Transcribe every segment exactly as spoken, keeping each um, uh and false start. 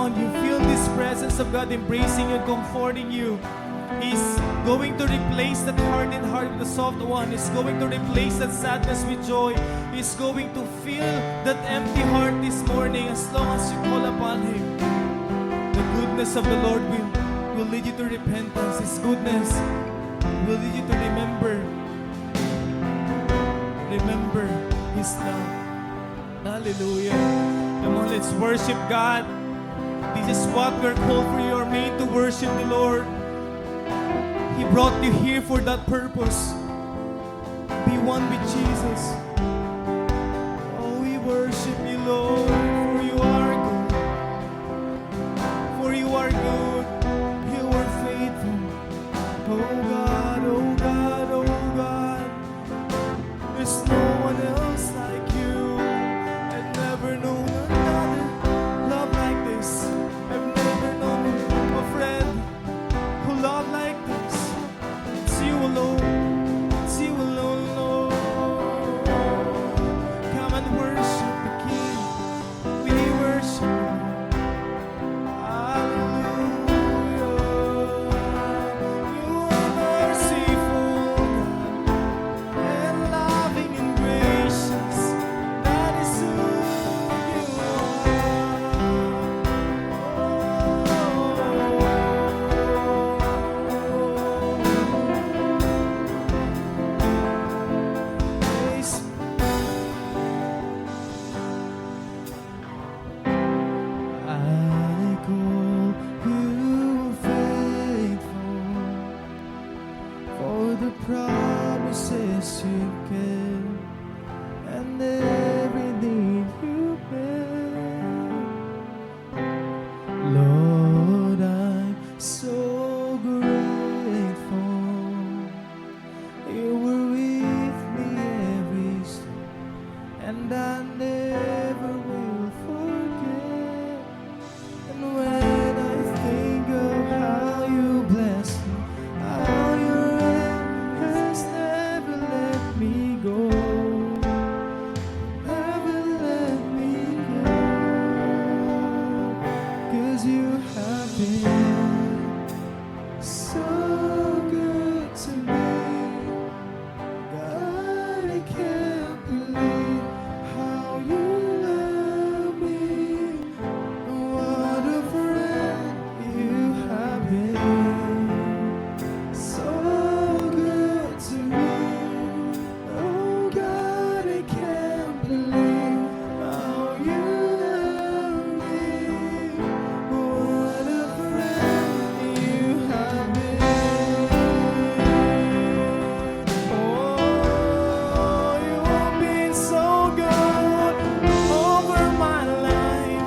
You feel this presence of God embracing you and comforting you. He's going to replace that hardened heart with a soft one. He's going to replace that sadness with joy. He's going to fill that empty heart this morning as long as you call upon Him. The goodness of the Lord will, will lead you to repentance. His goodness will lead you to remember. Remember His love. Hallelujah. Come on, let's worship God. This is what we're called for. You are made to worship the Lord. He brought you here for that purpose. Be one with Jesus. Oh, we worship you, Lord, for you are good. For you are good. You are faithful. Oh God, oh God, oh God. There's no one else like you. I've never known another love like this. I've never known a friend who love like this. It's you alone. It's you alone, Lord. Come and worship the King. We worship you. Hallelujah. You are merciful, God, and loving and gracious. That is who you are. Oh, praise I call you faithful, for the promises you kept and every need you made. Lord, I'm so grateful. You were with me every step, and I never will forget. And when I think of how you blessed me, how your hand has never let me go, never let me go, 'cause you have been so good to me. God, I can't believe how you love me. What a friend you have been. So good to me. Oh God, I can't believe how you love me. What a friend you have been. Oh, you have been so good over my life.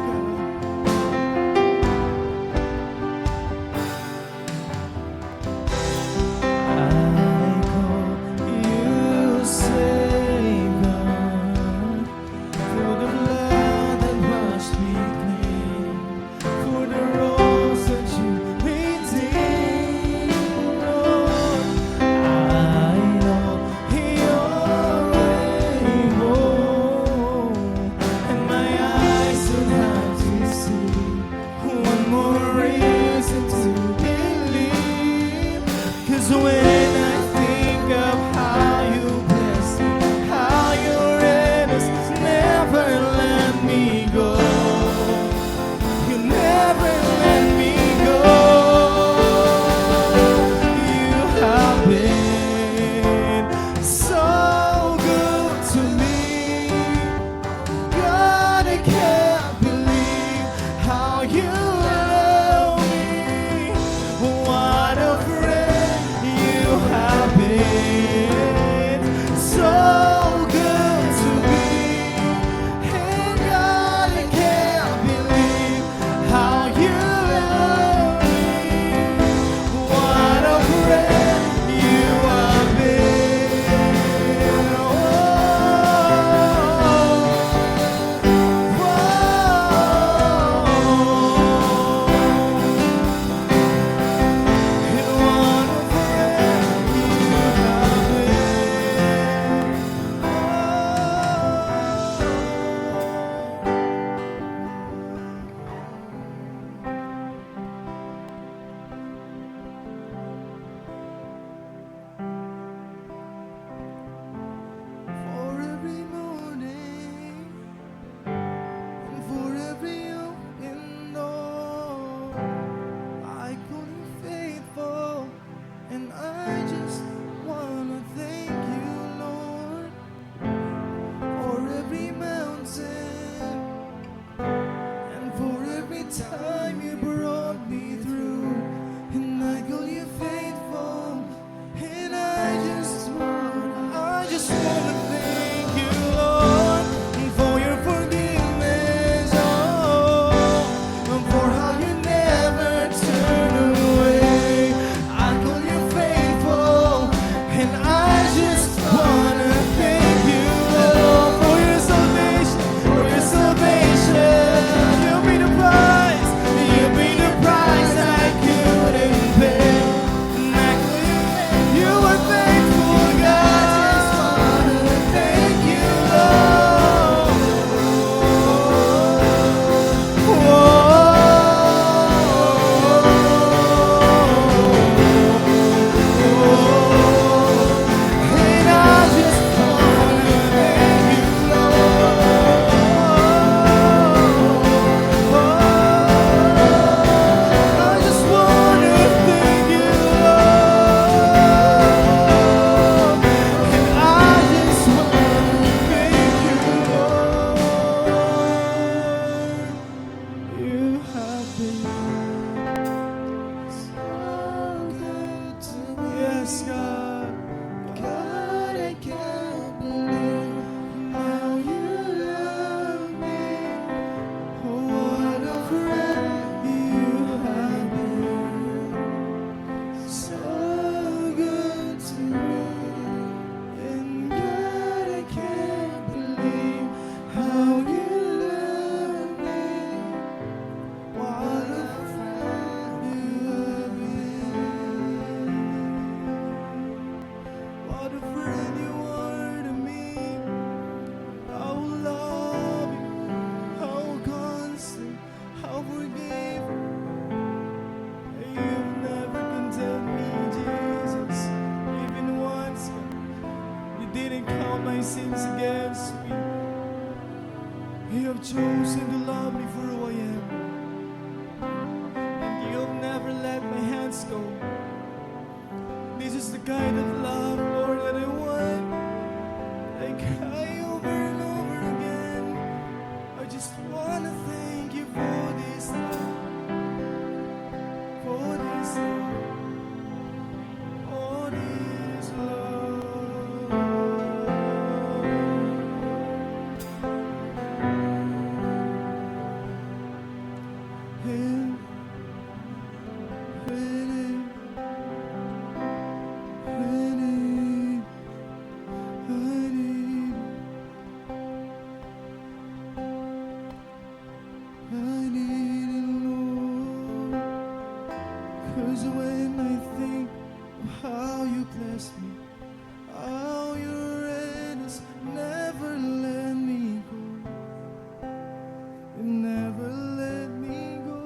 I call you Savior, for the blood that washed me clean, for the wrongs that you redeemed. Lord, I know you're able, and my eyes don't have to see. One more reason to believe, 'cause when I think of how you bless me, how your hand has never let me go, you never let me go. You have been so good to me. God, I can't believe how you love me. What a friend you have been. So good to me. And God, I can't believe how you love me. What a friend you have been. Oh, oh, time you brought me through, and I call you faithful, and I just wanna, I just wanna thank you, Lord, for your forgiveness, oh, and for how you never turn away. I call you faithful, and I just wanna thank you, Lord, for your salvation, for your salvation. You paid the price, you paid the price I couldn't pay. And I call you, you were faithful, God. I just wanna thank you, Lord. You have been so good to me. Yes, God. God, I can't believe how you love me. What a friend you have been. So good to me. And God, I can't believe how you love me. What a friend you have been. What a friend you are to me. How loving, how constant, how forgiving. You've never condemned me, Jesus, even once. You didn't count my sins against me. You have chosen to love me for who I am. And you'll never let my hands go. This is the kind of love, Lord, that I want. I cry over and over again. I just wanna thank you for this love, for this love, for this love. Hey, hey, hey, hey. I need, I need it, Lord. 'Cause when I think of how you blessed me, how your hand has never let me go, you never let me go.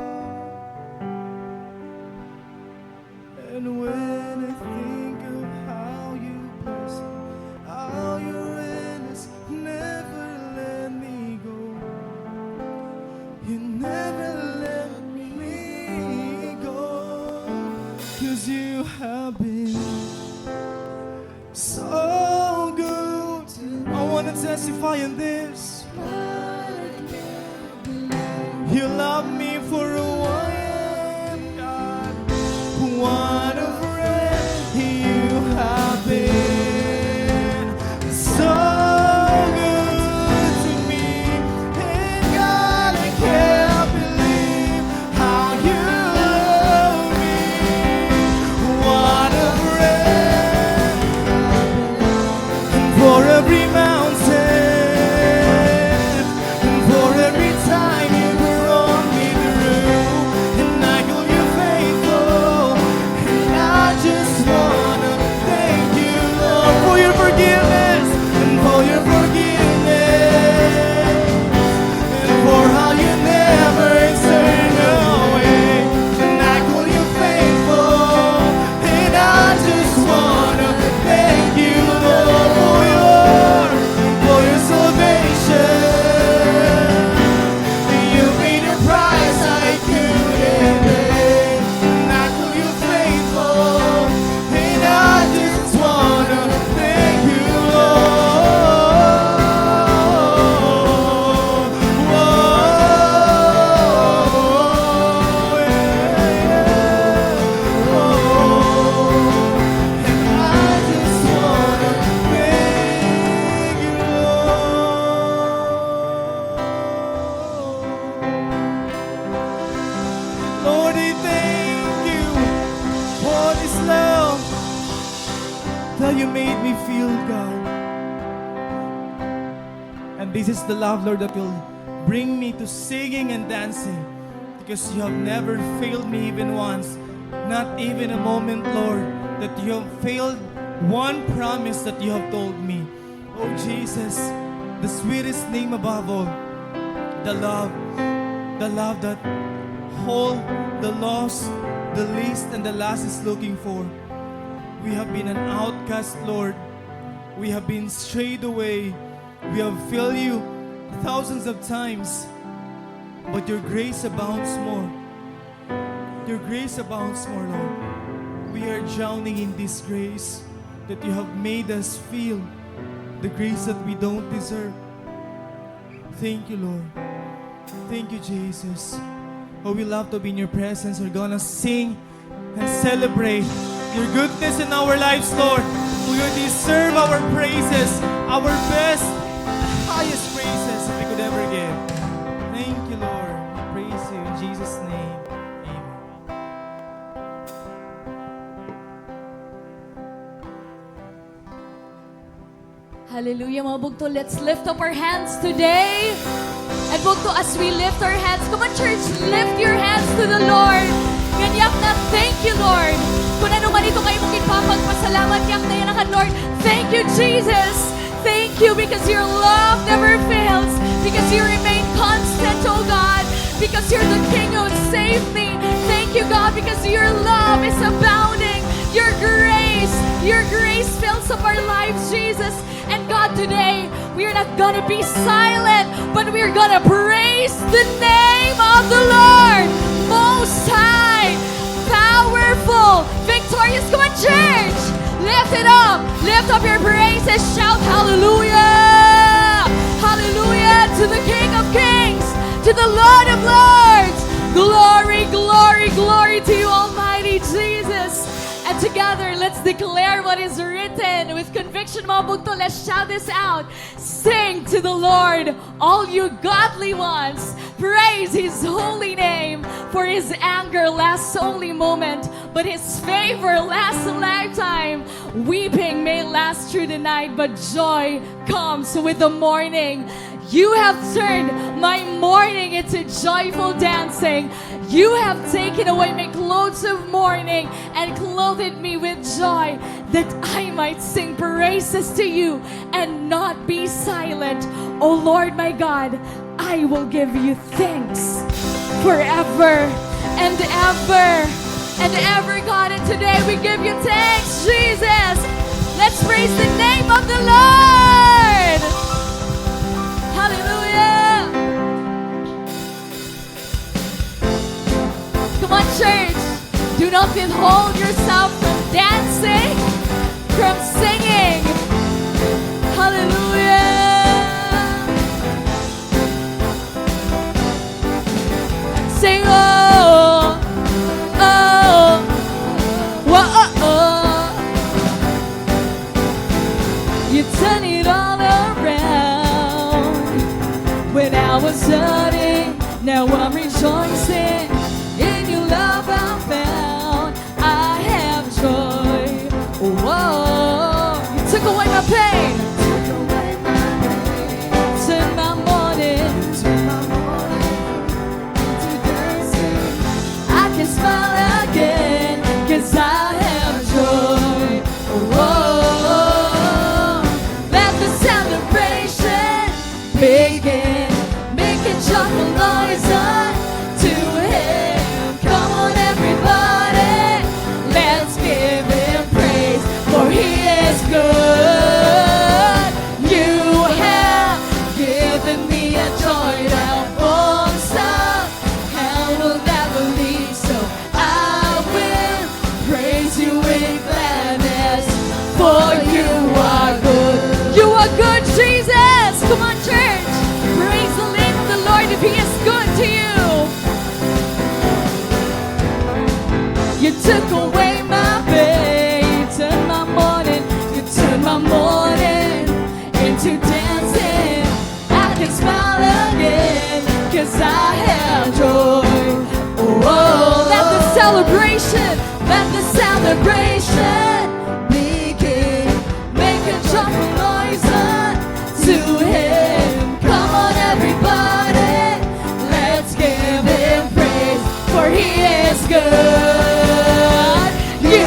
And when I think of how you bless me, how your hand has never let me go, you never let me go. 'Cause you have been so good. I wanna testify in this. You love me for who I am, God. What a friend you have been. So good to me. And God, I can't believe how you love me. What a friend. And for every mountain, and for every time you brought me through, how you made me feel, God. And this is the love, Lord, that will bring me to singing and dancing, because you have never failed me even once, not even a moment, Lord, that you have failed one promise that you have told me. Oh, Jesus, the sweetest name above all, the love, the love that all the lost, the least, and the last is looking for. We have been an outcast, Lord. We have been strayed away. We have failed you thousands of times, but your grace abounds more. Your grace abounds more, Lord. We are drowning in this grace that you have made us feel, the grace that we don't deserve. Thank you, Lord. Thank you, Jesus. Oh, we love to be in your presence. We're gonna sing and celebrate your goodness in our lives, Lord. For you deserve our praises, our best, highest praises we could ever give. Thank you, Lord. We praise you in Jesus' name. Amen. Hallelujah, mga bugto. Let's lift up our hands today. And bugto, as we lift our hands, come on, church, lift your hands to the Lord. Ngan yakna, thank you, Lord. Kun ano man iton nga imo ginpapagpasalamat, yakna yana kan Lord. Thank you, Jesus. Thank you because your love never fails, because you remain constant, oh God, because you're the King who saved me. Thank you, God, because your love is abounding. Your grace, your grace fills up our lives, Jesus. And God, today, we are not gonna be silent, but we are gonna praise the name of the Lord Most High, powerful, victorious. Come on, church, lift it up. Lift up your praises. Shout hallelujah. Hallelujah to the King of Kings, to the Lord of Lords. Glory, glory, glory to you, Almighty Jesus. And together, let's declare what is written with conviction, mga bugto. Let's shout this out. Sing to the Lord, all you godly ones. Praise his holy name, for his anger lasts only a moment, but his favor lasts a lifetime. Weeping may last through the night, but joy comes with the morning. You have turned my mourning into joyful dancing. You have taken away my clothes of mourning and clothed me with joy, that I might sing praises to you and not be silent. O Lord my God, I will give you thanks forever and ever and ever, God. And today we give you thanks, Jesus. Let's praise the name of the Lord. Hallelujah. Come on, church. Do not withhold yourself from dancing, from singing. Hallelujah. Sing, oh, oh, whoa, oh, oh. You turn it all around. When I was hurting, now I'm rejoicing. In your love I'm found. I have joy. Whoa. You took away my pain. Turn my mourning. I can smile again, 'cause I have joy. Whoa. Let the celebration begin. Make a joyful noise unto him. Come on, everybody, let's give him praise, for he is good. You have given me a joy that won't stop and will never leave. So I will praise you with gladness, for you are good. You are good, Jesus. Come on, church. Praise the name of the Lord if he is good to you. You took away my pain, turn my mourning, you turn my mourning into dancing. I can smile again, 'cause I have joy. Oh, let the celebration, let the celebration begin. He is good. You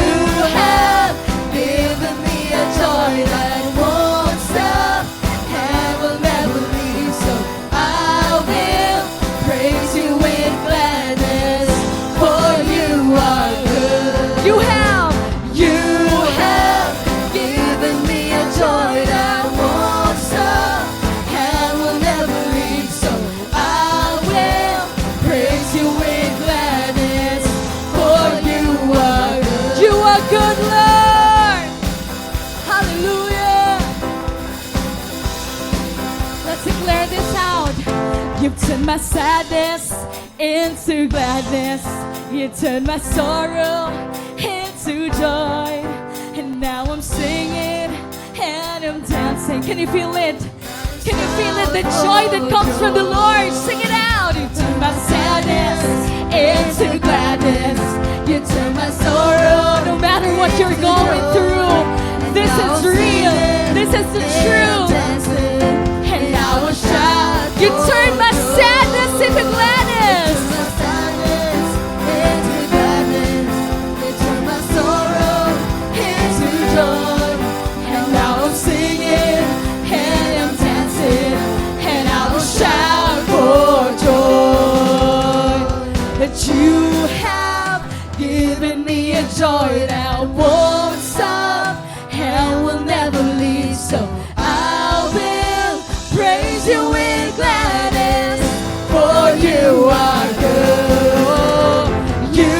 have given me a joy that won't stop and will never leave. So I will praise you with gladness, for you are good. You have, you have given me a joy that won't stop and will never leave. So I will praise you with gladness, for you are good. You are good, Lord. Hallelujah. Let's declare this out. You've turned my sadness into gladness. You turned my sorrow into joy. And now I'm singing and I'm dancing. Can you feel it? Can you feel it? The joy that comes from the Lord. Sing it out. You turn my sadness into gladness. You turn my sorrow. No matter what you're going through, this is real. This is the truth. And I will shout. You turn my sadness into gladness. You turn my sorrow into joy. And now I'm singing and I'm dancing and I will shout for joy that you have given me a joy that won't stop and will never leave. So I will praise you with gladness, for you are good. You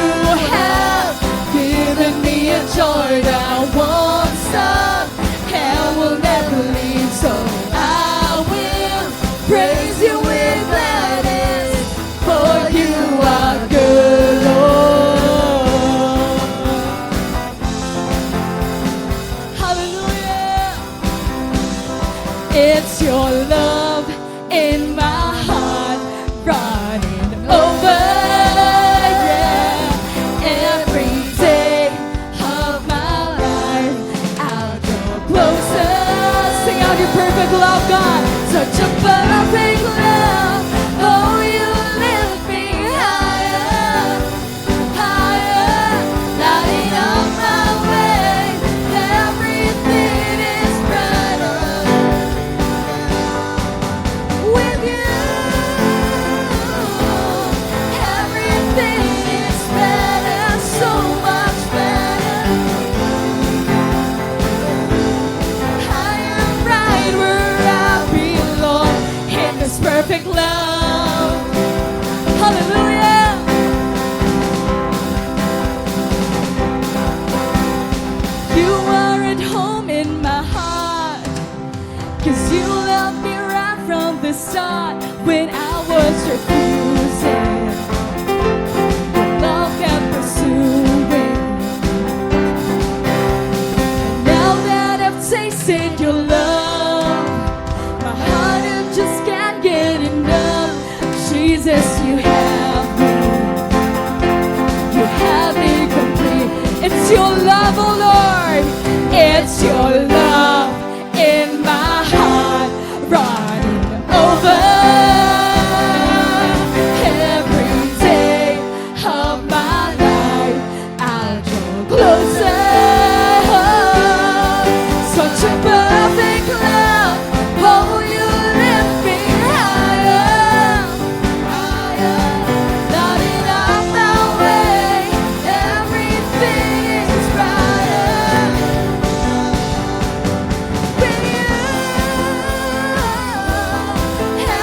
have given me a joy that won't stop and will never leave. So I will praise you with gladness, for you are good, Lord. Hallelujah. It's your love in my heart running over, yeah. Every day of my life, I'll draw closer. Sing out your perfect love, God. Such a perfect love. Oh, you lift me higher, higher, lighting up my way. Everything is brighter with you. Everything is better, so much better. I am right where I belong in this perfect love. Hallelujah. You are at home in my heart, 'cause you loved me right from the start when I was refusing. Your love kept pursuing. Now that I've tasted your love, my heart, it just can't get enough. Jesus, you have me. You have me complete. It's your love, oh Lord. It's your love in my heart, running over. Every day of my life, I draw closer. Such a perfect love. Oh, you lift me higher, higher, lighting up my way. Everything is brighter with you.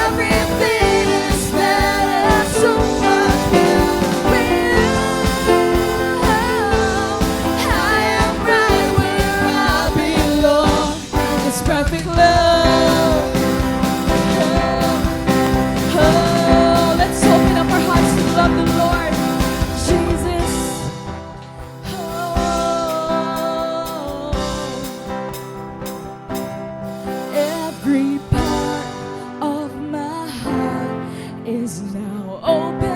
Everything is better, so much better with you. I am right where I belong. This perfect love. Oh, oh, let's open up our hearts to love the Lord. Jesus. Oh. Every part of my heart is now open.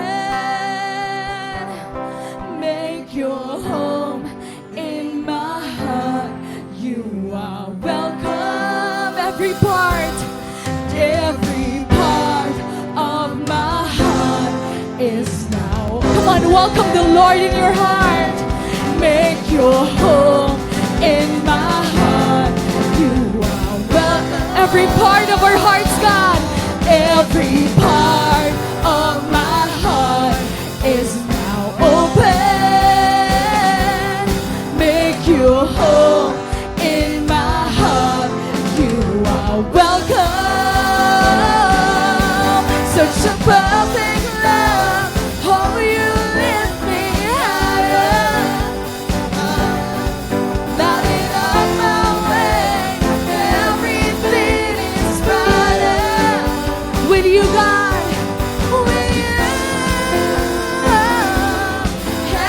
Make your home in my heart. You are welcome. Every part, every part of my heart is now. Come on, Welcome the Lord in your heart. Make your home in my heart. You are welcome. Every part of our hearts, God. Every part of my heart is now open. Make your home in my heart. You are welcome. Such a perfect love. Oh, you lift me higher. Not in all my way. Everything is better with you, God. With you.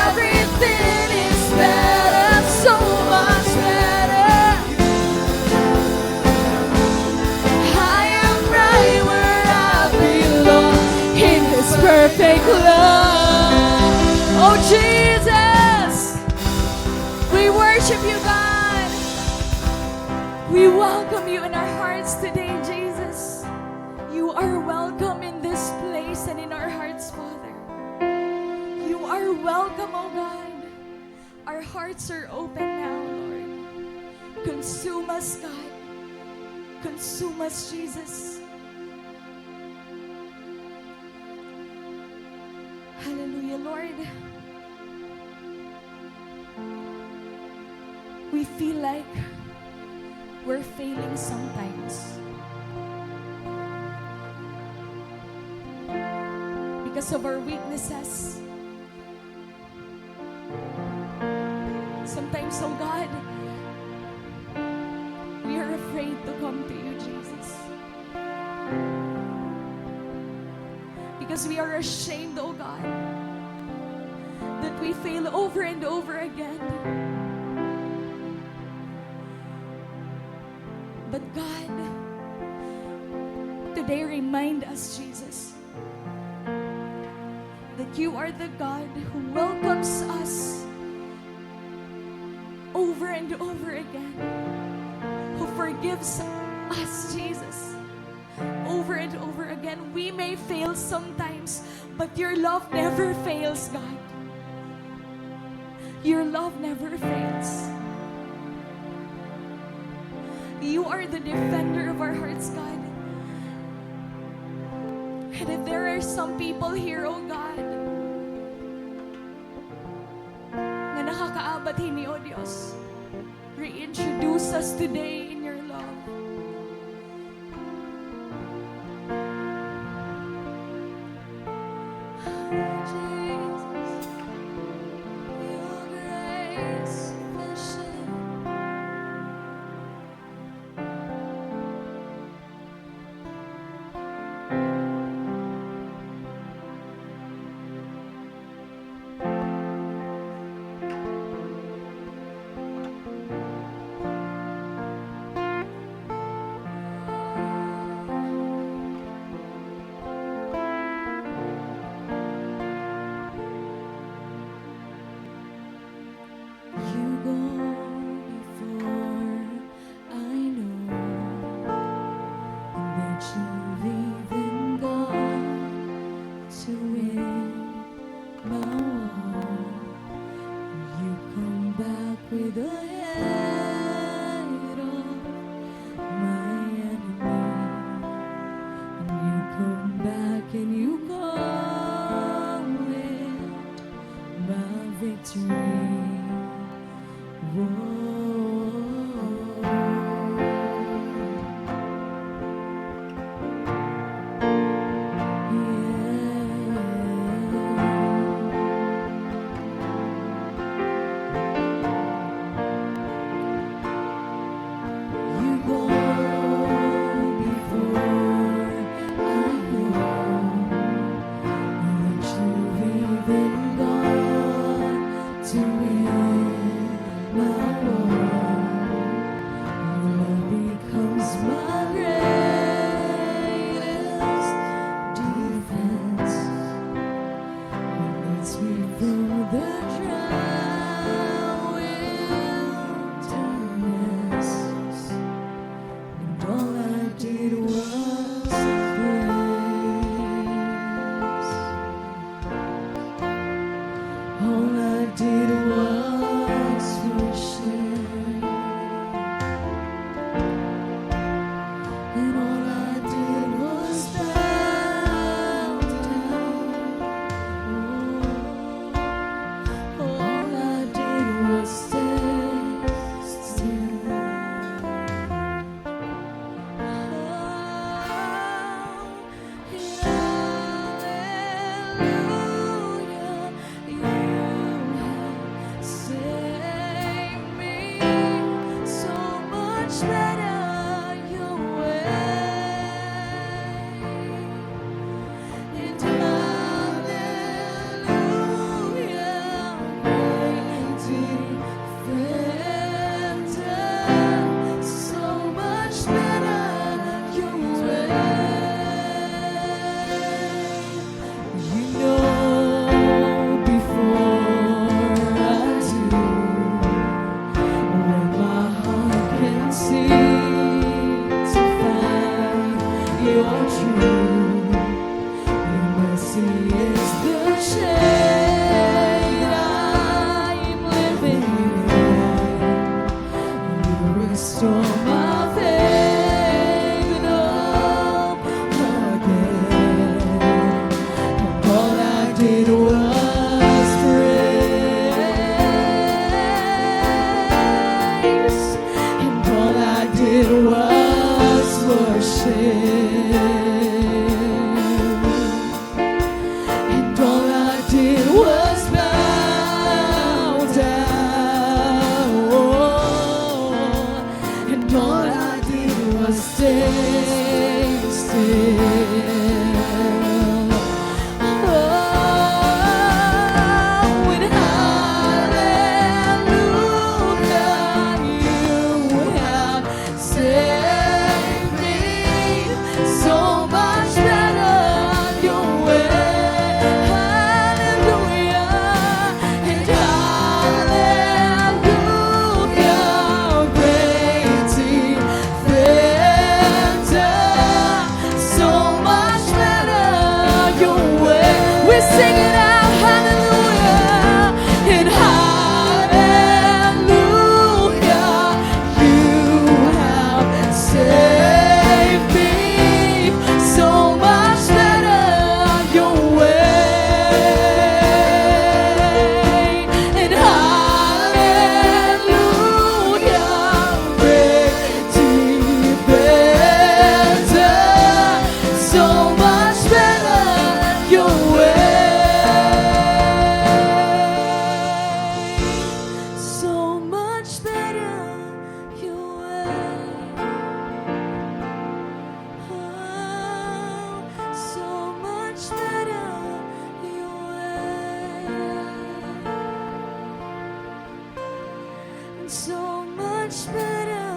Everything is better, so much better. I am right where I belong in His perfect love. Oh, Jesus, we worship you, God. We welcome you in our hearts today, Jesus. You are welcome in this place and in our hearts, Father. You are welcome, oh God. Our hearts are open now, Lord. Consume us, God. Consume us, Jesus. Hallelujah, Lord. We feel like we're failing sometimes because of our weaknesses. Sometimes, oh God, we are afraid to come to you, Jesus. Because we are ashamed, oh God, that we fail over and over again. But God, today remind us, Jesus, that you are the God who welcomes us over and over again, who forgives us, Jesus, over and over again. We may fail sometimes, but your love never fails, God. Your love never fails. You are the defender of our hearts, God. And if there are some people here, oh God, nga nakakaabat hini, oh Dios, reintroduce us today in your love. Jesus, your grace sufficient. You go before. I know that you've even gone to win my war. You come back with the head of my enemy. And you come back and you come with my victory. Whoa. Yeah. You go before. I know that you've even gone to win my war. Your love becomes my greatest defense. It leads me through the dry wilderness, and all I did was praise. All I did was worship. And all I did was bow down. Oh, all I did was stay still. Oh, hallelujah, you have saved me. So much better your way. And hallelujah, great defender, so much better your way. You know before I do what my heart can see to find your truth. Your mercy is the shade I'm living in. You restore my faith and hope again. And all I did was praise. And all I did was worship. And all I did was bow down. And all I did was stay still. Oh, and hallelujah, you have saved me. So much better your way. Hallelujah. And hallelujah, great defender. So much better your way. We sing it out, hallelujah. And hallelujah, you have saved me. So much better your way. And hallelujah, great defender, so much better your way. So much better your way. Oh, so much better your way. And so much better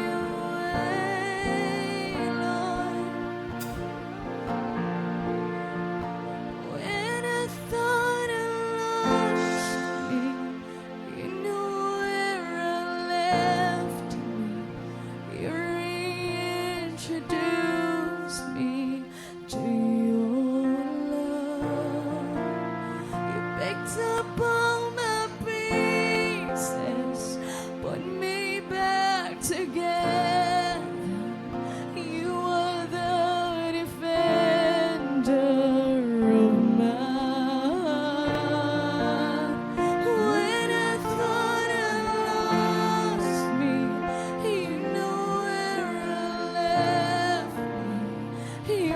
your way, Lord. When I thought I lost me, you knew where I left me. You reintroduced me to your love. You picked up all my pieces, put me back together. You are the defender of my heart. When I thought I lost me, you knew where I left me. You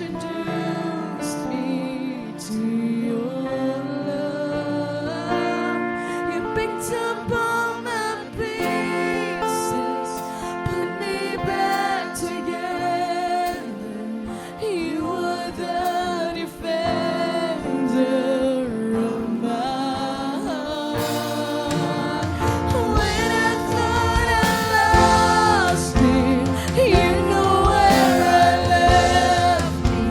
reintroduced me to your love. You picked up all my pieces, put me back together. You are the defender of my heart. When I thought I lost it, you know where I left me.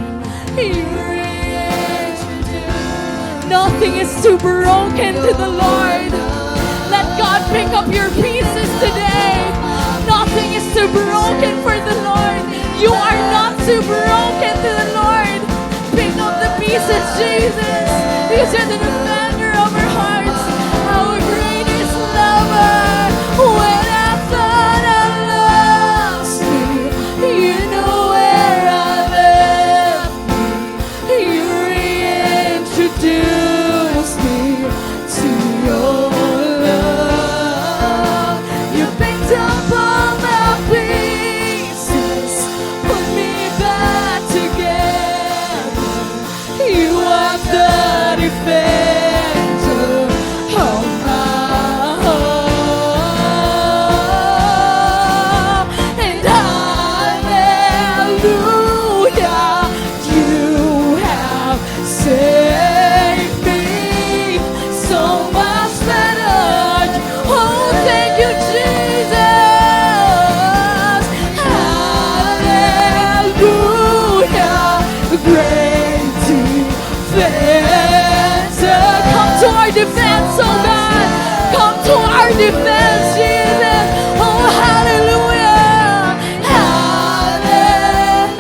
You reintroduced. Nothing is too broken to the Lord. Let God pick up your pieces today. Nothing is too broken for the Lord. You are not too broken to the Lord. Pick up the pieces, Jesus. He's the defender of our hearts, our greatest lover. When I thought I lost you, you know where I left me. You reintroduced me to your love. You picked up all my pieces, put me back together. You are the defender of my heart. And hallelujah, you have saved me so much better. Oh, thank you, Jesus. Hallelujah, great defender. Come to our defense, oh God. Come to our defense, Jesus. Oh, hallelujah. Hallelujah.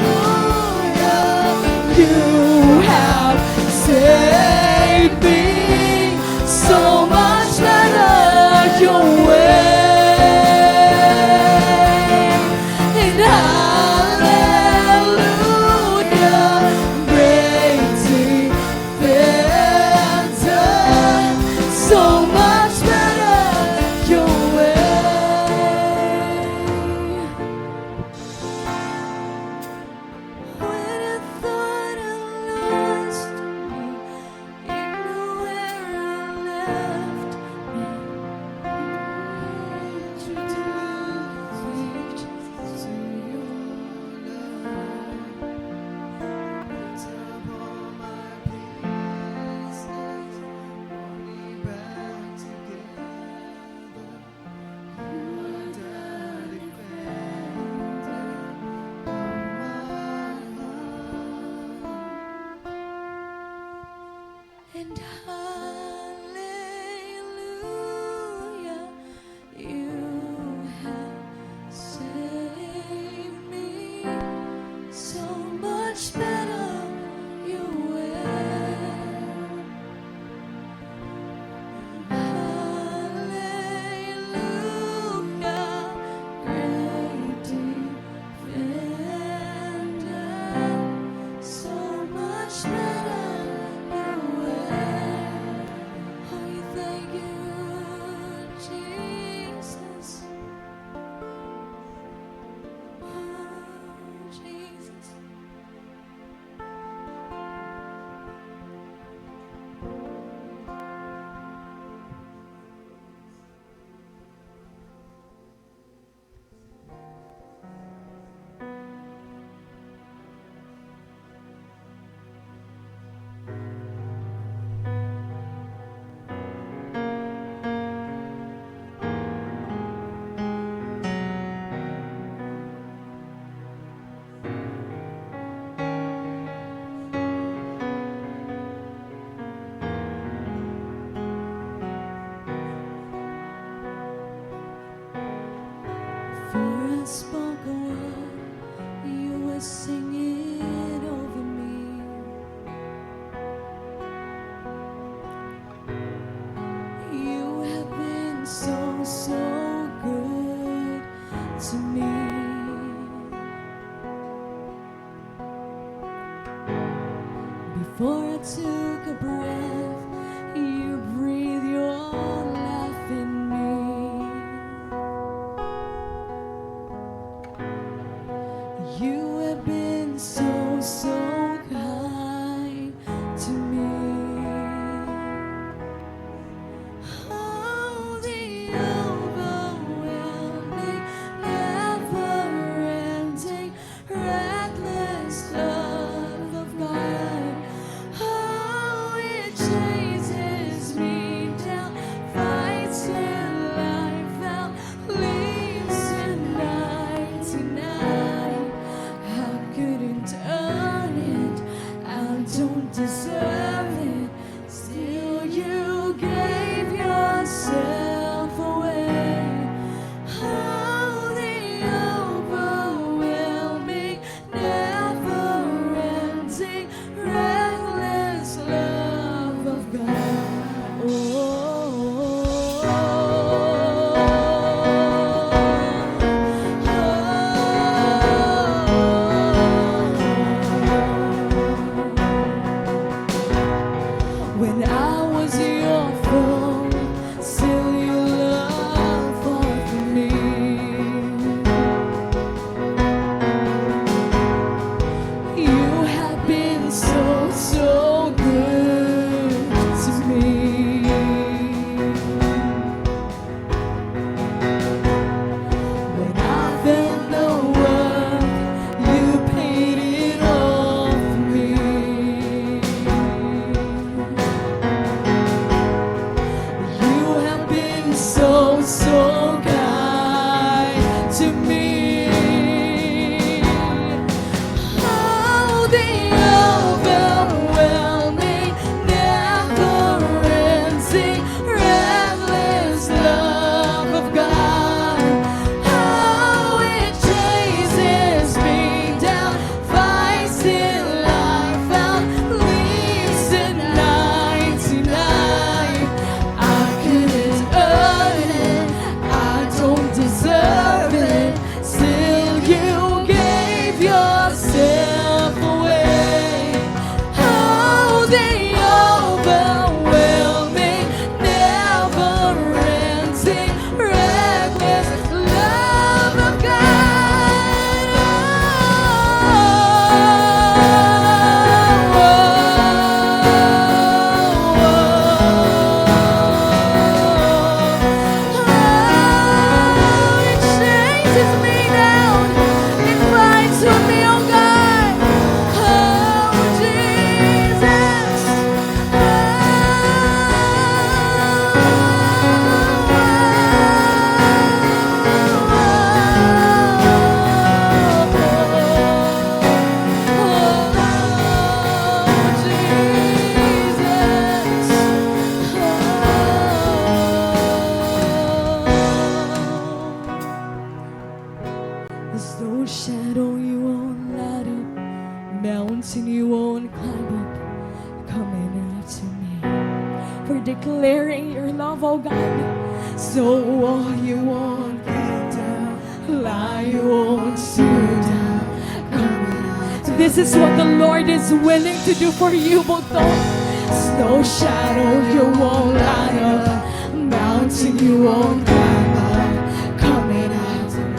You have saved me so much better your way. And hallelujah, great defender, so much better your way. When I thought I lost me, you know where I left me. Introduced me to your love. Put up all my pieces, put me back together. You are the defender of my heart. And hallelujah, you have saved me so much better your way. Hallelujah, great defender, so much better your way. Oh, we thank you, Jesus. Oh, Jesus. Before I spoke a word, you were singing over me. You have been so, so good to me. Before I took a breath, you breathed your life in me. You have been When I was your foe, still your love for me. You have been so, so good to me. When I felt no worth, you paid it all for me. You have been so, so kind to me. Oh, the overwhelming, never-ending, reckless love of God. How it chases me down, fights till I found, leaves the ninety-nine. I couldn't earn it, I don't deserve it, still you gave yourself away. Oh, the overwhelming, never-ending, reckless love of God. Oh, oh, oh, oh. Oh, it chases me down. It fights for me, oh God. Oh, Jesus. Oh, oh, oh, oh, Jesus. There's no shadow you won't light up, mountain you won't climb up, coming after me. For declaring your love, oh God. So wall you won't kick down, lie you won't tear down, coming after me. This is what the Lord is willing to do for you, Bugtong. Snow shadow you won't light up, mountain you won't climb up, coming after me.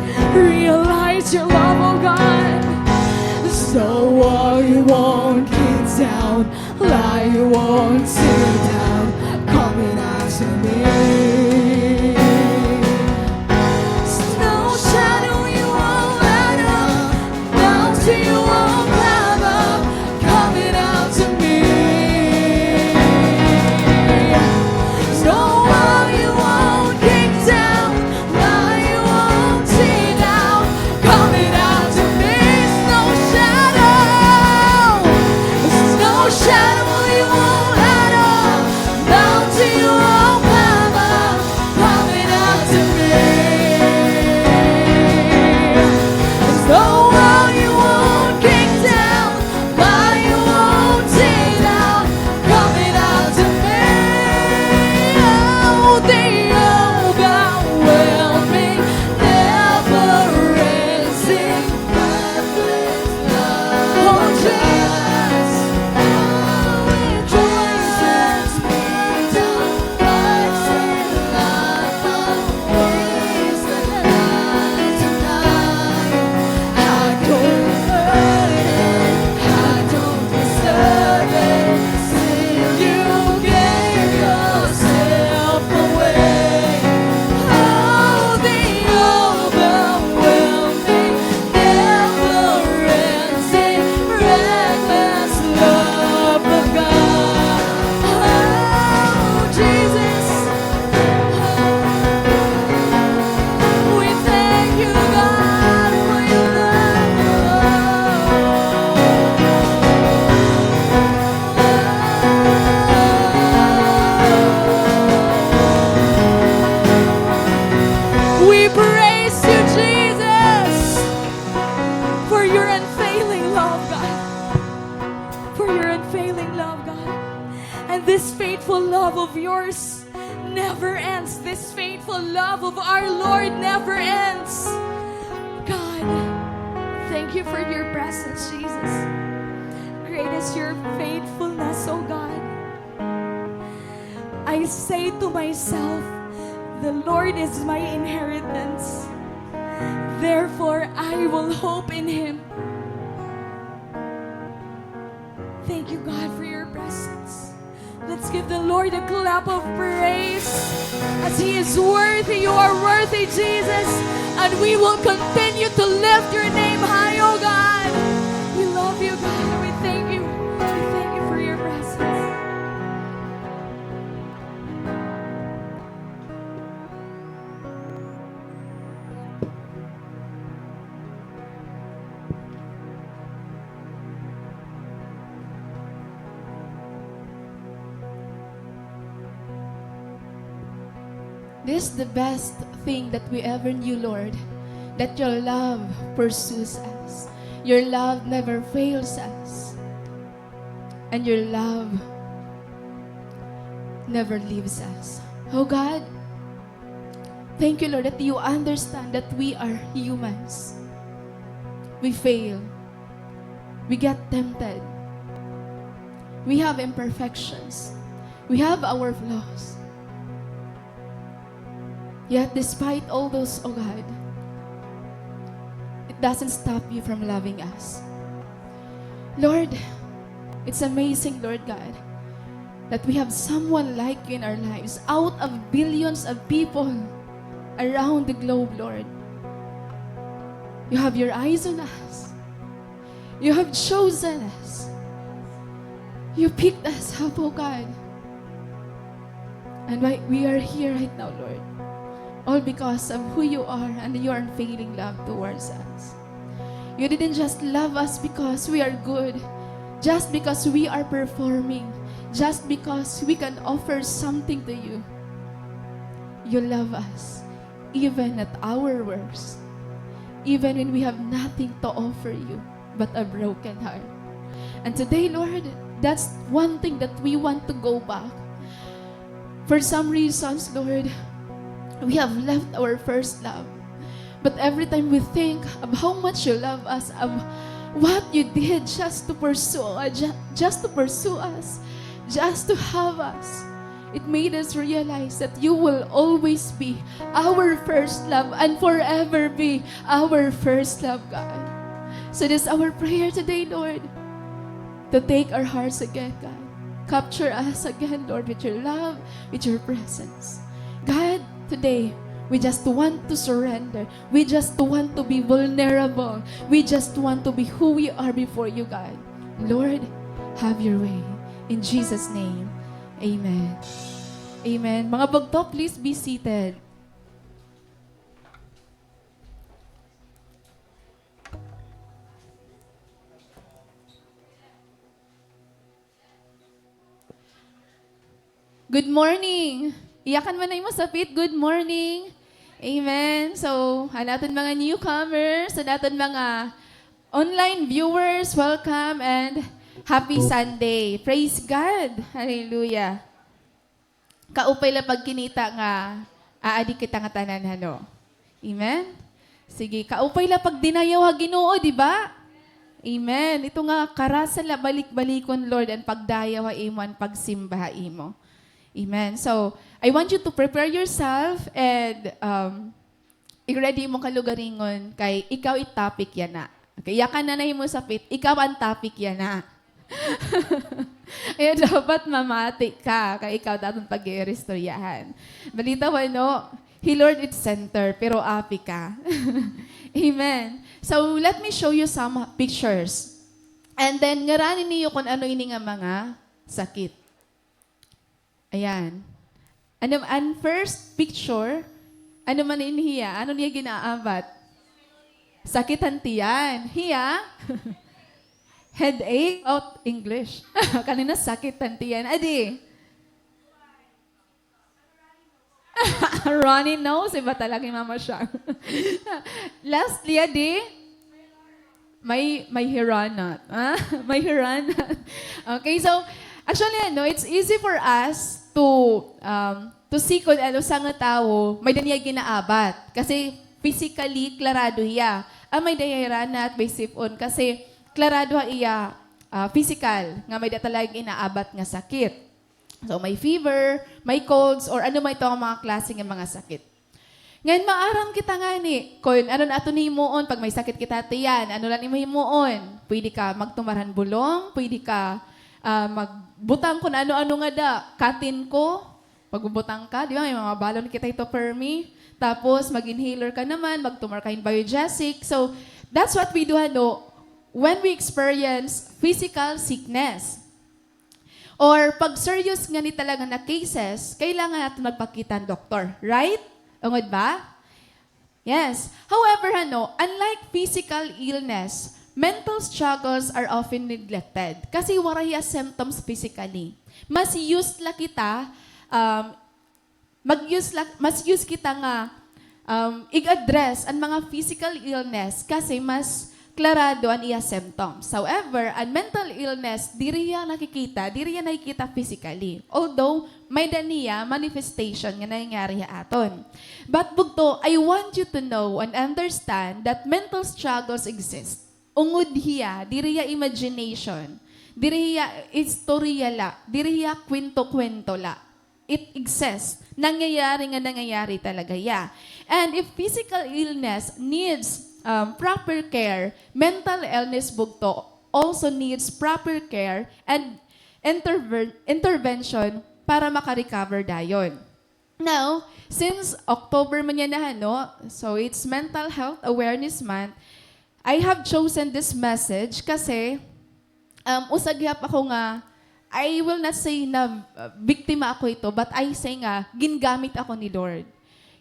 Realize your love, oh God. Snow wall you won't kick down, lie you won't tear down, coming after me. Snow shadow you won't light up, mountain you won't climb up, coming after me. Snow wall you won't kick down, lie you won't tear down, coming after me. Snow shadow, snow shadow you won't light up, mountain you won't climb up, coming after me. Snow wall you won't kick down, lie you won't tear down, coming after me. Oh, the overwhelming, never-ending, reckless love. Oh, Jesus. Never-ending, reckless love of God. Oh, Jesus. We thank you, God, for your love. We praise you, Jesus, for your unfailing love, God. For your unfailing love, God. And this faithful love of yours never ends. This faithful love of our Lord never ends. God, thank you for your presence, Jesus. Great is your faithfulness, O God. I say to myself, "The Lord is my inheritance. Therefore, I will hope in Him." Thank you, God, for your presence. Let's give the Lord a clap of praise as He is worthy. You are worthy, Jesus. And we will continue to lift your name high, oh God. We love you, God. We thank you. We thank you for your presence. This is the best thing that we ever knew, Lord, that your love pursues us. Your love never fails us. And your love never leaves us. Oh God, thank you, Lord, that you understand that we are humans. We fail. We get tempted. We have imperfections. We have our flaws. Yet despite all those, oh God, it doesn't stop you from loving us. Lord, it's amazing, Lord God, that we have someone like you in our lives. Out of billions of people around the globe, Lord, you have your eyes on us. You have chosen us. You picked us up, oh God. And why we are here right now, Lord, all because of who you are and your unfailing love towards us. You didn't just love us because we are good, just because we are performing, just because we can offer something to you. You love us even at our worst, even when we have nothing to offer you but a broken heart. And today, Lord, that's one thing that we want to go back. For some reasons, Lord, we have left our first love. But every time we think of how much you love us, of what you did just to pursue, uh, ju- just to pursue us, just to have us, it made us realize that you will always be our first love and forever be our first love, God. So this is our prayer today, Lord, to take our hearts again, God. Capture us again, Lord, with your love, with your presence. God, today, we just want to surrender. We just want to be vulnerable. We just want to be who we are before you, God. Lord, have your way. In Jesus' name, amen. Amen. Mga bugto, please be seated. Good morning. Iyakan man na imo sapit, good morning. Amen. So, an aton mga newcomers, an aton mga online viewers, welcome and happy Sunday. Praise God. Hallelujah. Kaupay la pagkinita nga aadi kita ngatanan, hano? Amen? Sige, kaupay la pagdinayaw ha Ginoo, di ba? Amen. Ito nga karasa la balik-balikon, Lord, an pagdayaw ha imo, an pagsimba ha imo. Amen. So, I want you to prepare yourself and, um, i-ready imo kalugaringon kay ikaw it topic yana. Okay, iyakan na na imo sapit, ikaw an topic yana. Kaya dapat mamati ka, kay ikaw dapat pag-iiristoryahan. Balita mo, no? Hi Lord it center, pero api ka. Amen. So, let me show you some pictures. And then, ngaranon niyo kon ano ini nga mga sakit. Ayan. Ano, an first picture, ano man ini hiya? Ano niya ginaabat? Sakit han tiyan. Hiya? Headache. Out English. Kanina, sakit han tiyan. Adi. Runny nose, iba talaga hi Mama Shang. Lastly, adi, may, may hiranat. Ah, may hiranat. Okay, so, actually, ano, it's easy for us to, um, to see kon an usa nga tawo, may-ada niya ginaabat. Kasi, physically, klarado hiya. Ah, may-ada hiya hiranat, may sipon. Kasi, klarado ha iya, ah, physical, nga may-ada talaga inaabat nga sakit. So, may fever, may colds, or ano man ito nga mga klase nga mga sakit. Ngan maaram kita ngani kon ano an aton himuon pag may sakit kita tiyan, ano la an imo himuon? Pwede ka magtumar han bulong, pwede ka, ah, magbutang kon ano-ano ngada, katin ko, magbubutang ka, di ba? May mga balon kita hito permi. Tapos, mag-inhaler ka naman, magtumar ka hin Biogesic. So, that's what we do, ano, when we experience physical sickness. Or pag serious ngani talaga na cases, kailangan naton magpakita han doktor, right? Ungod ba? Yes. However, ano, unlike physical illness, mental struggles are often neglected kasi waray hiya symptoms physically. Mas used la kita, um, mag-use la, mas use kita nga, um, ig-address an mga physical illness kasi mas klarado an iya symptoms. However, an mental illness, diri hiya nakikita, diri hiya nakikita physically. Although, may-ada niya manifestation nga nangyayari ha aton. But, bugto, I want you to know and understand that mental struggles exist. Ungod hiya, diri hiya imagination, diri hiya istorya la, diri hiya kwento-kwento la. It exists. Nangyayari nga nangyayari talaga hiya. And if physical illness needs, um, proper care, mental illness, bugto, also needs proper care and interver-, intervention para maka-recover dayon. Now, since October man yana, ano, so it's Mental Health Awareness Month, I have chosen this message kasi, um, usa gihap ako nga, I will not say na, uh, biktima ako hito, but I say nga, gingamit ako ni Lord.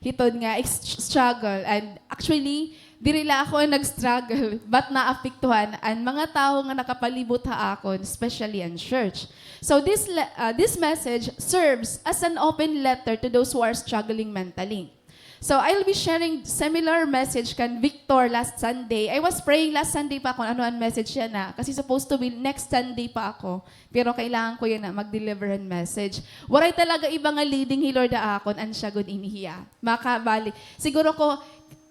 Hiton nga ex-, struggle. And actually, diri la ako an nag-struggle, but naapektuhan an mga tawo nga nakapalibot ha akon, especially an church. So this le-, uh, this message serves as an open letter to those who are struggling mentally. So, I'll be sharing similar message kan Victor last Sunday. I was praying last Sunday pa kon ano an message yana, kasi supposed to be next Sunday pa ako. Pero kailangan ko yana mag-deliver hin message. Waray talaga iba nga leading hi Lord ha akon, an siya gud ini hiya. Makabali. Siguro ko,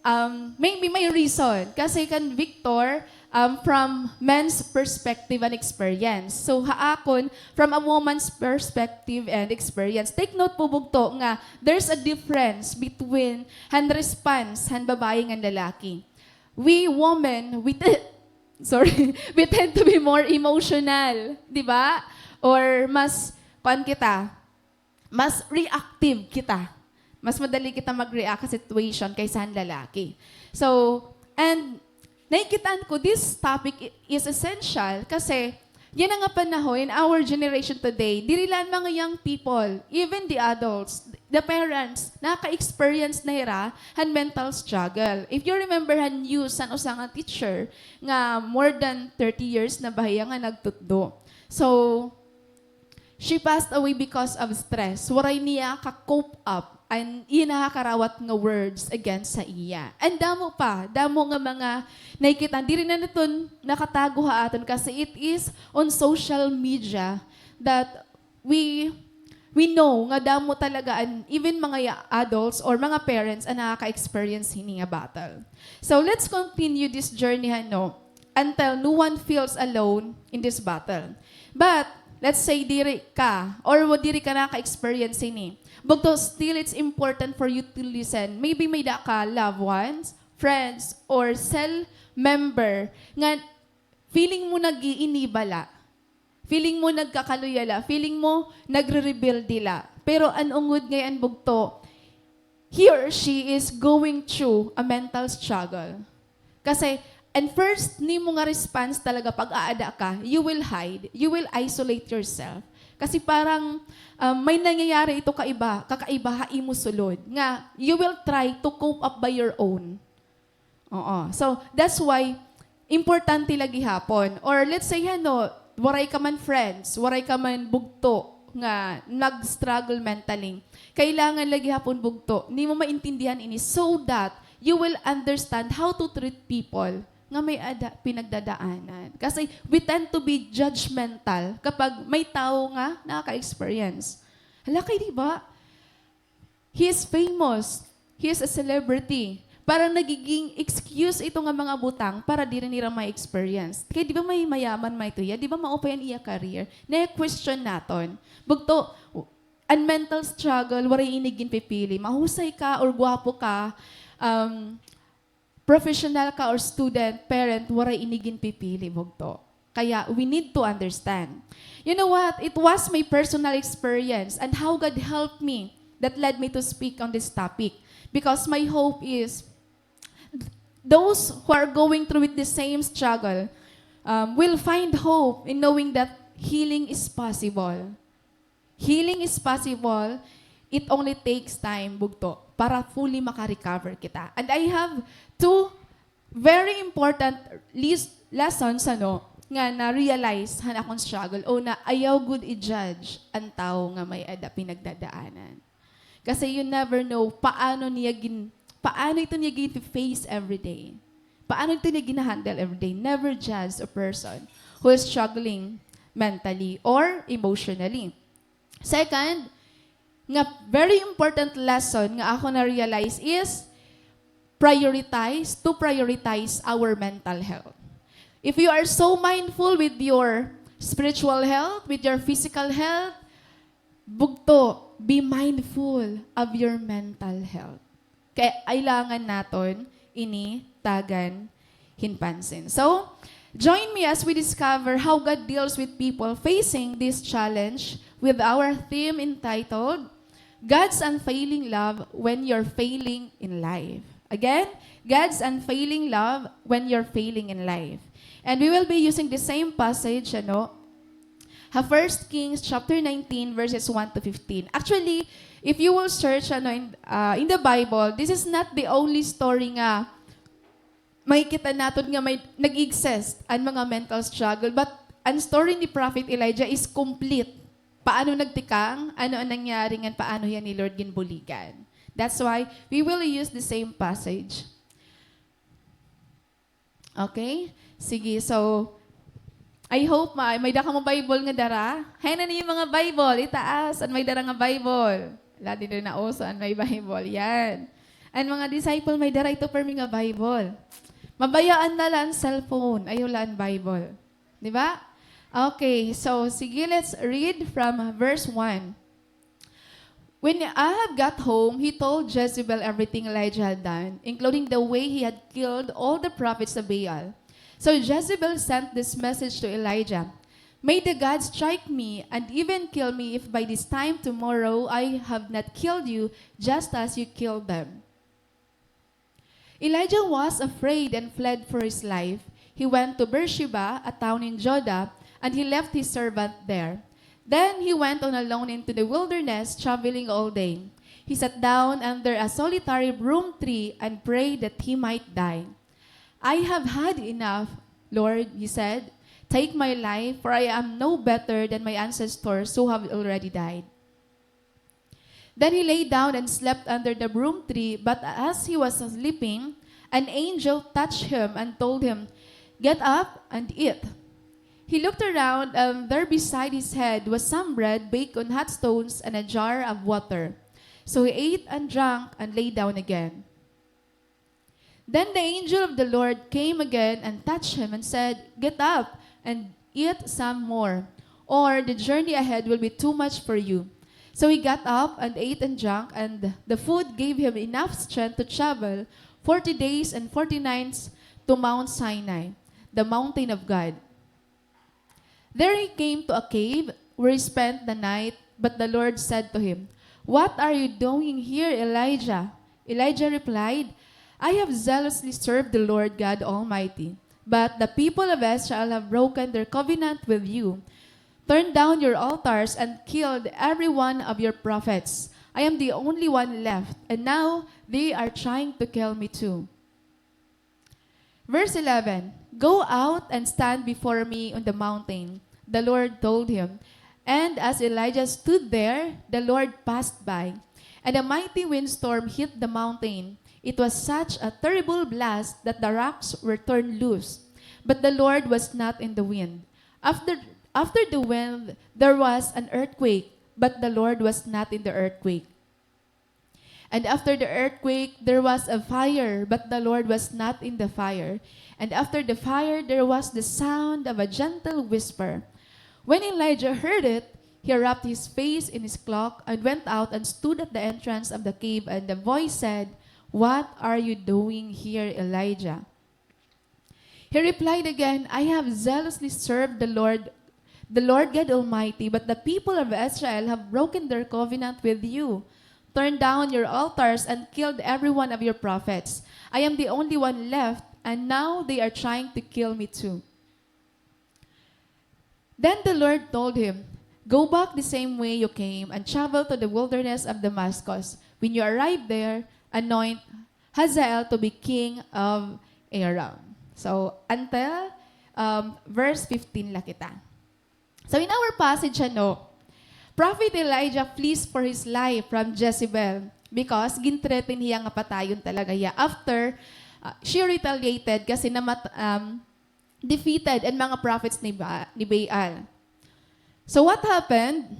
um, maybe may reason. Kasi kan Victor, um, from men's perspective and experience. So, ha akon, from a woman's perspective and experience. Take note po, bugto, nga there's a difference between han response han babaye ngan lalaki. We women, we te-, sorry, we tend to be more emotional, di ba? Or mas, kuan kita, mas reactive kita. Mas madali kita mag-react sa situation kaysa han lalaki. So, and nakikita ko, this topic i-, is essential kasi yana nga panahon, in our generation today, diri la an mga young people, even the adults, the parents, naka-experience na hira han mental struggle. If you remember han news han usa nga teacher nga more than thirty years na ba hiya nga nagtutdo. So, she passed away because of stress. Waray niya ka-cope up an iya nakakarawat nga words against sa iya. And damo pa, damo nga mga nakikita, diri na naton nakatago ha aton kasi it is on social media that we, we know nga damo talaga an, even mga ya-, adults or mga parents an nakaka-experience hini nga battle. So, let's continue this journey, ano, until no one feels alone in this battle. But, let's say, diri ka, or wa-, diri ka naka-experience hini. Bugto, still, it's important for you to listen. Maybe may-ada ka loved ones, friends, or cell member nga feeling mo nag-iiniba la. Feeling mo nagkakaluya la. Feeling mo nagre-rebuild la. Pero an ungod ngay-an, bugto, he or she is going through a mental struggle. Kasi, an first nimo nga response talaga pag aada ka, you will hide, you will isolate yourself. Kasi parang, um, may nangyayari ito kaiba, kakaiba ha imo sulod, nga you will try to cope up by your own. Oo. So, that's why, importante la gihapon. Or let's say, ano, waray ka man friends, waray ka man bugto nga nag-struggle mentally. Kailangan la gihapon bugto nimo maintindihan ini so that you will understand how to treat people nga may-ada pinagdadaanan. Kasi we tend to be judgmental kapag may tawo nga nakaka-experience. Hala kay, di ba? He is famous. He is a celebrity. Parang nagiging excuse ito nga mga butang para diri nira ma-experience. Kay di ba may mayaman man ito hiya? Di ba maupay an iya career? Na-question naton. Bugto, an mental struggle, waray ini ginpipili. Mahusay ka or gwapo ka, um, professional ka or student, parent, waray ini ginpipili, bugto. Kaya, we need to understand. You know what? It was my personal experience and how God helped me that led me to speak on this topic. Because my hope is, those who are going through with the same struggle, um, will find hope in knowing that healing is possible. Healing is possible. It only takes time, bugto, para fully maka-recover kita. And I have two very important lis-, lessons, ano, nga na-realize han akon struggle. Una, ayaw gud i-judge an tawo nga may-ada pinagdadaanan. Kasi you never know paano niya gin-, paano ito niya gin-face every day. Paano ito niya gina-handle every day. Never judge a person who is struggling mentally or emotionally. Second, nga very important lesson nga ako na-realize is prioritize, to prioritize our mental health. If you are so mindful with your spiritual health, with your physical health, bugto, be mindful of your mental health. Kay kailangan naton ini tagan hin pansin. So, join me as we discover how God deals with people facing this challenge with our theme entitled, God's Unfailing Love When You're Failing in Life. Again, God's Unfailing Love When You're Failing in Life. And we will be using the same passage, ano, ha First Kings chapter nineteen, verses one to fifteen. Actually, if you will search, ano, in, ah, in the Bible, this is not the only story nga makikita naton nga may nag-exist an mga mental struggle, but an story ni Prophet Elijah is complete. Paano nagtikang, ano an nangyari, ngan paano hiya ni Lord ginbuligan. That's why we will use the same passage. Okay? Sige, so, I hope ma-, may-ada kamo Bible nga dara. Hain an iyo mga Bible, itaas, an may dara nga Bible. Ala, diri na uso an may Bible. Yan. An mga disciple, may dara ito permi nga Bible. Mabayaan na la an cellphone, ayaw la an Bible. Di ba? Okay, so, sige, let's read from verse one. When Ahab got home, he told Jezebel everything Elijah had done, including the way he had killed all the prophets of Baal. So Jezebel sent this message to Elijah, "May the gods strike me and even kill me if by this time tomorrow I have not killed you just as you killed them." Elijah was afraid and fled for his life. He went to Beersheba, a town in Judah, and he left his servant there. Then he went on alone into the wilderness, traveling all day. He sat down under a solitary broom tree and prayed that he might die. "I have had enough, Lord," he said. "Take my life, for I am no better than my ancestors who have already died." Then he lay down and slept under the broom tree, but as he was sleeping, an angel touched him and told him, "Get up and eat." He looked around, and there beside his head was some bread baked on hot stones and a jar of water. So he ate and drank and lay down again. Then the angel of the Lord came again and touched him and said, "Get up and eat some more, or the journey ahead will be too much for you." So he got up and ate and drank, and the food gave him enough strength to travel forty days and forty nights to Mount Sinai, the mountain of God. There he came to a cave where he spent the night, but the Lord said to him, "What are you doing here, Elijah?" Elijah replied, "I have zealously served the Lord God Almighty, but the people of Israel have broken their covenant with you, turned down your altars, and killed every one of your prophets. I am the only one left, and now they are trying to kill me too." Verse eleven, "Go out and stand before me on the mountain," the Lord told him. And as Elijah stood there, the Lord passed by, and a mighty windstorm hit the mountain. It was such a terrible blast that the rocks were torn loose. But the Lord was not in the wind. After, after the wind, there was an earthquake, but the Lord was not in the earthquake. And after the earthquake, there was a fire, but the Lord was not in the fire. And after the fire, there was the sound of a gentle whisper. When Elijah heard it, he wrapped his face in his cloak and went out and stood at the entrance of the cave. And the voice said, "What are you doing here, Elijah?" He replied again, "I have zealously served the Lord, the Lord God Almighty, but the people of Israel have broken their covenant with you, torn down your altars, and killed every one of your prophets. I am the only one left, and now they are trying to kill me too." Then the Lord told him, "Go back the same way you came and travel to the wilderness of Damascus. When you arrive there, anoint Hazael to be king of Aram." So, until, um, verse fifteen la kita. So, in our passage, ano, Prophet Elijah flees for his life from Jezebel because gin-threaten hiya nga patayon talaga hiya after, uh, she retaliated kasi namat-, um, defeated an mga prophets ni Ba-, ni Baal. So what happened?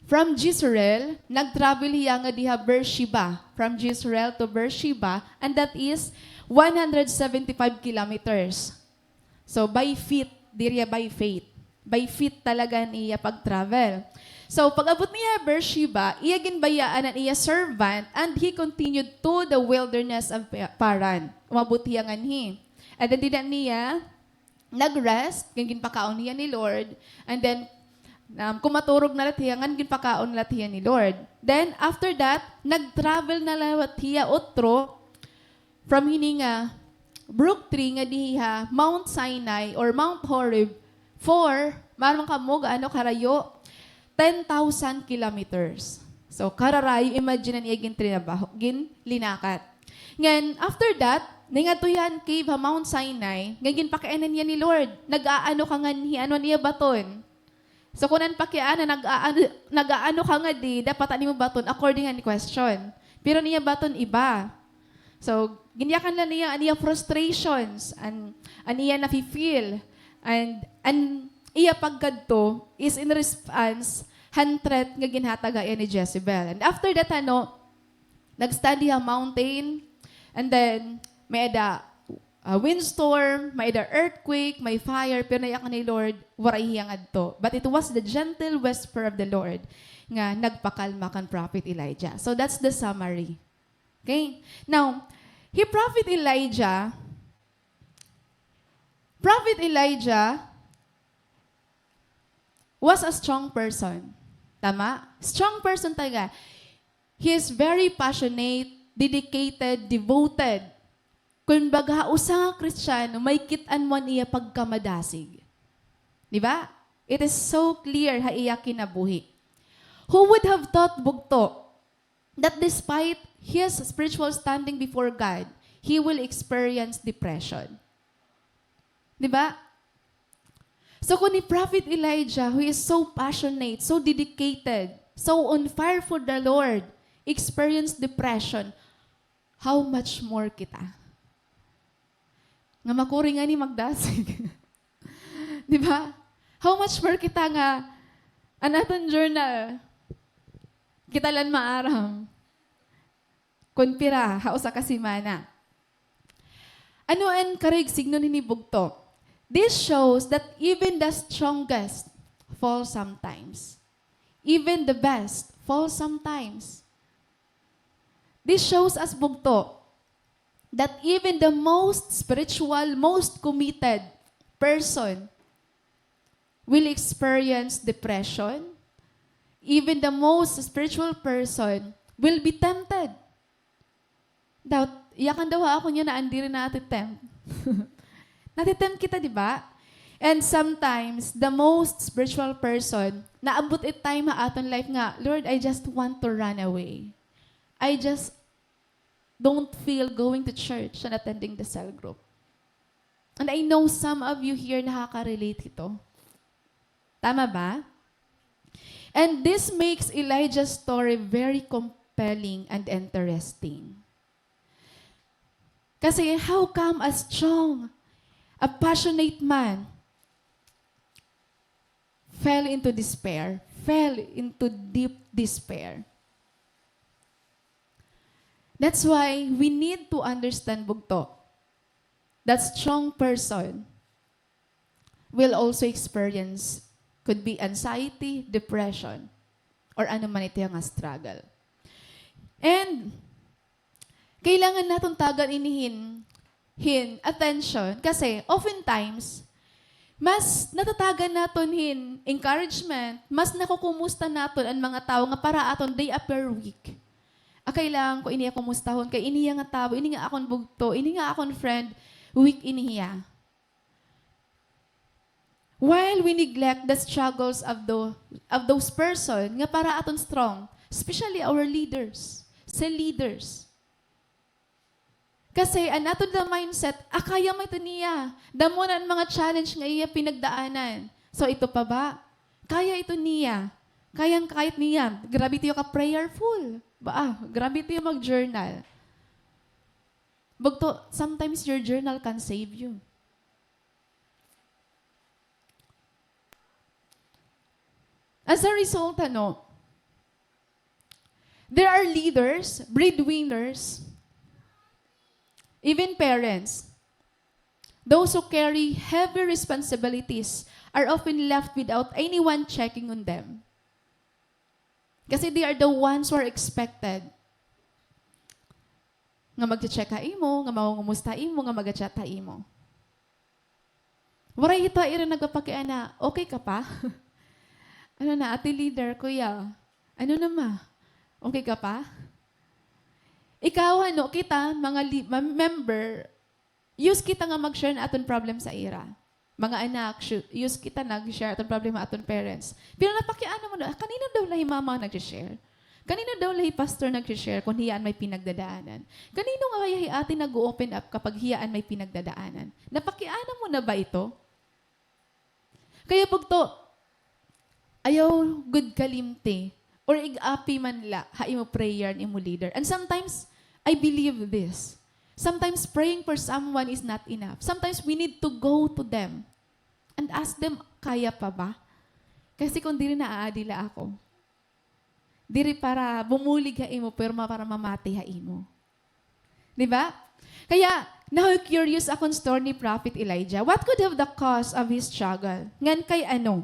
From Jezreel, nag-travel hiya ngadi ha Beersheba. From Jezreel to Beersheba, and that is one hundred seventy-five kilometers. So by feet, diri hiya by faith. By feet talaga an iya pag-travel. So pag-abot niya ha Beersheba, iya ginbayaan an iya servant, and he continued to the wilderness of Pa-, Paran. Umabot hiya nganhi. And then dida niya nag-rest, ngan ginpakaon hiya ni Lord, and then, um, kumaturog na liwat hiya, ngan ginpakaon na liwat hiya ni Lord. Then, after that, nag-travel na liwat hiya utro from hini nga brook tree ngadi ha Mount Sinai or Mount Horeb for, maaram kamo gaano karayo, ten thousand kilometers. So, kararayo, imagine an iya gintrinabaho, ginlinakat. Ngan, after that, nahingadto hiya han cave ha Mount Sinai, nga ginpakianan hiya ni Lord. Nag-aano ka nganhi, ano an iya baton? So, kun an pakiana, nag-aano, nag-aano ka ngadi, dapat an imo baton according han question. Pero an iya baton iba. So, ginyakan la niya an iya frustrations, an, an iya nafi-feel, and an iya pagkadto is in response han threat nga ginhatag ha iya ni Jezebel. And after that, ano, nag-stand hiya ha mountain, and then may-ada, uh, windstorm, may-ada earthquake, may fire, pero nayakan ni Lord, waray hiya ngadto. But it was the gentle whisper of the Lord nga nagpakalma kan Prophet Elijah. So that's the summary. Okay? Now, hi Prophet Elijah, Prophet Elijah was a strong person. Tama? Strong person talaga. He is very passionate, dedicated, devoted. Kumbaga, usa nga Kristiyano, makikit-an mo an iya pagkamadasig. Di ba? It is so clear ha iya kinabuhi. Who would have thought, bugto, that despite his spiritual standing before God, he will experience depression. Di ba? So, kun ni Prophet Elijah, who is so passionate, so dedicated, so on fire for the Lord, experienced depression, how much more kita? Nga makuri ngani magdasig. Di ba? How much more kita nga, an aton journal, kita la an maaram. Kun pira, ha usa ka semana. Ano an karuyag signon hini, bugto? This shows that even the strongest fall sometimes. Even the best fall sometimes. This shows us, bugto, that even the most spiritual, most committed person will experience depression. Even the most spiritual person will be tempted. Daw, yakan daw ha akon yana, an diri nati-tempt. Nati-tempt kita, di ba? And sometimes, the most spiritual person, naabot it time ha aton life nga, "Lord, I just want to run away. I just don't feel going to church and attending the cell group." And I know some of you here nakaka-relate hito. Tama ba? And this makes Elijah's story very compelling and interesting. Kasi how come a strong, a passionate man fell into despair, fell into deep despair? That's why we need to understand, bugto, that strong person will also experience, could be anxiety, depression, or ano man ito nga struggle. And kailangan naton tagan ini hin, hin attention kasi oftentimes, mas natatagan naton hin encouragement, mas nakukumusta naton an mga tawo nga para aton they appear weak. Ah, kailangan ko ini iya kumustahon kay ini iya nga tawo, ini nga akon bugto, ini nga akon friend, weak ini hiya. While we neglect the struggles of the, of those person nga para aton strong, especially our leaders, sa leaders. Kasi an aton nga mindset, ah, kaya man ito niya. Damo na an mga challenge nga iya pinagdaanan. So, ito pa ba? Kaya ito niya. Kayang-kaya ito niya. Grabe ito ka prayerful. Ba, ah, grabe ito mag-journal. Bugto, sometimes your journal can save you. As a result, ano, there are leaders, breadwinners, even parents. Those who carry heavy responsibilities are often left without anyone checking on them. Kasi they are the ones who are expected nga magche-check ha imo, nga mangungumusta ha imo, nga maga-chat ha imo. Waray hito ha ira nagpapakiana, "Okay ka pa?" Ano na, ate leader, kuya? Ano na ma? Okay ka pa? Ikaw, ano, kita, mga li-, ma-, member, use kita nga mag-share na aton problem sa ira. Mga anak, shu-, use kita nag-share aton problema aton parents. Pero napakiana mo na, kanino daw la hi mama nag-share? Kanino daw la hi pastor nag-share kung hiya an may pinagdadaanan? Kanino nga kaya hi ate nag-o-open up kapag hiya an may pinagdadaanan? Napakiana mo na ba ito? Kaya bugto, ayaw gud kalimti or ig-api man la ha imo prayer an imo leader. And sometimes, I believe this. Sometimes praying for someone is not enough. Sometimes we need to go to them and ask them, "Kaya pa ba?" Kasi kung diri na, aadi la ako. Diri para bumulig ha imo, pero ma-, para mamati ha imo. Di ba? Kaya, naho-curious akon story ni Prophet Elijah. What could have the cause of his struggle? Ngan kay ano?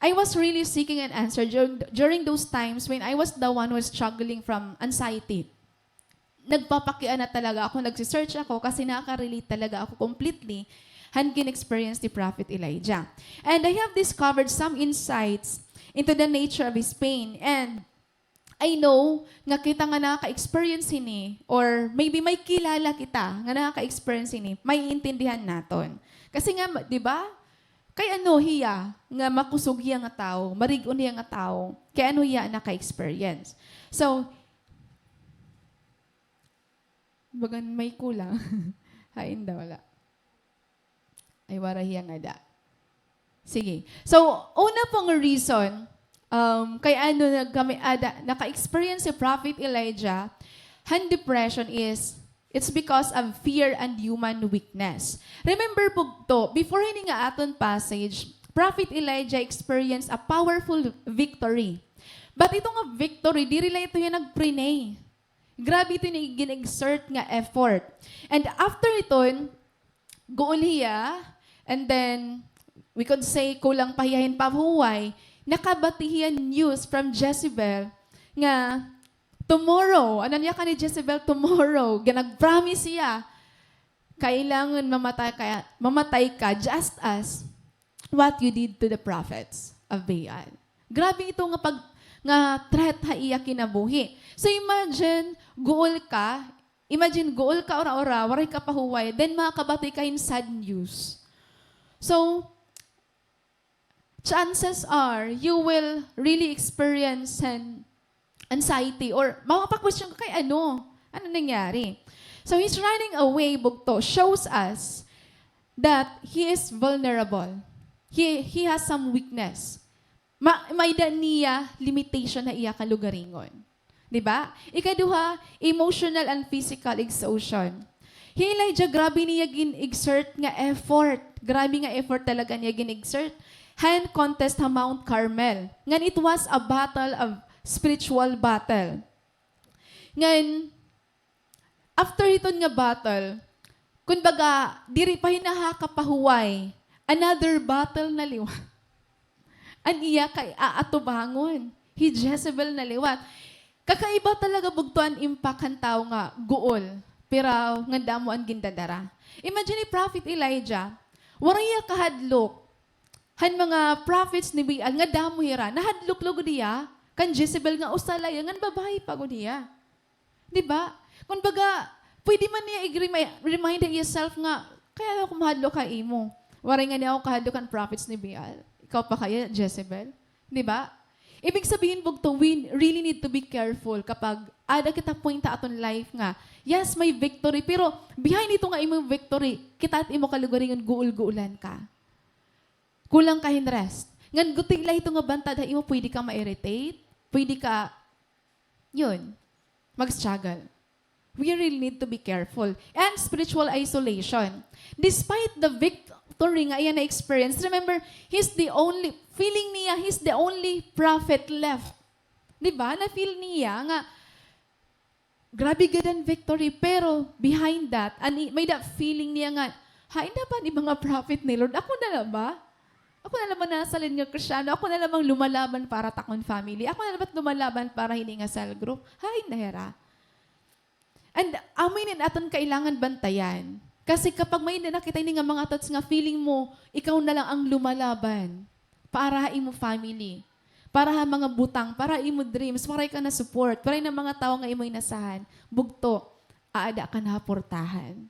I was really seeking an answer during, during those times when I was the one who was struggling from anxiety. Nagpapakiana talaga ako, nagse-search ako kasi nakaka-relate talaga ako completely han gin-experience ni Prophet Elijah. And I have discovered some insights into the nature of his pain. And I know nga kita nga nakaka-experience hini, or maybe may kilala kita nga nakaka-experience hini, maiintindihan naton. Kasi nga, di ba? Kay ano hiya nga makusog hiya nga tawo, marig-on hiya nga tawo, kay ano hiya naka-experience. So, bagan may kulang. Hain daw, wala. Ay, waray hiya ngada. Sige. So, una pong reason, um, kay ano nagkami-, ada, naka-experience si Prophet Elijah han depression is, it's because of fear and human weakness. Remember, bugto, before hini nga aton passage, Prophet Elijah experienced a powerful victory. But ito nga victory, diri la ito hiya nagprinay. Grabe ito niya gin-exert nga effort. And after iton, guol hiya, and then, we could say, kulang pa hiya hin pahuway, nakabati hiya news from Jezebel nga tomorrow, ano niya ka ni Jezebel, tomorrow, nga nag-promise hiya, kailangan mamatay ka, mamatay ka just as what you did to the prophets of Baal. Grabe ito nga pag-, nga threat ha iya kinabuhi. So imagine, guol ka, imagine, guol ka ura-ura, waray ka pahuway, then makakabati ka hin sad news. So, chances are, you will really experience an anxiety or makaka-question ka kay ano? Ano nangyari? So, his running away, bugto, shows us that he is vulnerable. He, he has some weakness. Ma-, may-ada niya limitation ha iya kalugaringon. Di ba? Ikaduha, emotional and physical exhaustion. Hi Elijah, grabe niya gin-exert nga effort. Grabe nga effort talaga niya gin-exert. Han contest ha Mount Carmel. Ngan it was a battle of spiritual battle. Ngan, after hiton nga battle, kumbaga, diri pa hin nakakapahuway, another battle na liwat. An iya kay aatubangon, hi Jezebel na liwat. Kakaiba talaga bugto an impact han tawo nga guol, pero ngan damo an gindadara. Imagine ni Prophet Elijah, waray hiya kahadlok han mga prophets ni Baal nga damo hira. Nahadlok la gud hiya kan Jezebel nga usa la hiya, ngan babaye pa gud hiya. Di ba? Kumbaga, pwede man niya i-remi-, remind himself nga, "Kay ano ako mahadlok ha imo? Waray ngani ako kahadlok han prophets ni Baal. Ikaw pa kaya, Jezebel?" Di ba? Ibig sabihin, bugto, we really need to be careful kapag ada kita point ha aton life nga, yes, may victory, pero behind hito nga imo victory, kita it imo kalugaringon, guol-guolan ka. Kulang ka hin rest. Ngan guti la hito nga bantad ha imo, pwede ka ma-irritate, pwede ka, yun, mag-struggle. We really need to be careful. And spiritual isolation. Despite the victory nga iya na-experience, remember, he's the only, feeling niya, he's the only prophet left. Di ba? Na-feel niya nga, grabe gud an victory, pero behind that, an i-, may-ada feeling niya nga, "Hain na ba an iba nga prophet ni Lord? Ako na la ba? Ako na la ba nasalin nga Kristiyano? Ako na la ba an lumalaban para ha akon family? Ako na la ba it lumalaban para hini nga cell group? Hain na hira?" And amo ini an aton kailangan bantayan. Kasi kapag may-ada na kita ini nga mga thoughts nga feeling mo, ikaw na la an lumalaban para ha imo family, para ha mga butang, para ha imo dreams, waray ka na support, waray na mga tawo nga imo inasahan, bugto, aada ka na ha portahan.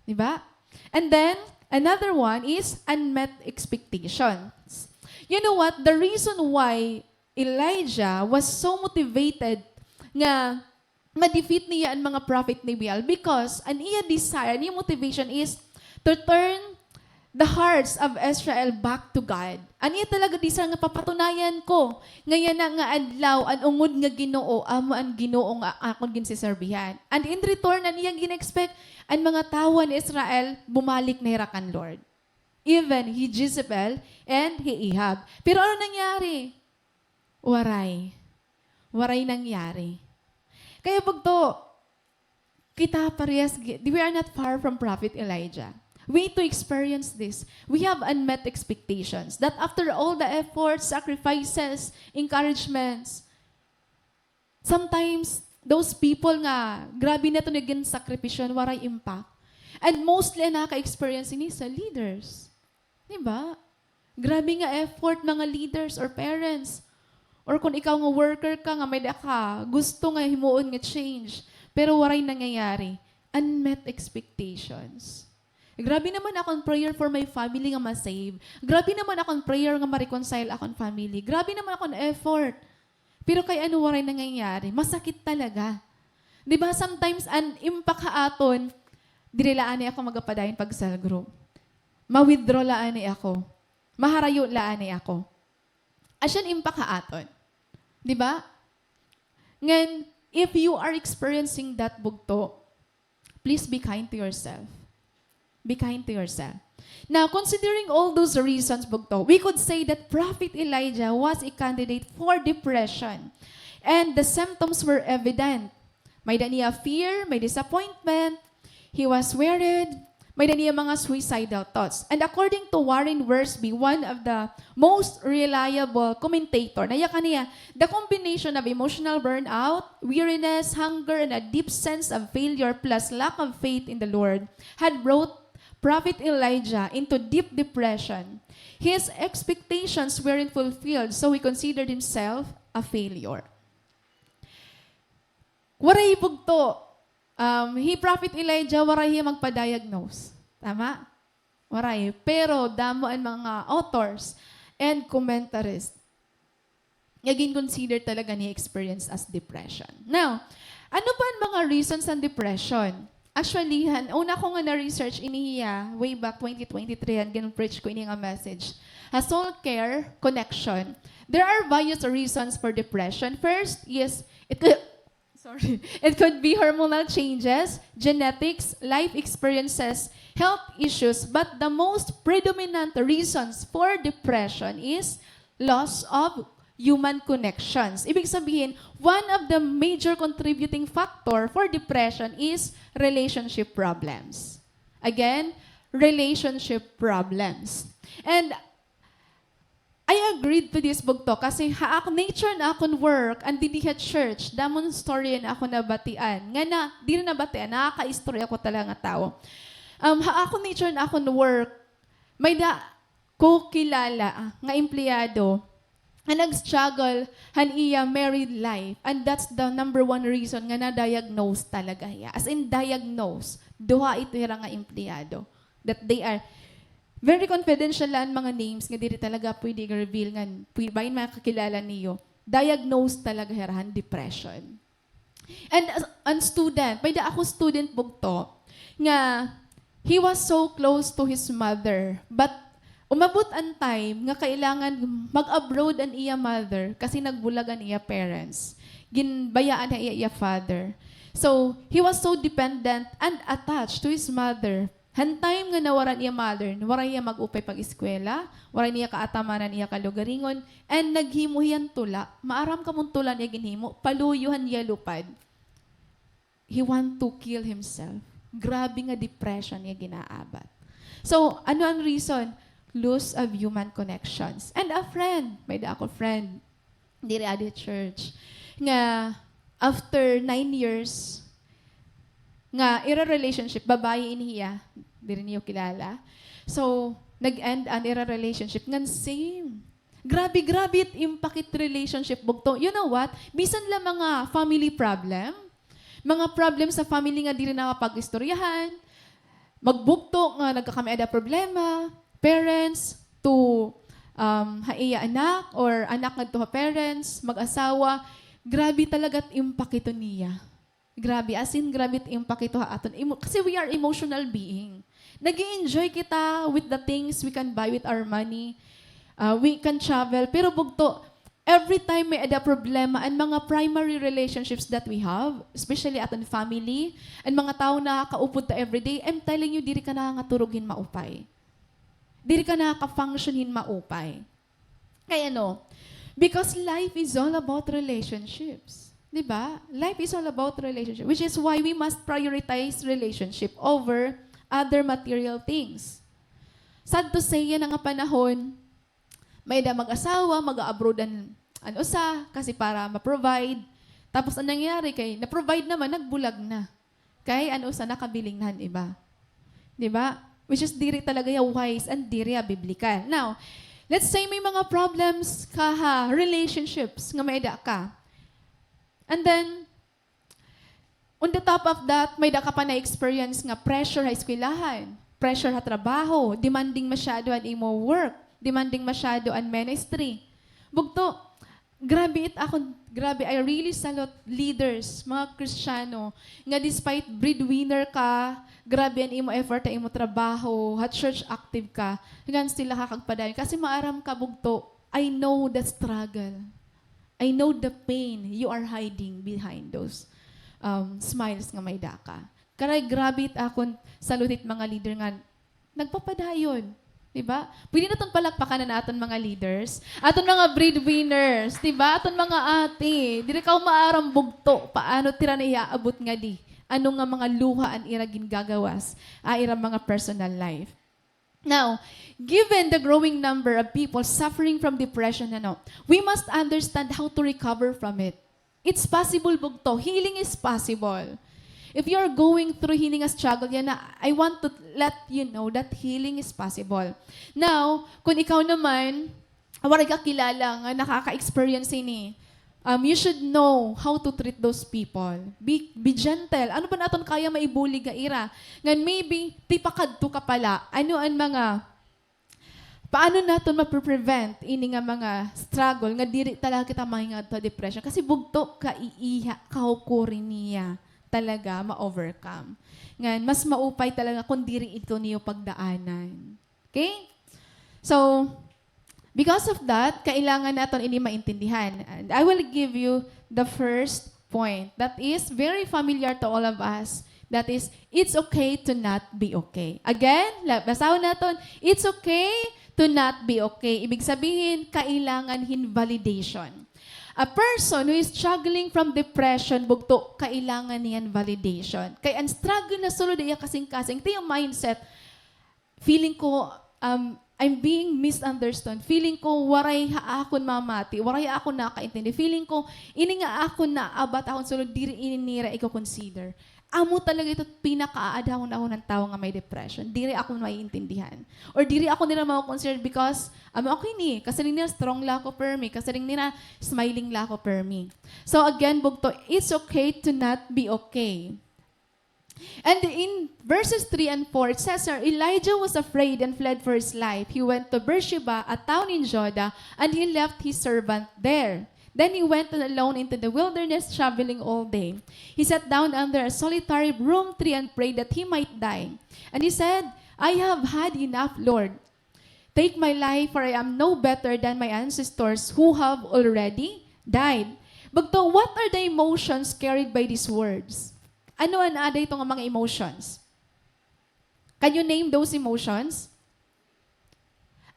Di ba? And then, another one is unmet expectations. You know what? The reason why Elijah was so motivated nga ma-defeat niya an mga prophet ni Baal because an iya desire, an iya motivation is to turn the hearts of Israel back to God. An iya talaga desire nga papatunayan ko nga yana nga adlaw an ungod nga Ginoo amo an Ginoo nga akon ginseserbihan. And in return, an iya gin-expect, an mga tawo han Israel bumalik na hira kan Lord. Even hi Jezebel and hi Ahab. Pero ano nangyari? Waray. Waray nangyari. Kaya bugto, kita parehas, gi-, we are not far from Prophet Elijah. We need to experience this. We have unmet expectations that after all the efforts, sacrifices, encouragements, sometimes, those people nga grabe na ito nga ginsakripisyohan, waray impact. And mostly, an nakaka-experience ini sa leaders. Di ba? Grabe nga effort, mga leaders or parents. Or kung ikaw nga worker ka, nga may-ada ka gusto nga himuon nga change, pero waray nangyayari. Unmet expectations. Grabe naman akon prayer for my family nga ma-save. Grabe naman akon prayer nga ma-reconcile akon family. Grabe naman akon effort. Pero kay ano waray nangyayari? Masakit talaga. Di ba, sometimes, an impact ha aton, diri la anay ako magapadayon pag cell group. Ma-withdraw la anay ako. Maharayo la anay ako. Asya an impact ha aton. Di ba? Ngan, if you are experiencing that, bugto, please be kind to yourself. Be kind to yourself. Now, considering all those reasons, bugto, we could say that Prophet Elijah was a candidate for depression. And the symptoms were evident. May-ada niya fear, may disappointment, he was worried, may-ada niya mga suicidal thoughts. And according to Warren Wiersbe, one of the most reliable commentator, naya kaniya, the combination of emotional burnout, weariness, hunger, and a deep sense of failure plus lack of faith in the Lord had brought Prophet Elijah into deep depression. His expectations weren't fulfilled, so he considered himself a failure. Waray bugto. Um, hi Prophet Elijah, waray hiya magpa-diagnose. Tama? Waray. Pero damo an mga authors and commentaries nga gin-consider talaga niya experience as depression. Now, ano ba an mga reasons han depression? Actually, han una ko nga na-research ini hiya, way back twenty twenty-three, han gin-preach ko ini nga message. Ha Soul Care Connection, there are various reasons for depression. First is, it could, sorry, it could be hormonal changes, genetics, life experiences, health issues, but the most predominant reasons for depression is loss of human connections. Ibig sabihin, one of the major contributing factor for depression is relationship problems. Again, relationship problems. And I agreed to this, bugto, kasi ha ak-, nature na akon work, an didi ha church, damo nga story an akon nabatian. Nga na, diri nabatian, nakakaistorya ko talaga nga tawo. Um, ha akon nature na akon work, may-ada ko kilala nga empleyado nga nag-struggle han iya married life, and that's the number one reason nga na-diagnose talaga hiya. As in, diagnose. Duha ito hira nga empleyado that they are very confidential la an mga names nga diri talaga pwede i-reveal ngan pwede, bangin makakilala niyo. Diagnose talaga hira han depression. And as, an student, may-ada ako student, bugto, nga he was so close to his mother, but umabot an time nga kailangan mag-abroad an iya mother kasi nagbulag an iya parents. Ginbayaan na iya, iya father. So, he was so dependent and attached to his mother. Han time nga nawara an iya mother, waray hiya mag-upay pag-eskwela, waray niya kaatamanan iya kalugaringon, and naghimo hiya hin tula. Maaram kamo hin tula nga iya ginhimo, paluyo han yellow pad. He want to kill himself. Grabe nga depression iya ginaabat. So, ano an reason? Loss of human connections. And a friend, may-ada ako friend, diri adi church, nga after nine years nga ira relationship, babayi ini hiya, diri niyo kilala. So, nag-end an ira relationship ngan same. Grabe, grabe it impact it relationship, bugto. You know what? Bisan la mga family problem, mga problem sa family nga diri nakapag-istoryahan, magbugto nga nagkakamay-ada problema, parents to, um, ha iya anak or anak ngadto ha parents, mag-asawa, grabe talaga it impact ito niya. Grabe, as in, grabe it impact ito ha aton. Emo-, kasi we are emotional being. Nag-e-enjoy kita with the things we can buy with our money. Uh, we can travel. Pero bugto, every time may-ada problema, an mga primary relationships that we have, especially aton family, an mga tawo nga nakakaupod ta everyday, I'm telling you, diri ka nakaturog hin maupay. Diri ka nakaka-function hin maupay. Kay ano? Because life is all about relationships. Di ba? Life is all about relationship, which is why we must prioritize relationship over other material things. Sad to say, yana nga panahon, may-ada mag-asawa, mag-a-abroad an, an usa, kasi para ma-provide. Tapos, an nangyari kay, na-provide naman, nagbulag na. Kay, an usa, nakabiling na han iba. Di ba? Which is diri talaga hiya wise and diri hiya biblical. Now, let's say may mga problems ka ha relationships nga may-ada ka. And then, on the top of that, may-ada ka pa na-experience nga pressure ha eskwelahan, pressure ha trabaho, demanding masyado an imo work, demanding masyado an ministry. Bugto, grabe it akon, grabe, I really salute leaders, mga Kristiyano, nga despite breadwinner ka, grabe an imo effort ha imo trabaho, ha church active ka, ngan still nakakagpadayon. Kasi maaram ka, bugto, I know the struggle. I know the pain you are hiding behind those, um, smiles nga may-ada ka. Karay grabe it akon salute it mga leader nga nagpapadayon. Di ba? Pwede naton palakpakan an aton mga leaders, aton mga breadwinners, di ba? Aton mga ate. Diri ka maaram bugto, paano it ira naiaabot ngadi? Ano nga mga luha an ira gingagawas ha ira mga personal life? Now, given the growing number of people suffering from depression, ano, we must understand how to recover from it. It's possible, bugto. Healing is possible. If you are going through healing a struggle, yana, I want to let you know that healing is possible. Now, kung ikaw naman, waray ka kilala nga nakaka-experience hini, um, you should know how to treat those people. Be, be gentle. Ano pa naton kaya maibulig ha ira? Ngan maybe, tipakadto ka pa la. Ano an mga, paano naton mape-prevent ini nga mga struggle nga diri talaga kita mahingadto ha depression? Kasi bugto, kaiiha, kahukuri niya talaga ma-overcome. Ngan, mas maupay talaga kung diri ito niyo pagdaanan. Okay? So, because of that, kailangan naton ini maintindihan. And I will give you the first point that is very familiar to all of us. That is, it's okay to not be okay. Again, la-, basahon naton, it's okay to not be okay. Ibig sabihin, kailangan hin validation. A person who is struggling from depression, bugto, kailangan niyan validation. Kay an struggle na sulod iya kasingkasing, ito iya mindset, feeling ko, um, I'm being misunderstood. Feeling ko, waray ha akon mamati, waray ha akon nakaintindi. Feeling ko, ini nga akon naabat akon sulod, diri ini nira iko-consider. Amo talaga ito pinakaaadhawon-ahon han tawo nga may depression. Diri ako maiintindihan. Or diri ako nira mako-consider because, amo ako ini, kasiring nira strong la ako permi, kasiring nira smiling la ako permi. So again, bugto, it's okay to not be okay. And in verses three and four, it says here, Elijah was afraid and fled for his life. He went to Beersheba, a town in Judah, and he left his servant there. Then he went alone into the wilderness, traveling all day. He sat down under a solitary broom tree and prayed that he might die. And he said, I have had enough, Lord. Take my life, for I am no better than my ancestors who have already died. Bugto, what are the emotions carried by these words? Ano an ada ito nga mga emotions? Can you name those emotions?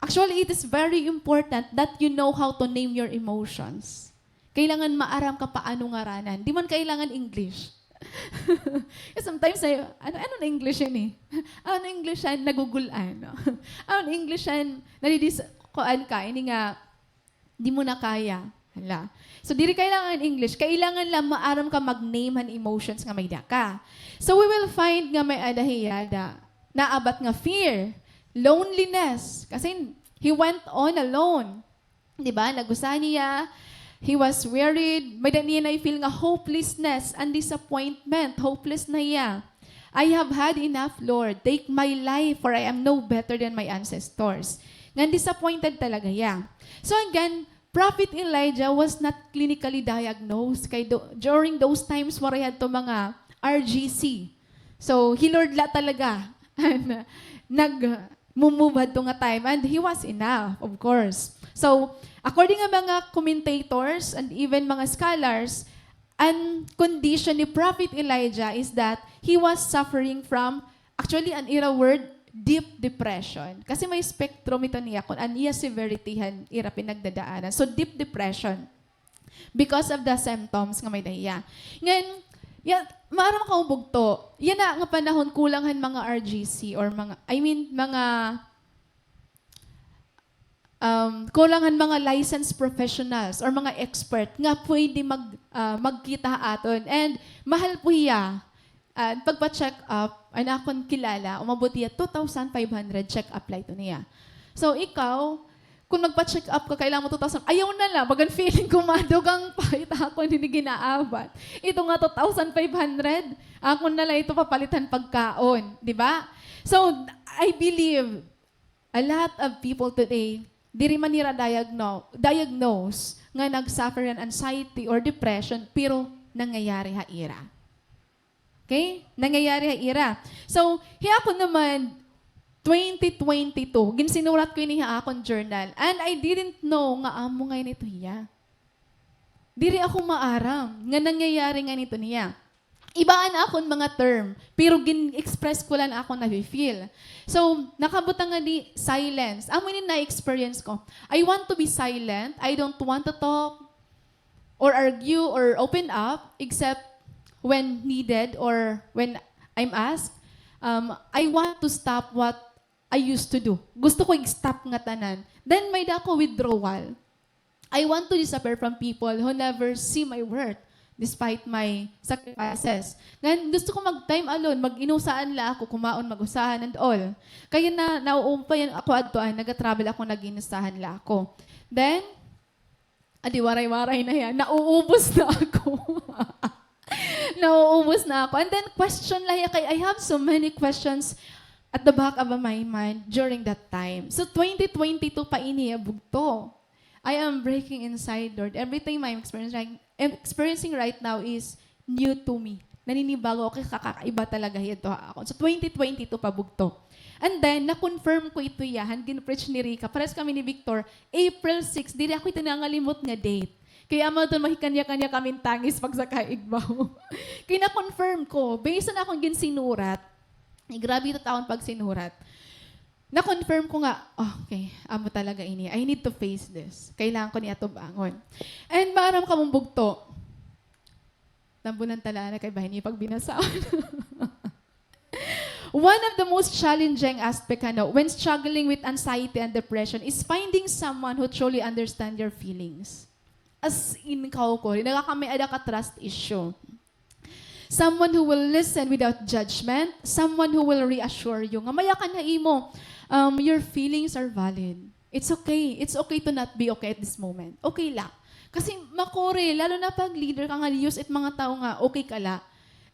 Actually, it is very important that you know how to name your emotions. Kailangan maaram ka paano ngaranan. Di man kailangan English. Sometimes, ay, ano, ano na English yan eh? Ano English yan? Nagugul-an. Ano English yan? Nadidis-, kuan ka, ini nga, di mo na kaya. Hala. So, diri kailangan English. Kailangan lang maaram ka mag-name han emotions nga may-ada ka. So, we will find nga may-ada hiya da naabat nga fear, loneliness. Kasi, he went on alone. Di ba? Nag-usa niya, he was wearied. May-ada niya na-feel nga hopelessness and disappointment. Hopeless na hiya. I have had enough, Lord. Take my life, for I am no better than my ancestors. Ngan disappointed talaga hiya. So again, Prophet Elijah was not clinically diagnosed. Kay do, during those times, waray hadto mga R G C. So, hi Lord la talaga an nag-move hadto nga time. And he was enough, of course. So, according nga mga commentators and even mga scholars, an condition ni Prophet Elijah is that he was suffering from, actually, an ira word, deep depression. Kasi may spectrum ito niya kung an iya severity han ira pinagdadaanan. So, deep depression. Because of the symptoms nga may-ada hiya. Ngan, ya, maaram ka, bugto, yana nga panahon kulang han mga R G C or mga, I mean, mga, um, kulang han mga licensed professionals or mga expert nga pwede mag-, ah, magkita ha aton. And mahal po hiya. Ah, pagpa-check up, an akon kilala, umabot hiya two thousand five hundred check up la ito niya. So, ikaw, kon magpa-check up ka, kailangan mo two thousand, ayaw na la, bagan feeling ko madugang pa it akon ini ginaabat. Ito nga two thousand five hundred, akon na la ito papalit han pagkaon, di ba? So, I believe, a lot of people today, diri man nira diagno-, diagnose nga nag-suffer han anxiety or depression, pero nangyayari ha ira. Okay? Nangyayari ha ira. So, hi ako naman, twenty twenty-two, ginsinurat ko ini ha akon journal. And I didn't know nga amo ngay-an ito hiya. Diri ako maaram nga nangyayari ngay-an ito niya. Iba an akon mga term, pero gin-express ko lang akon nafe-feel. So, nakabutang ngadi silence. Amo ini na-experience ko. I want to be silent. I don't want to talk or argue or open up except when needed or when I'm asked. Um, I want to stop what I used to do. Gusto ko i-stop nga tanan. Then, may-ada ako withdrawal. I want to disappear from people who never see my worth despite my sacrifices. Ngan gusto ko mag-time alone, mag-inusaan la ako, kumaon, mag-usahan and all. Kay na, nauubo pa yan ako adto, ah, naga-travel ako, nag-inusahan la ako. Then, adi, waray-waray na hiya. Nauubos na ako. Nauubos na ako. And then, question la hiya kay I have so many questions at the back of my mind during that time. So, twenty twenty-two pa ini, bugto. I am breaking inside, Lord. Everything I'm experiencing, I'm experiencing right now is new to me. Naninibago ako, kakaiba talaga hiya ha akon. So, twenty twenty-two pa, bugto. And then, na-confirm ko ito hiya han gin-preach ni Rica. Parehas kami ni Victor, April six, diri ako ito nangalimot nga date. Kay amo ito mahikanya-kanya kami hin tangis pagsaka ha igbaw. Kay na-confirm ko, based ha akon ginsinurat, eh, grabe ito taon pagsinurat. na-confirm ko nga, "Okay, amo talaga ini. I need to face this. Kailangan ko niya tubangon." And maaram kamo, bugto. Tambunan ta la na kay bahin niyo pagbinasahon. One of the most challenging aspect, ano, when struggling with anxiety and depression is finding someone who truly understand your feelings. As in, kaw ko, nagkakamay-ada ka trust issue. Someone who will listen without judgment, someone who will reassure you nga mayakan ha imo, um, your feelings are valid. It's okay. It's okay to not be okay at this moment. Okay la. Kasi makuri, lalo na pag leader ka nga, liyos it mga tawo nga okay ka la.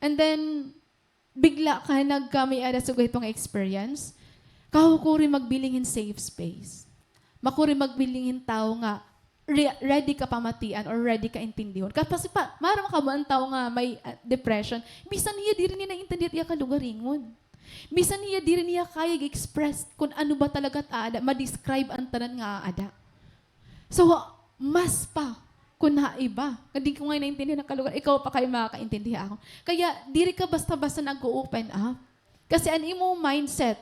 And then, bigla ka nagkamay-ada sugad hito nga experience, kahukuri magbiling hin safe space. Makuri magbiling hin tawo nga re-, ready ka pamatian or ready ka intindihon. Kasi pa, maaram kamo an tawo nga may, ah, depression, bisan hiya diri niya naintindihan it iya kalugaringon. Bisan hiya diri niya kaya i-express kun ano ba talaga it aada, ma-describe an tanan nga aada. So, mas pa kun ha iba. Nga di ko nga naintindihan an kalugar, ikaw pa kay makakaintindi ha akon. Kaya, diri ka basta-basta nag-o-open up. Kasi an imo mindset,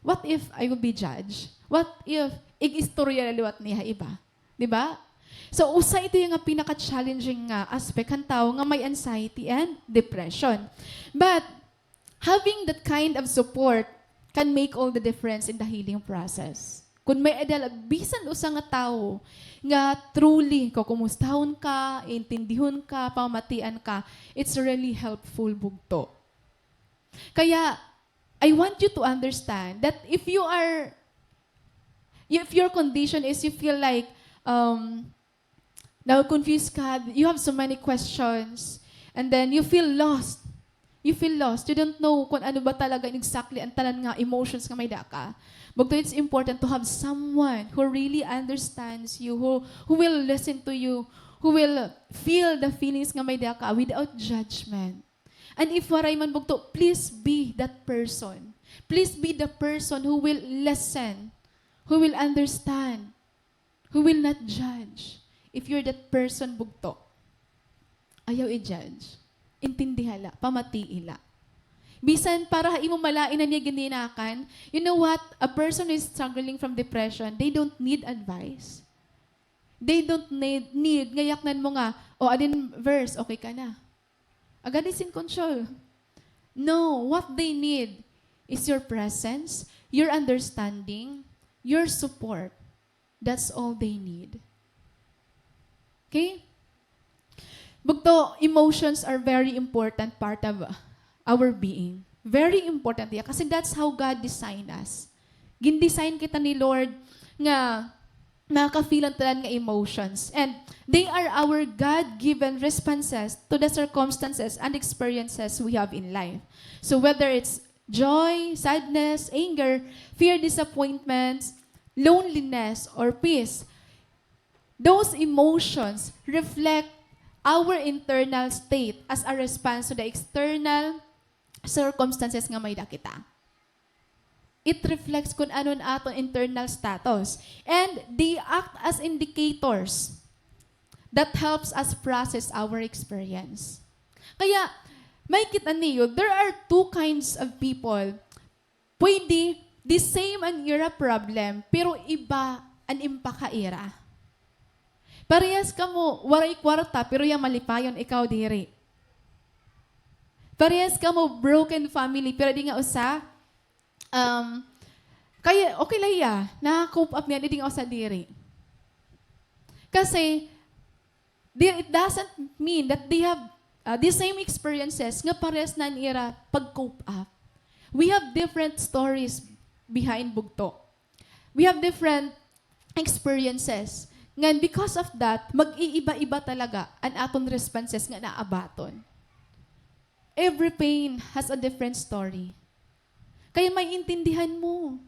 "What if I will be judged? What if ig-istorya la liwat niya ha iba?" Di ba? So, usa ito nga pinaka-challenging nga aspect han tawo nga may anxiety and depression. But, having that kind of support can make all the difference in the healing process. Kun may-ada la bisan usa nga tawo nga truly kukumustahon ka, intindihon ka, pamatian ka, it's really helpful, bugto. Kaya, I want you to understand that if you are, if your condition is you feel like, um, na-confuse ka, you have so many questions, and then you feel lost. You feel lost. You don't know kun ano ba talaga in exactly an tanan nga emotions nga may-ada ka. Bugto, it's important to have someone who really understands you, who, who will listen to you, who will feel the feelings nga may-ada ka without judgment. And if waray man, bugto, please be that person. Please be the person who will listen, who will understand, who will not judge. If you're that person, bugto, ayaw i-judge. Intindiha la, pamatii la. Bisan para ha imo malain an iya ginhinakan, you know what? A person who is struggling from depression, they don't need advice. They don't need, need nga yaknan mo nga, "O, adin verse, okay ka na." Agad is in control. No, what they need is your presence, your understanding, your support. That's all they need. Okay? Bugto, emotions are very important part of our being. Very important hiya. Kasi that's how God designed us. Gin-design kita ni Lord nga makaka-feel an tanan nga emotions. And they are our God-given responses to the circumstances and experiences we have in life. So whether it's joy, sadness, anger, fear, disappointments, loneliness, or peace, those emotions reflect our internal state as a response to the external circumstances nga may-ada kita. It reflects kun ano an aton internal status. And they act as indicators that helps us process our experience. Kaya, makikita niyo, there are two kinds of people. Pwede, the same an ira problem, pero iba an impact ha ira. Parehas kamo, waray kwarta, pero iya malipayon, ikaw diri. Parehas kamo, broken family, pero dinhi nga usa, um, kaya, okay la hiya, naka-cope up niya, dinhi nga usa diri. Kasi, di-, it doesn't mean that they have, uh, the same experiences nga parehas na an ira pag-cope up. We have different stories behind, bugto. We have different experiences. Ngan, because of that, mag-iiba-iba talaga an aton responses nga naabaton. Every pain has a different story. Kaya maintindihan mo.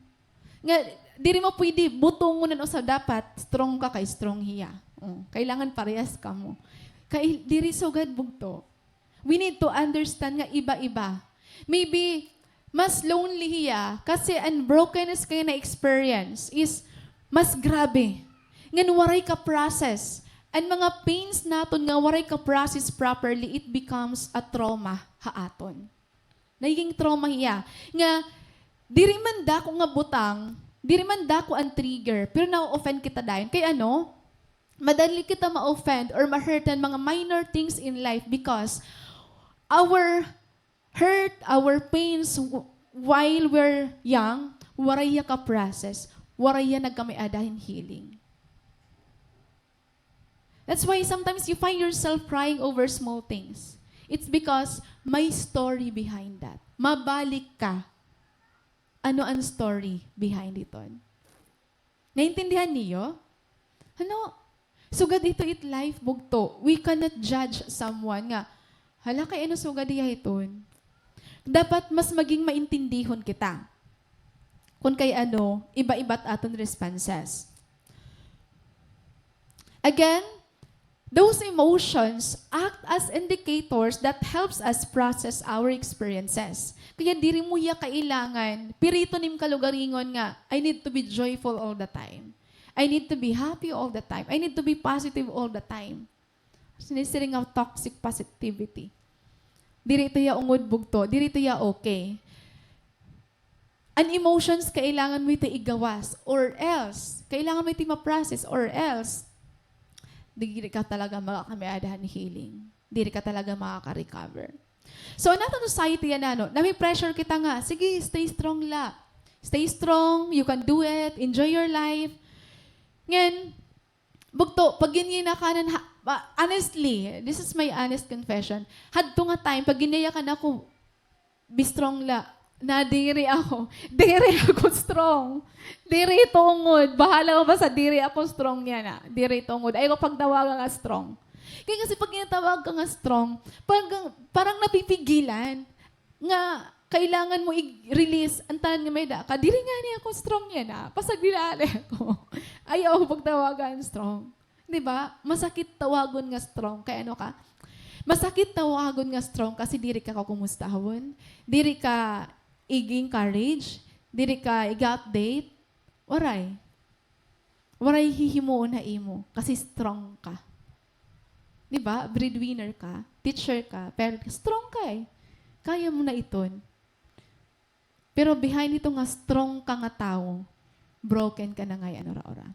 Nga, diri mo pwede butongon an usa, dapat strong ka kay strong hiya. O, kailangan parehas kamo. Kay diri sugad, bugto. We need to understand nga iba-iba. Maybe, mas lonely hiya kasi an brokenness nga iya na-experience is mas grabe. Ngan waray ka-process. An mga pains naton nga waray ka-process properly, it becomes a trauma ha aton. Nagiging trauma hiya. Nga, diri man dako nga butang, Diri man dako an trigger, pero na-offend kita dayon. Kay ano? Madali kita ma-offend or ma-hurt han mga minor things in life because our hurt, our pains w-, while we're young, waray hiya ka-process, waray hiya nagkamay-ada hin healing. That's why sometimes you find yourself crying over small things. It's because may story behind that. Mabalik ka. Ano an story behind iton? Naintindihan niyo? Ano? Sugad ito it life, bugto. We cannot judge someone nga, "Hala, kay ano sugad hiya hiton?" Dapat mas maging maintindihon kita. Kun kay ano, iba-iba it aton responses. Again, those emotions act as indicators that helps us process our experiences. Kaya diri mo hiya kailangan piriton nim kalugaringon nga, "I need to be joyful all the time. I need to be happy all the time. I need to be positive all the time." Sinisiring nga toxic positivity. Diri ito hiya ungod, bugto. Diri ito hiya okay. An emotions, kailangan mo ito igawas, or else, kailangan mo ito ma-process, or else, diri ka talaga makakamay-ada han healing. Diri ka talaga makaka-recover. So, an aton society yana, no, nami-pressure kita nga, "Sige, stay strong la. Stay strong, you can do it, enjoy your life." Ngan, bugto, pag ginyayakan ha-, ah, honestly, this is my honest confession. Hadto nga time, pag ginyayakan ako, "Be strong la." Nadiri ako. Diri ako strong. Diri ito ungod. Bahala mo basta diri ako strong yana. Diri ito ungod. Ayaw ko pagtawagan nga strong. Kay kasi pag ginatawag ka nga strong, parang, parang napipigilan nga kailangan mo i-release an tanan nga may-ada ka. Diri ngani ako strong yana. Pasagdi la ako. Ayaw ako pagtawagan strong. Di ba? Masakit tawagon nga strong. Kay ano ka? Masakit tawagon nga strong kasi diri ka kakumustahon. Diri ka ig-encourage. Diri ka ig-update. Waray. Waray hihimuon ha imo kasi strong ka. Di ba? Breadwinner ka, teacher ka, parent ka, strong ka eh. Kaya mo na iton. Pero behind ito nga strong ka nga tawo, broken ka na ngay-an ura-ura.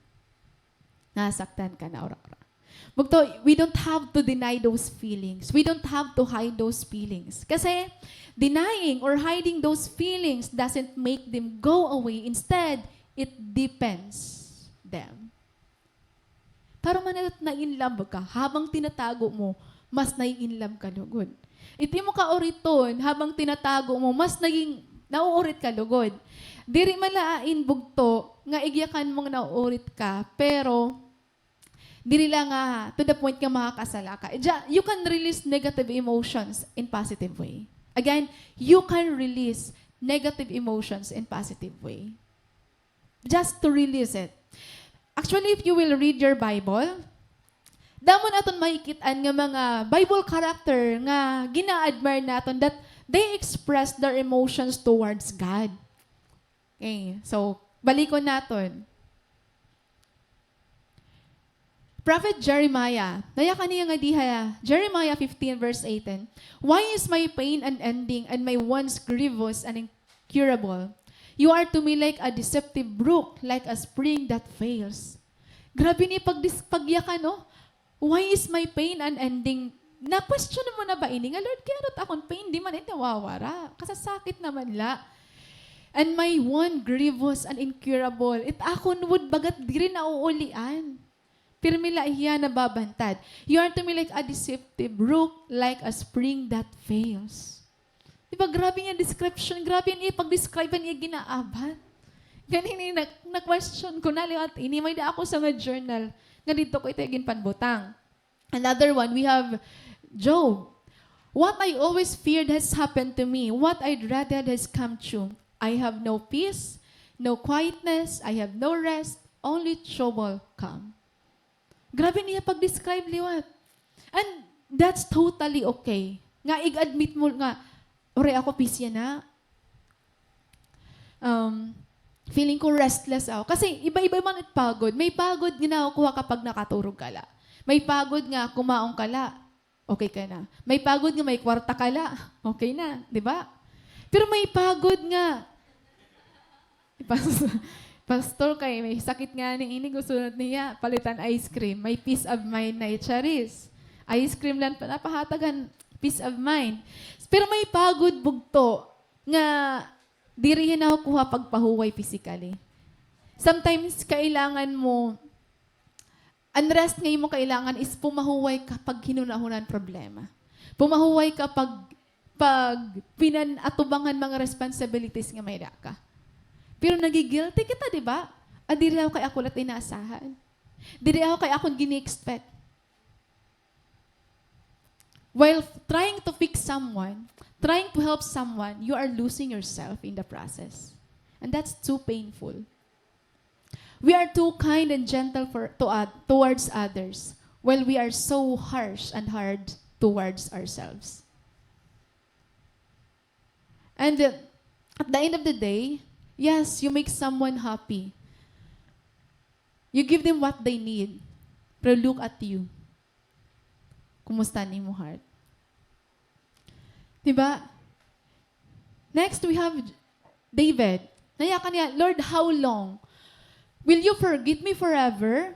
Nasaktan ka na ura-ura. Bugto, we don't have to deny those feelings. We don't have to hide those feelings. Kasi denying or hiding those feelings doesn't make them go away. Instead, it deepens them. Parang man na-in love ka, habang tinatago mo, mas nai-in love ka lugod. It imo kauriton, habang tinatago mo, mas naging nauurit ka lugod. Diri man la ain bugto nga igyakan mo nga nauurit ka, pero diri la nga to the point nga makakasala ka. Idya, you can release negative emotions in positive way. Again, you can release negative emotions in positive way. Just to release it. Actually, if you will read your Bible, damo naton makikit-an nga mga Bible character nga gina-admire naton that they express their emotions towards God. Okay, so, balikon naton. Prophet Jeremiah, nayakan niya nga diha, Jeremiah fifteen verse eighteen, "Why is my pain unending and my wounds grievous and incurable? You are to me like a deceptive brook, like a spring that fails." Grabe ni pagdis-, pagyakan, no? "Why is my pain unending?" Na-question mo na ba ini nga, "Lord, kay ano it akon pain, di man it nawawara? Kasasakit naman la. And my wound grievous and incurable." It akon wound bagat diri nauulian. Pirmi la hiya nababantad. "You are to me like a deceptive brook, like a spring that fails." Di ba, grabe niya description, grabe niya pag-describe niya ginaabat. Ganini, na, na-question ko na liwat ini, may-ada ako sa nga journal, nga didto ko ito ginpanbutang. Another one, we have Job. "What I always feared has happened to me. What I dreaded has come true. I have no peace, no quietness, I have no rest, only trouble come." Grabe niya pag-describe liwat. And that's totally okay. Nga ig-admit mo nga, "Waray ako peace yana. Um, feeling ko restless ako." Kasi iba-iba man it pagod. May pagod nga nakukuha ka pag nakaturog ka la. May pagod nga kumaon ka la. Okay ka na. May pagod nga may kwarta ka la. Okay na, di ba? Pero may pagod nga, ipas-, Pastor, kay may sakit ngani ini, gusto na niya palitan ice cream. May peace of mind na, eh, Charis. Ice cream lang pala, pahatag han peace of mind. Pero may pagod, bugto, nga diri hiya nakukuha pagpahuway physically. Sometimes, kailangan mo, an rest nga imo kailangan is pumahuway ka pag hinunahuna han problema. Pumahuway ka pag, pag pinan-atubang han mga responsibilities nga may-ada ka. Pero nagi-guilty kita, di ba? Ah, diri ako kay ako la it inaasahan. Diri ako kay akon gini-expect. While trying to fix someone, trying to help someone, you are losing yourself in the process. And that's too painful. We are too kind and gentle for, to oth-, towards others, while we are so harsh and hard towards ourselves. And, uh, at the end of the day, yes, you make someone happy. You give them what they need. Pero look at you. Kumusta an imo heart? Di ba? Next, we have David. Nayakan niya, "Lord, how long? Will you forget me forever?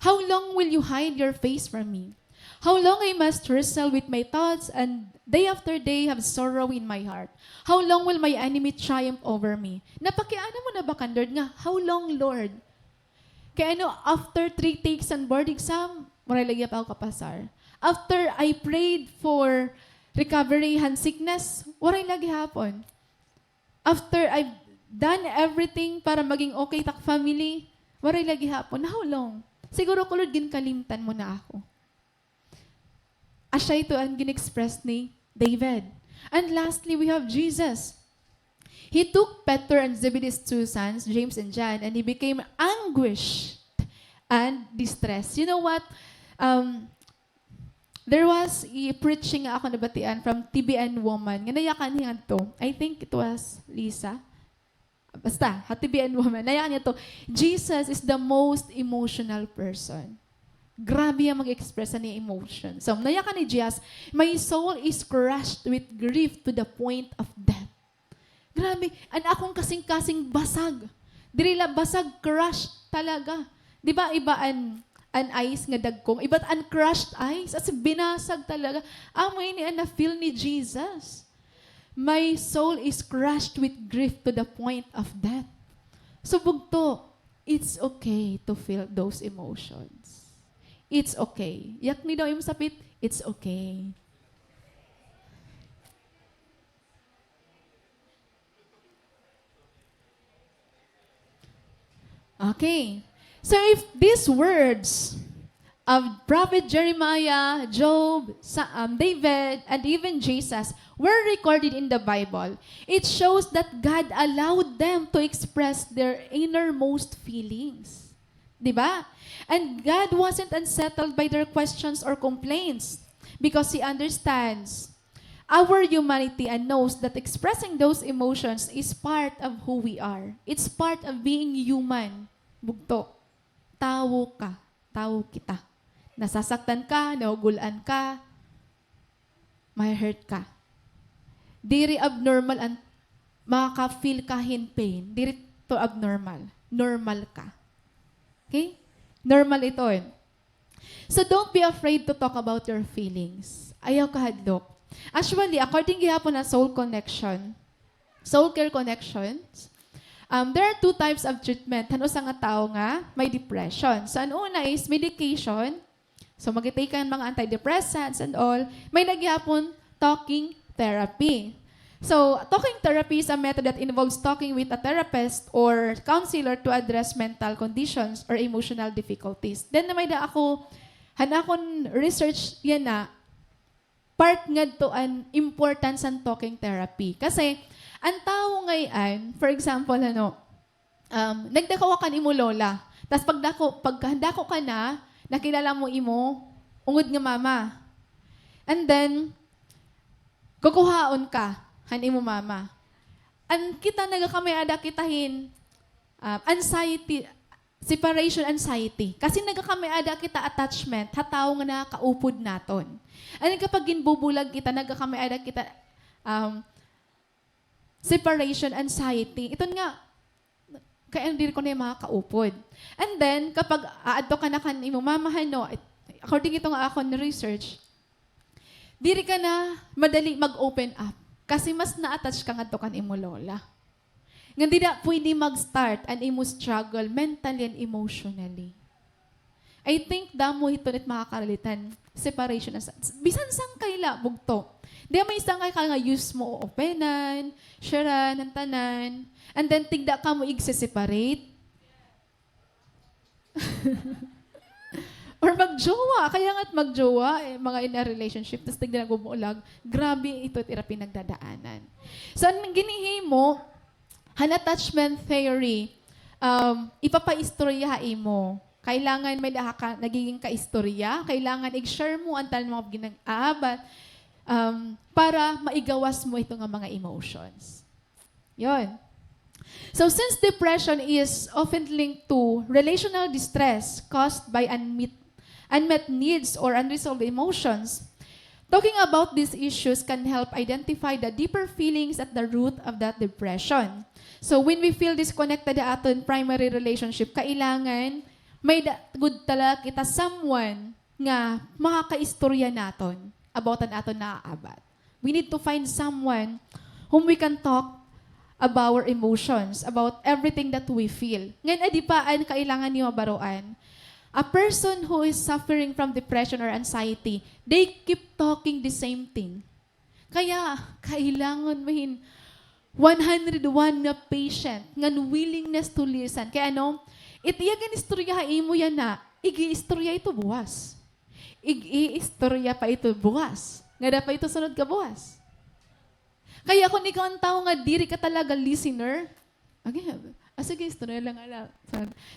How long will you hide your face from me? How long I must wrestle with my thoughts and day after day have sorrow in my heart? How long will my enemy triumph over me?" Napakiana mo na ba kan Lord nga, "How long, Lord?" Kay ano, after three takes han board exam, waray lagi ako kapasar. After I prayed for recovery han sickness, waray lagi hapon. After I've done everything para maging okay tak family, waray lagi hapon. How long? Siguro ko, Lord, ginkalimtan mo na ako. Asya ito an gin-express ni David. And lastly, we have Jesus. He took Peter and Zebedee's two sons, James and John, and he became anguished and distressed. You know what? Um, there was a preaching nga ako nabatian from T B N woman nga nayakan hiya ngadto. I think it was Lisa. Basta, ha T B N woman. Nayakan niya to, "Jesus is the most emotional person." Grabe hiya mag-express han iya emotion. So, nayakan ni Jesus, "My soul is crushed with grief to the point of death." Grabe, an akon kasingkasing basag. Diri la basag, crushed talaga. Di ba iba an, an ice nga dagko, iba an crushed ice, as in, binasag talaga. Amo ini an na-feel ni Jesus. "My soul is crushed with grief to the point of death." So, bugto, it's okay to feel those emotions. It's okay. Yakni daw imo sapit, "It's okay." Okay. So if these words of Prophet Jeremiah, Job, Sa-, um, David, and even Jesus were recorded in the Bible, it shows that God allowed them to express their innermost feelings. Di ba? And God wasn't unsettled by their questions or complaints because He understands our humanity and knows that expressing those emotions is part of who we are. It's part of being human. Bugto. Tawo ka. Tawo kita. Nasasaktan ka, nahugul-an ka, ma-hurt ka. Diri abnormal an makaka-feel ka hin pain. Diri to abnormal. Normal ka. Okay? Normal iton. So don't be afraid to talk about your feelings. Ayaw kahadlok. Actually, according gihapon ha Soul Connection, Soul Care Connections, um, there are two types of treatment han usa nga tawo nga may depression. So, an una is medication. So, mag-take ka hin mga antidepressants and all. May-ada gihapon talking therapy. So, talking therapy is a method that involves talking with a therapist or counselor to address mental conditions or emotional difficulties. Then, may-ada ako, han akon research yana, part ngadto an importance han talking therapy. Kasi, an tawo ngay-an, for example, ano, um, nagdako ka kan imo lola. Tas pagdako, pagkadako ka na, nakilala mo imo ungod nga mama. And then, kukuhaon ka han imo mama. An kita nagakamay-ada kita hin, um, anxiety, separation anxiety. Kasi nagakamay-ada kita attachment ha tawo nga nakakaupod naton. An kapag ginbubulag kita, nagakamay-ada kita, um, separation anxiety. Iton nga, Kay ano, diri ko na makakaupod. And then, kapag aadto ka na kan imo mama, no, it-, according ito nga akon research, diri ka na madali mag-open up. Kasi mas na-attach ka ngadto kan imo lola. Nga dida pwede mag-start an imo struggle mentally and emotionally. I think damo hiton it makakarelate han separation. Bisan sangkay la, bugto. Dida may sangkay ka nga use mo, openan, sharean, an tanan. And then, tigda kamo igse-separate. Or magjowa. Kaya nga't magjowa, eh, mga in a relationship, tas tigda nagmumulag. Grabe ito it ira pinagdadaanan. So, an ginhihimo, han attachment theory, um, ipapaistorya ha imo. Kailangan may daha ka nagiging kaistorya. Kailangan i-share mo an tanan mga ginag-aabat, um, para maigawas mo ito nga mga emotions. Yon. So, since depression is often linked to relational distress caused by unmet, unmet needs or unresolved emotions, talking about these issues can help identify the deeper feelings at the root of that depression. So, when we feel disconnected ha aton primary relationship, kailangan may da-, gud talaga kita someone nga makakaistorya naton about an aton naaabat. We need to find someone whom we can talk about our emotions, about everything that we feel. Ngan adi pa an kailangan niyo mabaroan. A person who is suffering from depression or anxiety, they keep talking the same thing. Kaya, kailangan mo hin one hundred one nga patient, ngan willingness to listen. Kay ano, it iya ginistorya ha imo yana, ig-iistorya ito buwas. Ig-iistorya pa ito buwas. Ngada pa ito sunod ka buwas. Kaya kon ikaw an tawo nga diri ka talaga listener, agi, ah, sige, istorya la nga la.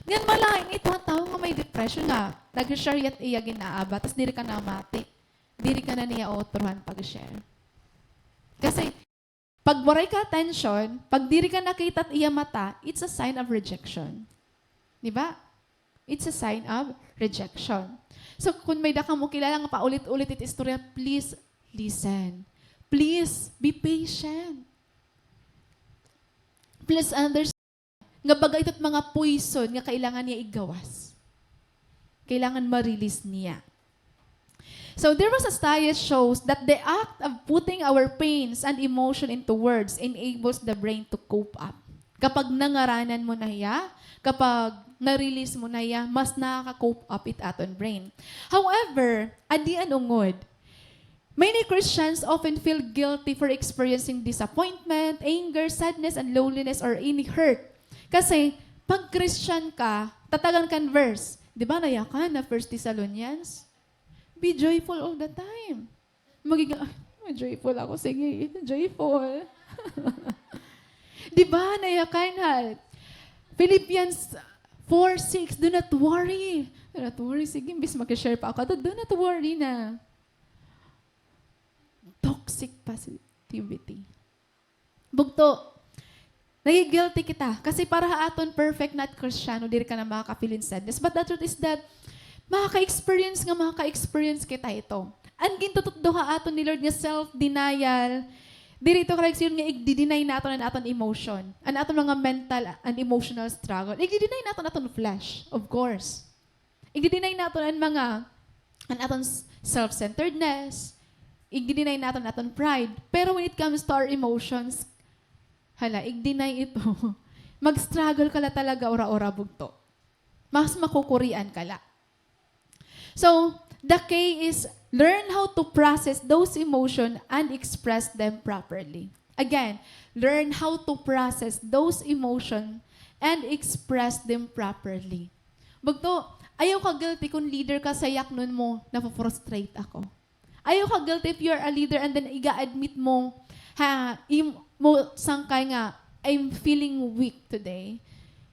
Ngan malain ito an tawo nga may depression nga nag-share it iya ginaabat, tas diri ka namati. Diri ka na niya uturohan pag-share. Kasi, pag waray ka attention, pag diri ka nakita it iya mata, it's a sign of rejection. Di ba? It's a sign of rejection. So, kung may-ada kamo kilala nga paulit-ulit it istorya, please listen. Please be patient. Please understand nga baga ito it mga poison nga kailangan niya igawas. Kailangan ma-release niya. So, there was a study that shows that the act of putting our pains and emotion into words enables the brain to cope up. Kapag nangaranan mo na hiya, kapag na-release mo na hiya, mas nakaka-cope up it aton brain. However, adi an ungod. Many Christians often feel guilty for experiencing disappointment, anger, sadness, and loneliness, or any hurt. Kasi, pag Christian ka, tatagan kan verse. Di ba, nayakan ha First Thessalonians? Be joyful all the time. Magiging, "Ay, joyful ako. Sige, joyful." Di ba, nayakan ha Philippians four six, "Do not worry." Do not worry. Sige, imbis mag-share pa ako, "Do not worry na." Toxic positivity. Bugto, nagi-guilty kita. Kasi para ha aton perfect na Kristiyano, diri ka na makaka-feel hin sadness. But the truth is that, makaka-experience nga makaka-experience kita hito. An gintututdo ha aton ni Lord nga self-denial, diri ito karuyag siring nga igdi-deny naton an aton emotion, an aton mga mental and emotional struggle. Igdi-deny naton aton flesh, of course. Igdi-deny naton an mga, an aton s-, self-centeredness. Igdi-deny naton an aton pride. Pero when it comes to our emotions, hala, igdi-deny ito. Mag-struggle ka la talaga ura-ura, bugto. Mas makukurian ka la. So, the key is learn how to process those emotion and express them properly. Again, learn how to process those emotion and express them properly. Bugto, ayaw ka guilty kon leader ka, sa yaknon mo, "Nafu-frustrate ako." Ayaw ka guilty if you are a leader and then iga-admit mo, ha, im-, mo sangkay nga, "I'm feeling weak today.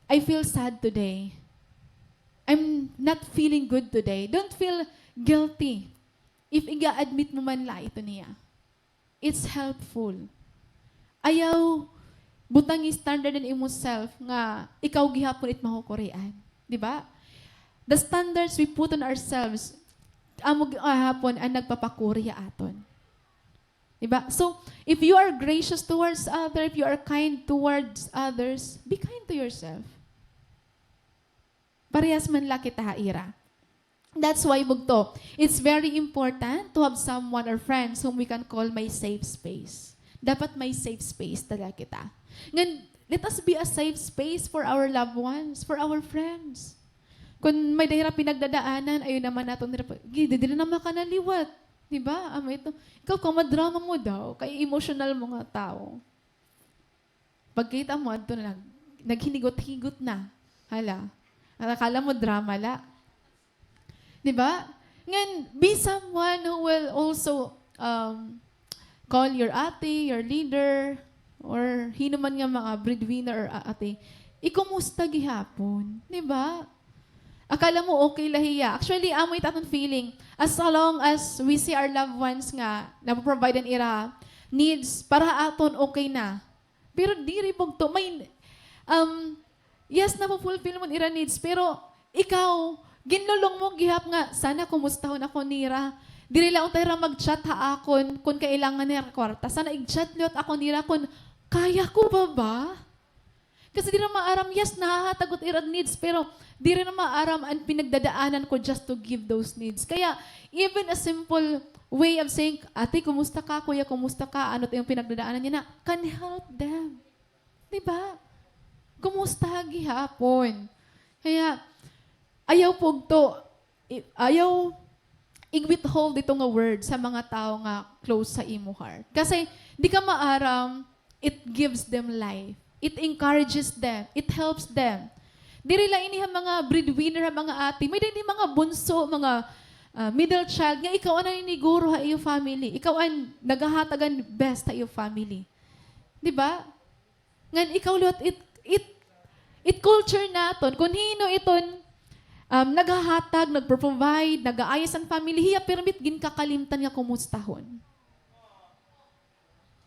I feel sad today. I'm not feeling good today." Don't feel guilty if iga-admit mo man la ito niya. It's helpful. Ayaw butangi standard an imo self nga ikaw gihapon it makukurian. Di ba? The standards we put on ourselves, amo gihapon an nagpapakuri ha aton. Di ba? So, if you are gracious towards other, if you are kind towards others, be kind to yourself. Parehas man la kita ha ira. That's why, bugto, it's very important to have someone or friends whom we can call my safe space. Dapat may safe space talaga kita. Ngan, let us be a safe space for our loved ones, for our friends. Kun may-ada hira pinagdadaanan, ayaw naman naton nira pa-, gi-, diri na makanaliwat. Di ba? Amo ito. Ikaw, kamadrama mo daw, kay emotional mo nga tawo. Pagkita mo, adto na nag-, naghinigot-higot na. Hala. Akala mo drama la. Di ba? Ngan, be someone who will also, um, call your ate, your leader, or hin-o man nga mga breadwinner or a-, ate, ikumusta gihapon. Di ba? Akala mo okay la hiya. Actually, amo it aton feeling. As long as we see our loved ones nga napoprovide an ira needs, para ha aton okay na. Pero diri, bugto, may, um, yes, nafu-fulfill mo an ira needs, pero ikaw, ginlulong mo gihap nga, sana kumustahon ako nira. Diri la unta hira mag-chat ha akon kun kailangan nira kwarta. Sana ig-chat liwat ako nira kun kaya ko pa ba? Kasi diri na maaram, yes, nahahatag ko it ira needs, pero diri na maaram an pinagdadaanan ko just to give those needs. Kaya, even a simple way of saying, "Ate, kumusta ka? Kuya, kumusta ka? Ano it imo pinagdadaanan?" yana, can help them. Di ba? Kumusta gihapon? Kaya, ayaw pugto, i-, ayaw ig-withhold ito nga word sa mga tawo nga close sa imo heart. Kasi, di ka maaram, it gives them life. It encourages them. It helps them. Diri la ini ha mga breadwinner, ha mga ate. May-ada ini mga bunso, mga, ah, middle child, nga ikaw an naniniguro ha iyo family. Ikaw an naghahatag han best ha iyo family. Di ba? Ngan ikaw liwat it, it, it culture naton, kun hin-o iton, um, naghahatag, nagpo-provide, nagaayos han family, hiya pirmi it ginkakalimtan nga kumustahon.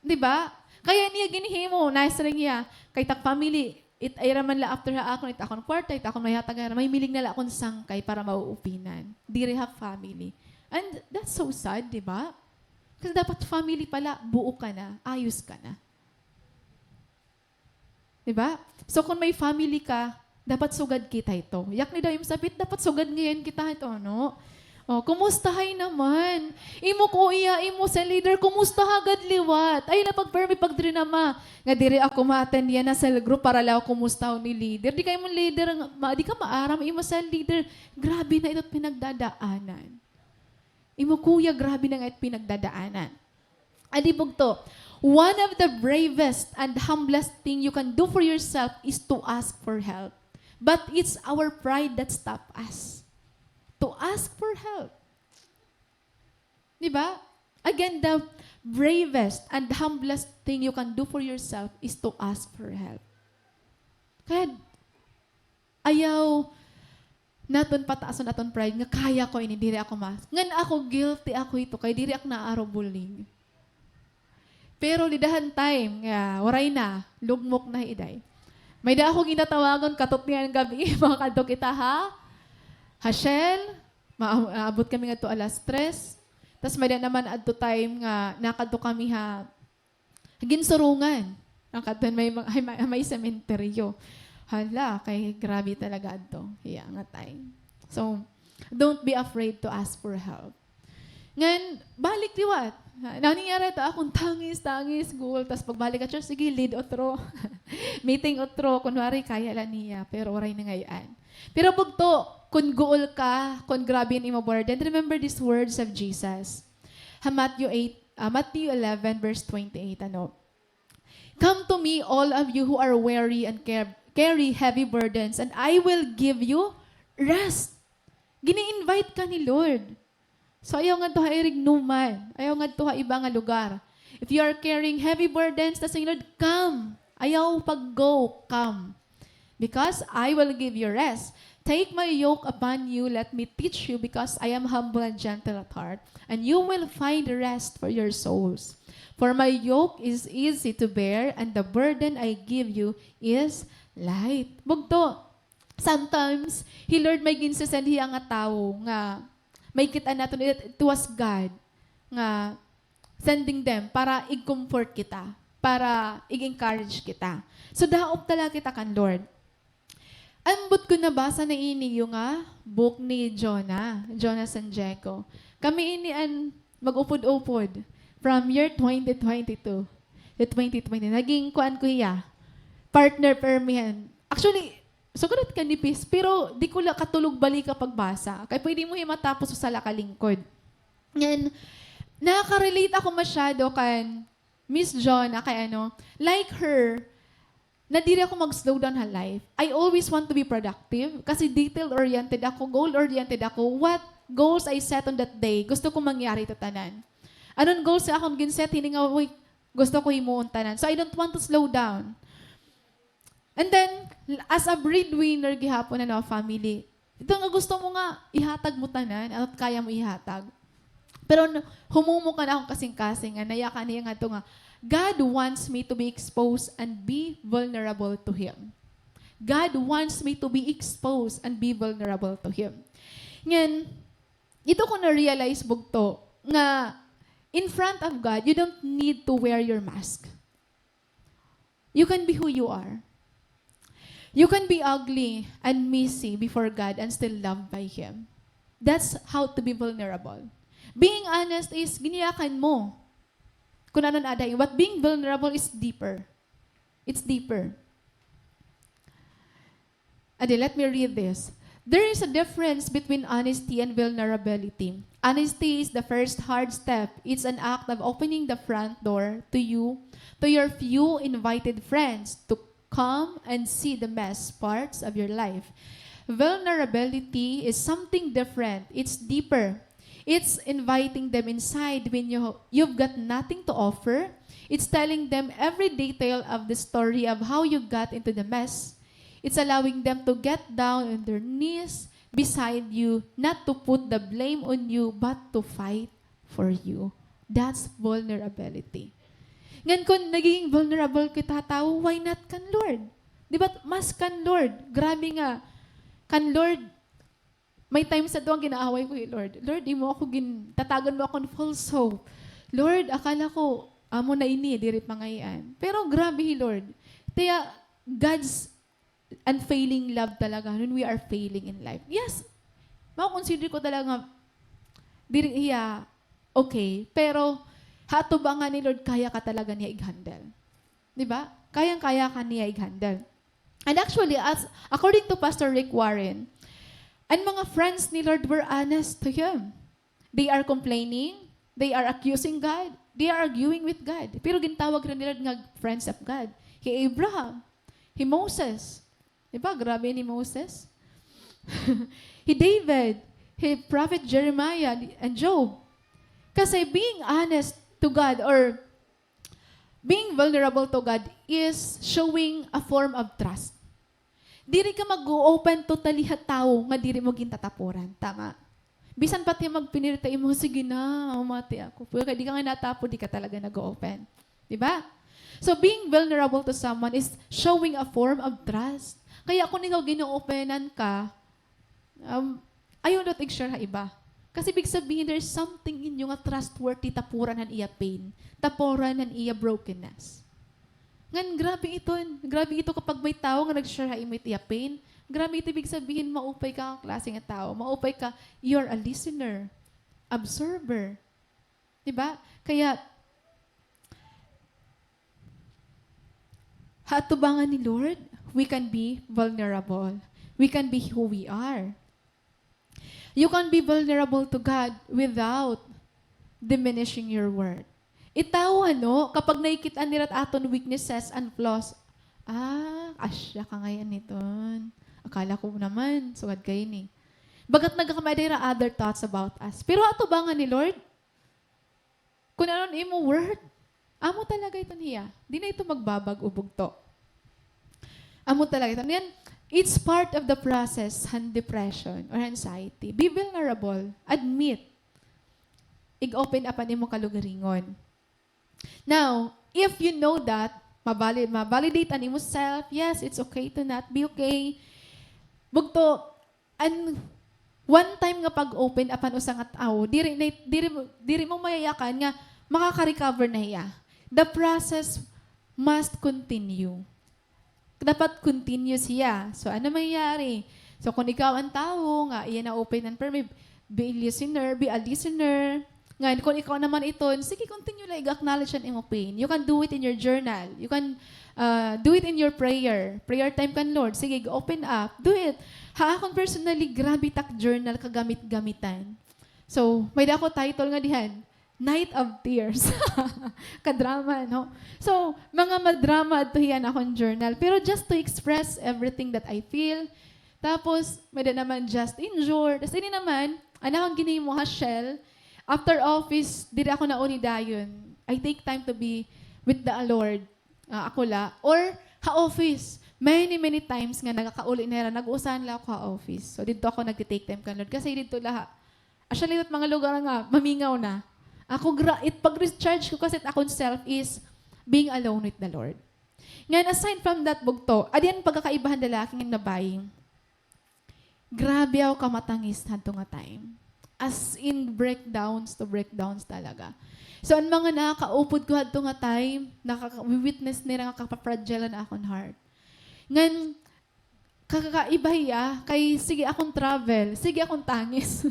Di ba? Kaya niya ginhimo, nasiring hiya, kay it ak family, it ira man la after ha akon, it akon kwarta, it akon maihatag ha ira, mamimiling na la akon sangkay para mauupinan. Diri ha family. And that's so sad, di ba? Kasi dapat family pala, buo ka na, ayos ka na. Di ba? So, kun may family ka, dapat sugad kita ito. Yakni daw im sapit, dapat sugad ngay-an kita ito, no? O, kumustahay naman? Imo kuya, imo cell leader, kumustaha gad liwat? Ayaw la pagpirmi pagdrinama. Nga diri ako ma-attend yana cell group para la ako kumustahon ni leader. Di kay imo leader, nga, ma-, di ka maaram, imo cell leader, grabe na ito pinagdadaanan. Imo kuya, grabe na nga it pinagdadaanan. Adi bugto, one of the bravest and humblest thing you can do for yourself is to ask for help. But it's our pride that stop us to ask for help. Di ba? Again, the bravest and humblest thing you can do for yourself is to ask for help. Kaya, ayaw naton pataason aton pride nga kaya ko ini, diri ako ma-, ngan ako, guilty ako hito kay diri ako naaro bulig. Pero dida han time nga waray na, lugmok na hi Iday. May-ada ako ginatawagon katot niyan gab-i, makakadto kita ha, ha Shell, ma-, aabot kami ngadto alas tres. Tas may-ada naman adto time nga nakadto kami ha Ginsurungan. Ang kadto may, may, may, may sementeryo. Hala, kay grabe talaga adto. Hiya nga time. So, don't be afraid to ask for help. Ngan, balik liwat. Nangyari to, akon tangis, tangis, guol. Tas pagbalik ha church, sige, lead utro. Meeting utro. Kunwari, kaya la niya. Pero waray na ngay-an. Pero bugto, kun guol ka, kun grabe an imo burden, remember these words of Jesus. Ha Matthew eight, ah, Matthew eleven verse twenty-eight, ano, "Come to me, all of you who are weary and car-, carry heavy burdens, and I will give you rest." Gini-invite ka ni Lord. So, ayaw ngadto ha irignuman. Ayaw ngadto ha iba nga lugar. If you are carrying heavy burdens, tas ni Lord, "Come." Ayaw pag-go, "Come." Because I will give you rest. Take my yoke upon you, let me teach you, because I am humble and gentle at heart, and you will find rest for your souls. For my yoke is easy to bear, and the burden I give you is light. Bugto, sometimes, hi Lord may ginsisend hiya nga tawo nga may kit-an naton, it, it was God nga sending them para i-comfort kita, para i-encourage kita. So, daop talaga kita kan Lord. Ambot ko nabasa na ini, yung, ah, book ni Jonah, Jonah Sanjeco. Kami ini an mag-upod-upod from year twenty twenty-two to twenty twenty. Naging kuan ko hiya, partner permihan. Actually, sugarat ka nipis, pero di ko la katulog balika pagbasa. Kay pwede mo hiya matapos usa la ka lingkod. Ngan, nakaka-relate ako masyado kan Miss Jonah, kay ano, like her, na diri ako mag-slow down ha life. I always want to be productive kasi detail-oriented ako, goal-oriented ako. What goals I set on that day, gusto ko mangyari ito tanan. Anon goals nga akon gin-set, hini nga week, gusto ko himuon tanan. So, I don't want to slow down. And then, as a breadwinner gihapon, ano, family, ito nga gusto mo nga ihatag mo tanan, at kaya mo ihatag. Pero n-, humumok an akon kasingkasing nga nayakan hiya ngadto nga, "God wants me to be exposed and be vulnerable to Him. God wants me to be exposed and be vulnerable to Him." Ngan, dito ko na-realize, bugto, nga in front of God, you don't need to wear your mask. You can be who you are. You can be ugly and messy before God and still loved by Him. That's how to be vulnerable. Being honest is giniyakan mo kun ano an ada. But being vulnerable is deeper. It's deeper. Adi, let me read this. There is a difference between honesty and vulnerability. Honesty is the first hard step. It's an act of opening the front door to you, to your few invited friends to come and see the mess parts of your life. Vulnerability is something different. It's deeper. It's inviting them inside when you, you've got nothing to offer. It's telling them every detail of the story of how you got into the mess. It's allowing them to get down on their knees beside you, not to put the blame on you, but to fight for you. That's vulnerability. Ngan kun nagiging vulnerable kita ha tawo, why not kan Lord? Di ba, mas kan Lord. Grabe nga, kan Lord, may times na to nga ginaaway ko hi Lord. Lord, imo ako gin-, tatagan mo akon false hope. Lord, akala ko, amo na ini, diri pa ngay-an. Pero grabe hi Lord. Kaya, God's unfailing love talaga when we are failing in life. Yes, ma-consider ko talaga nga diri hiya okay, pero ha atubangan ni Lord, kaya ka talaga niya i-handle. Di ba? Kayang-kaya ka niya i-handle. And actually, as, according to Pastor Rick Warren, an mga friends ni Lord were honest to him. They are complaining, they are accusing God, they are arguing with God. Pero gintawag hira ni Lord nga friends of God. Hi Abraham, hi Moses. Di ba? Grabe ni Moses. Hi David, hi Prophet Jeremiah, and Job. Kasi being honest to God or being vulnerable to God is showing a form of trust. Diri ka mag-o-open totally ha tawo nga diri mo gintatapuran. Tama? Bisan pa it hiya magpinirit ha imo, "Sige na, mamati ako." Pero kay di ka nga natapod, di ka talaga nag-o-open. Di ba? So, being vulnerable to someone is showing a form of trust. Kaya kun ikaw gin-o-openan ka, Um, ayaw daw it ig-share ha iba. Kasi ibig sabihin, there's something in you nga trustworthy, tapuran han iya pain, tapuran han iya brokenness. Ngan, grabe iton. Grabe ito kapag may tawo nga nag-share ha imo it iya pain. Grabe ito, ibig sabihin, maupay ka nga klase nga tawo. Maupay ka, you're a listener, observer. Di ba? Kaya, ha atubangan ni Lord, we can be vulnerable. We can be who we are. You can be vulnerable to God without diminishing your worth. It tawo, ano, kapag nakikit-an nira it aton weaknesses and flaws, "Ah, asya ka ngay-an iton. Akala ko naman, sugad ka ini." Bagat nagkamay-ada hira other thoughts about us. Pero ha atubangan ni Lord, kun ano an imo worth, amo talaga iton hiya. Di na ito magbabag-o, bugto. Amo talaga iton. Yan, it's part of the process han depression or anxiety. Be vulnerable. Admit. Ig-open up an imo kalugaringon. Now, if you know that, mabali-, ma-validate an imo self, yes, it's okay to not be okay. Bugto, an one time nga pag-open up han usa nga tawo, diri na, diri mo, diri mo mayayakan nga makaka-recover na hiya. The process must continue. dapat continuous hiya. So, ano mangyayari? So, kung ikaw an tawo nga iya na-open an permi, be a listener, be a listener. Ngan, kung ikaw naman iton, sige, continue la ig-acknowledge an imo pain. You can do it in your journal. You can, uh, do it in your prayer. Prayer time kan Lord. Sige, open up. Do it. Ha akon personally, grabe tak journal kagamit-gamitan. So, may-da ako title nga dihan, Night of Tears. Kadrama, no? So, mga madrama adto hiya an akon journal. Pero just to express everything that I feel. Tapos, may-da naman just endure. Tas ini naman, an akon ginhimo ha Shell, after office, diri ako nauni dayon. I take time to be with the Lord. Ah, ako la. Or, ha office. Many, many times nga nagakauli na hira, nag-uusahan la ako ha office. So, didto ako nagti-take time kan Lord. Kasi didto la ha, actually, it mga lugar nga mamingaw na. Ako, gra-, it pag-recharge ko kasi it akon self is being alone with the Lord. Ngan, aside from that, bugto, adi an pagkakaiba han lalaki ngan babaye. Grabe ako kamatangis hadto nga time. As in, breakdowns to breakdowns talaga. So, an mga nakakaupod ko hadto nga time, nakaka-, witness nira nga kapafragile an akon heart. Ngan, kakaiba hiya, kay sige akon travel, sige akon tangis.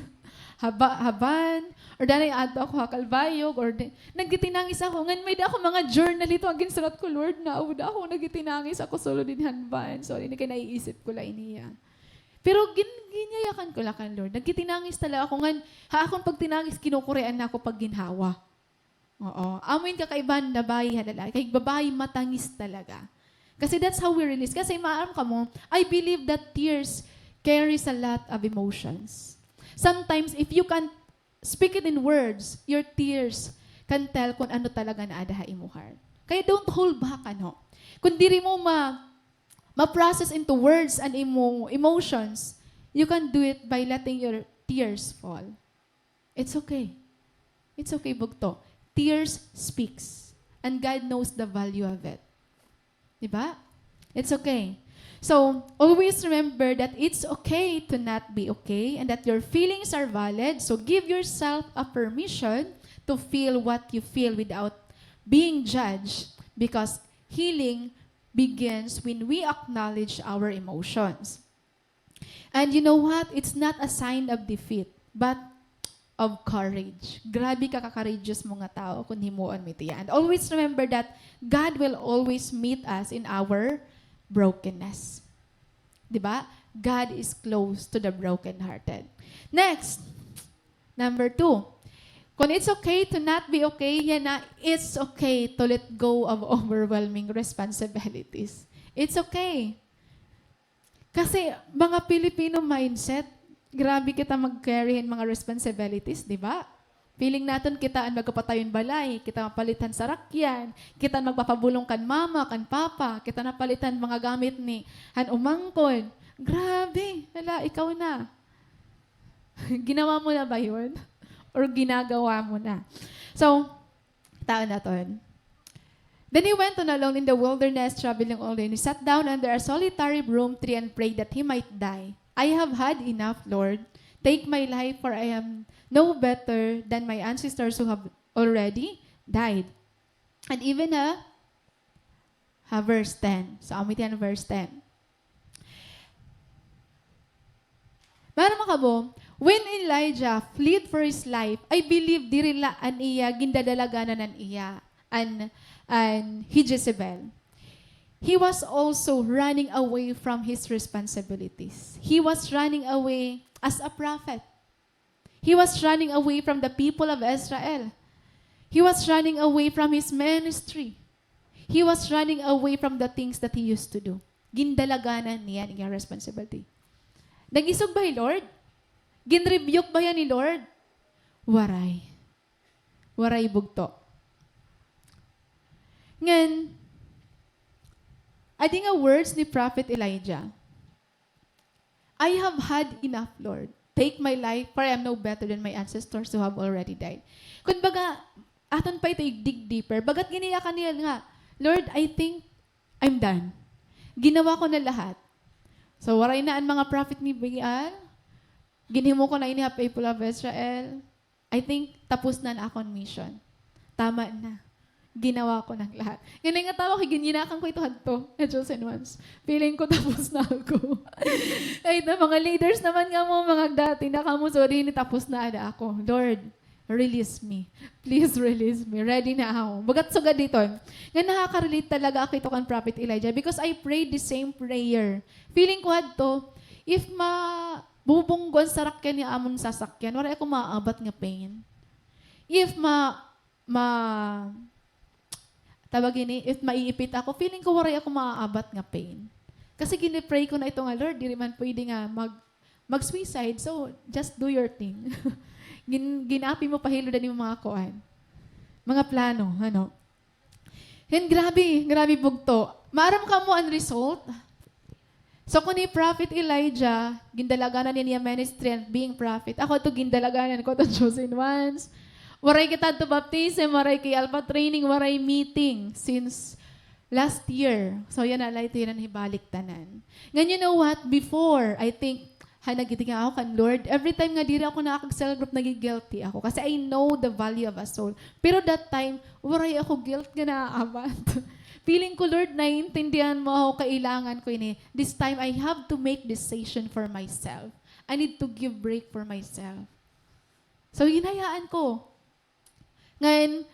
Haba-, ha van, or danay adto ako ha Calbayog, or di-, nagtitinangis ako. Ngan may-da ako mga journal hito, an ginsurat ko, Lord, naawda ako, nagtitinangis ako, sulod dinhi han van. So, ini kay naiisip ko la ini hiya. Pero gin-, ginyayakan ko la kan Lord. Nagtitinangis talaga ako. Ngan, ha akon pagtinangis, kinukurian na ako pag ginhawa. Oo. Amo in kakaibahan babaye ha lalaki. Kay babaye matangis talaga. Kasi that's how we release. Kasi maaram kamo, I believe that tears carries a lot of emotions. Sometimes, if you can speak it in words, your tears can tell kung ano talaga an aada ha imo heart. Kaya don't hold back, ano. Kung diri mo ma-, ma-process into words an imo emotions, you can do it by letting your tears fall. It's okay. It's okay, bugto. Tears speaks. And God knows the value of it. Di ba? It's okay. So, always remember that it's okay to not be okay and that your feelings are valid. So, give yourself a permission to feel what you feel without being judged, because healing begins when we acknowledge our emotions. And you know what? It's not a sign of defeat, but of courage. Grabe ka ka-courageous mo nga tawo kung himuon mo ito yan. And always remember that God will always meet us in our brokenness. Di ba? God is close to the brokenhearted. Next, number two. Kung it's okay to not be okay, yana, it's okay to let go of overwhelming responsibilities. It's okay. Kasi mga Filipino mindset, grabe kita mag-carry hin mga responsibilities, di ba? Feeling naton kita an magpapatayon balay, kita mapalit han sarakyan, kita an magpapabulong kan mama, kan papa, kita an mapalit han mga gamit ni han umangkon. Grabe, hala, ikaw na. Ginawa mo na ba yun? Or ginagawa mo na? So, taon naton. Then he went on alone in the wilderness, traveling all day. And he sat down under a solitary broom tree and prayed that he might die. "I have had enough, Lord. Take my life, for I am no better than my ancestors who have already died." And even ha, ha verse ten. So, amo ito an verse ten. Maaram kamo, when Elijah fled for his life, I believe diri la an iya gindadalaganan an iya, an, an hi Jezebel. He was also running away from his responsibilities. He was running away as a prophet. He was running away from the people of Israel. He was running away from his ministry. He was running away from the things that he used to do. Gindalaganan niya an iya responsibility. Nag-isog ba hi Lord? Gin-rebuke ba hiya ni Lord? Waray. Waray, bugto. Ngan, adi nga words ni Prophet Elijah, "I have had enough, Lord. Take my life, for I am no better than my ancestors who have already died." Kumbaga, aton pa ito i-dig deeper. Baga't giniyakan niya nga, "Lord, I think I'm done. Ginawa ko na lahat. So, waray na an mga prophet ni Baal. Ginhimo ko na ini ha people of Israel. I think tapos na an akon mission. Tama na." Ginawa ko na an lahat. Ngan nangatawa ko, ginyinakan ko ito hadto, nga chosen ones. Feeling ko tapos na ako. Ay, na mga leaders naman nga mo, mga dati na kamo, sorry, ni tapos na ada ako. Lord, release me. Please release me. Ready na ako. Bagat sugad dito. Nga nakaka-relate talaga ako ito kan Prophet Elijah because I prayed the same prayer. Feeling ko hadto, if ma-, bubunggo an sarakyan niya amon sasakyan, waray ako maaabat nga pain. If ma-, ma-, tawag ini, if maiipit ako, feeling ko waray ako maaabat nga pain. Kasi gini-pray ko na ito nga, "Lord, diri man pwede nga mag-, mag-suicide, so just do your thing." Gin-, ginapi mo pa hilod an mga kuan. Mga plano, ano. And grabe, grabe bugto. Maaram kamo an result? So, kun ni Prophet Elijah, gindalaganan niya niya ministry and being prophet. Ako to, gindalaganan ko to chosen ones. Waray kita to baptism, waray kay Alpha training, waray meeting since last year. So, yana la ito yana hibalik tanan. Ngan, you know what? Before, I think, ha, nagiti nga ako kan Lord. Every time nga diri ako nakakag-cell group, nagi-guilty ako. Kasi I know the value of a soul. Pero that time, waray ako guilt nga naaabat. Feeling ko, Lord, naiintindihan mo ako, kailangan ko ini. This time, I have to make decision for myself. I need to give break for myself. So, hinayaan ko. Ngan,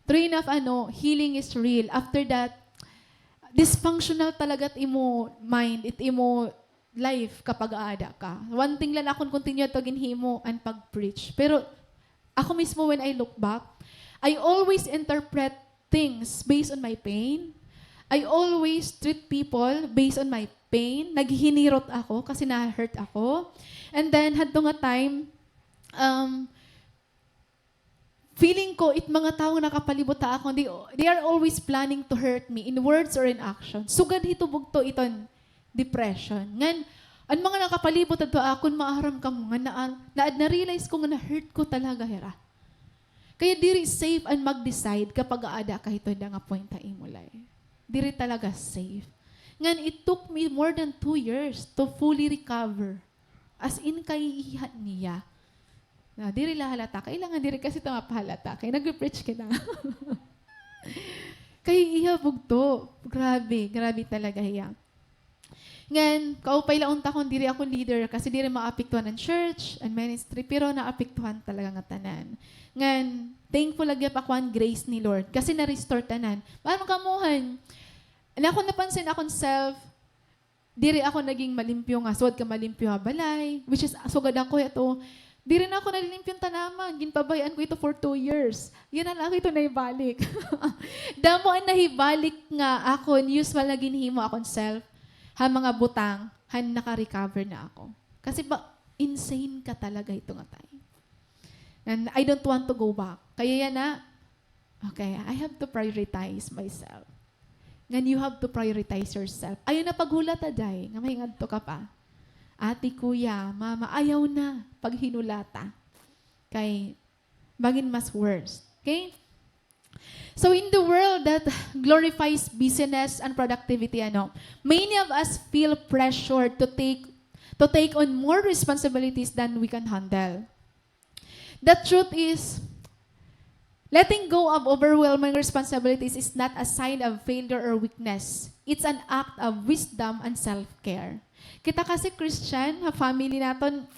true enough, ano, healing is real. After that, dysfunctional talaga it imo mind, it imo life kapag aada ka. One thing lang akon continue to ginhimo an pag-preach. Pero ako mismo, when I look back, I always interpret things based on my pain. I always treat people based on my pain. Naghihinirot ako kasi na-hurt ako. And then, hadto nga time, um, feeling ko, it mga tawo nga nakapalibot ha akon, they, they are always planning to hurt me in words or in action. Sugad hito bugto iton depression. Ngan, an mga nakapalibot adto ha akon, maaram kamo nga naa-, na-, na-realize ko nga na-hurt ko talaga hira. Kaya diri safe an mag-decide kapag aada ka hito nga point ha imo life. Diri talaga safe. Ngan, it took me more than two years to fully recover. As in, kaiiha niya. Na, diri la halata. Kailangan diri kasi ito mapahalata. Kay nagpe-preach kita. Kaiiha bugto. Grabe, grabe talaga hiya. Ngan, kaupay la unta kon diri ako leader kasi diri maapektuhan an church, an ministry, pero naapektuhan talaga nga tanan. Ngan, thankful la gihap ako han grace ni Lord kasi na-restore tanan. Maaram kamo han, an akon napansin akon self, diri ako naging malimpyo nga, sugad ka malimpyo ha balay, which is, sugad ako ito, diri na ako nalilimpyo hin tanaman, ginpabay-an ko ito for two years. Yana la ako ito nahibalik. Damo an nahibalik nga akon, usual nga ginhimo akon self, ha mga butang, han naka-recover na ako. Kasi ba, insane ka talaga ito nga time. And I don't want to go back. Kaya yana, okay, I have to prioritize myself. Ngan you have to prioritize yourself. Ayaw na paghulata, day, nga mahingadto ka pa. Ate, kuya, mama, ayaw na paghinulata. Kay, bangin mas worse. Okay? So, in the world that glorifies busyness and productivity, ano, many of us feel pressured to take, to take on more responsibilities than we can handle. The truth is, letting go of overwhelming responsibilities is not a sign of failure or weakness. It's an act of wisdom and self-care. Kita kasi Christian, ha family naton,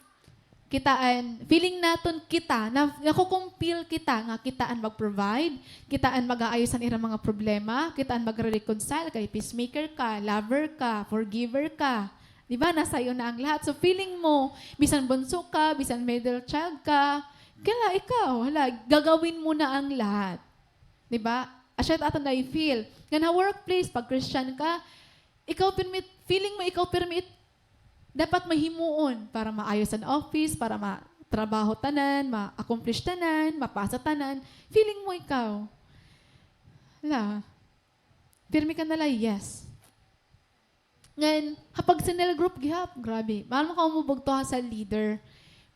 kita an, feeling naton kita, na, nakukumpil kita, nga kita an mag-provide, kita an mag-aayos han ira mga problema, kita an magre-reconcile, kay peacemaker ka, lover ka, forgiver ka. Di ba? Nasa iyo na ang lahat. So, feeling mo, bisan bunso ka, bisan middle child ka, kaya ikaw, hala, gagawin mo na ang lahat. Di ba? Asya it aton na-feel. Ngan ha workplace, pag Christian ka, ikaw pirmi, feeling mo ikaw pirmi it dapat mahimuon para maayos an office, para matrabaho tanan, ma-accomplish tanan, mapasa tanan. Feeling mo ikaw. Hala. Pirmi ka na la, yes. Ngan, ha pag-cell group gihap, grabe. Maaram kamo bugto ha cell leader.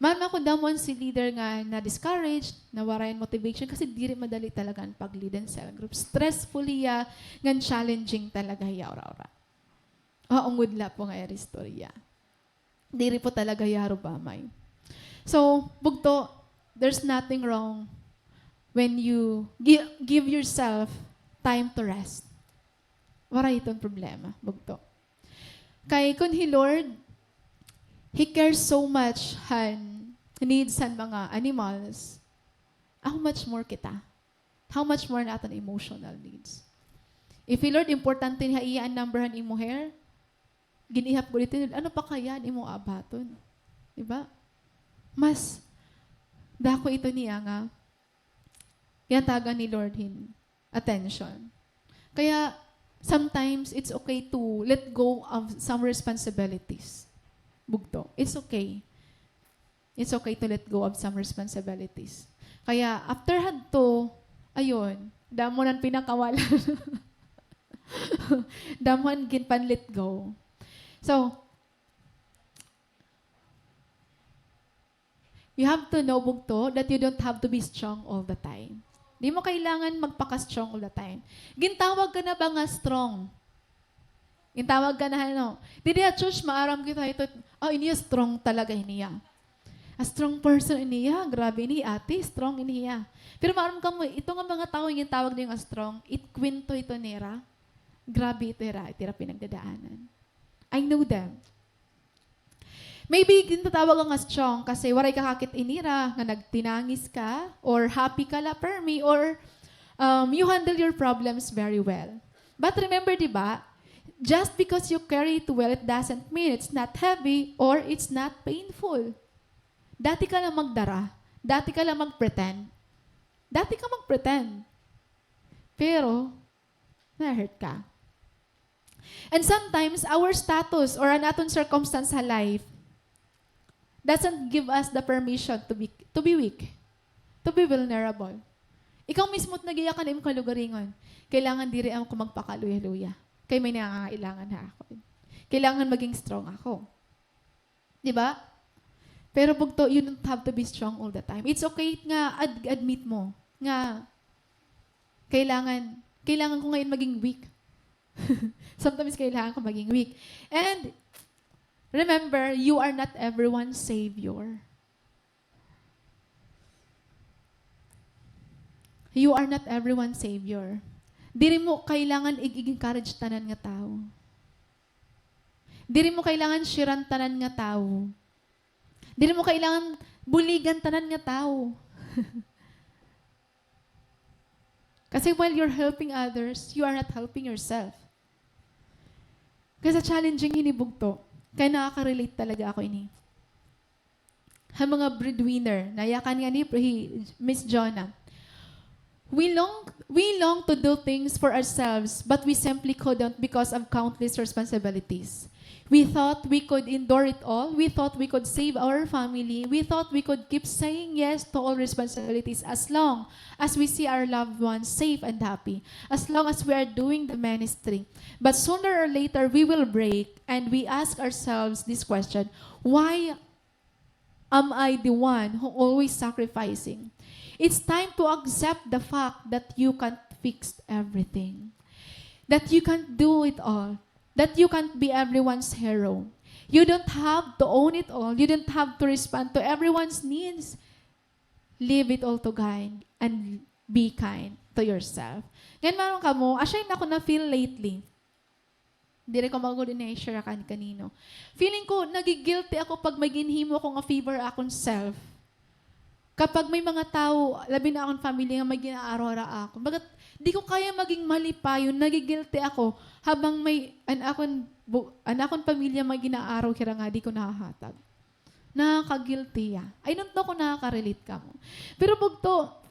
Maaram ako damo an cell leader nga na-discouraged, nawaray an motivation kasi diri madali talaga an pag-lead an cell group. Stressful hiya, ngan challenging talaga hiya ura-ura. Ah, ungod la po nga ira istorya. Diri po talaga hiya harubamay. So, bugto, there's nothing wrong when you gi-, give yourself time to rest. Waray iton problema, bugto. Kay kun hi Lord, He cares so much han needs han mga animals, how much more kita? How much more an aton emotional needs? If hi Lord, importante ha iya an number han imo hair, gin-ihap gud ito, ano pa kaya an imo abaton? Di ba? Mas dako ito niya nga ginatagan ni Lord hin attention. Kaya, sometimes, it's okay to let go of some responsibilities. Bugto. It's okay. It's okay to let go of some responsibilities. Kaya, after hadto, ayun, damo nan pinakawalan. Damo an ginpan-let go. So, you have to know, bugto, that you don't have to be strong all the time. Di mo kailangan magpaka-strong all the time. Gintawag ka na ba nga strong? Gintawag ka na, ano? Didi ha church, maaram kita ito, ah, iniya strong talaga iniya. A strong person iniya, grabe ini, ate, strong iniya. Pero maaram kamo, ito nga mga tawo nga gintawag niyo nga strong, it kwento ito nira. Grabe ito ira, ito ira pinagdadaanan. I know them. Maybe gintatawag ka nga strong kasi waray ka kakit-i nira nga nagtinangis ka or happy ka la permi or, um, you handle your problems very well. But remember, di ba, just because you carry it well, it doesn't mean it's not heavy or it's not painful. Dati ka lang magdara. Dati ka lang mag-pretend. Dati ka mag-pretend. Pero, na-hurt ka. And sometimes, our status or an aton circumstance ha life doesn't give us the permission to be, to be weak, to be vulnerable. Ikaw mismo it nag-iya kan imo kalugaringon, "Kailangan diri ako magpakaluya-luya. Kay may nangangailangan ha akon. Kailangan maging strong ako." Di ba? Pero bugto, you don't have to be strong all the time. It's okay nga ad-, admit mo nga kailangan, kailangan ko ngayon maging weak. Sometimes kailangan ko maging weak. And remember, you are not everyone's savior. You are not everyone's savior. Diri mo kailangan ig-, ig-encourage tanan nga tawo. Diri mo kailangan siran tanan nga tawo. Diri mo kailangan buligan tanan nga tawo. Kasi while you're helping others, you are not helping yourself. Kay sa challenging hini bugto, kay nakaka-relate talaga ako ini. Ha mga breadwinner, nayakan ngani hi Miss Jonah. We long, we long to do things for ourselves, but we simply couldn't because of countless responsibilities. We thought we could endure it all. We thought we could save our family. We thought we could keep saying yes to all responsibilities as long as we see our loved ones safe and happy, as long as we are doing the ministry. But sooner or later, we will break and we ask ourselves this question, "Why am I the one who always sacrificing?" It's time to accept the fact that you can't fix everything, that you can't do it all, that you can't be everyone's hero. You don't have to own it all. You don't have to respond to everyone's needs. Leave it all to God and be kind to yourself. Ngan maaram kamo, asya in ako na-feel lately. Diri ko man gud ini i-share kan kanino. Feeling ko, nagi-guilty ako pag may ginhimo ako nga favor akon self. Kapag may mga tawo, labi na akon family nga may gin-aaraw hira akon. Bagat di ko kaya maging malipayon, nagi-guilty ako habang may an akon bu-, an akon pamilya may gin-aaraw hira nga di ko nahahatag. Nakaka-guilty hiya. I don't know kung nakaka-relate kamo. Pero bugto,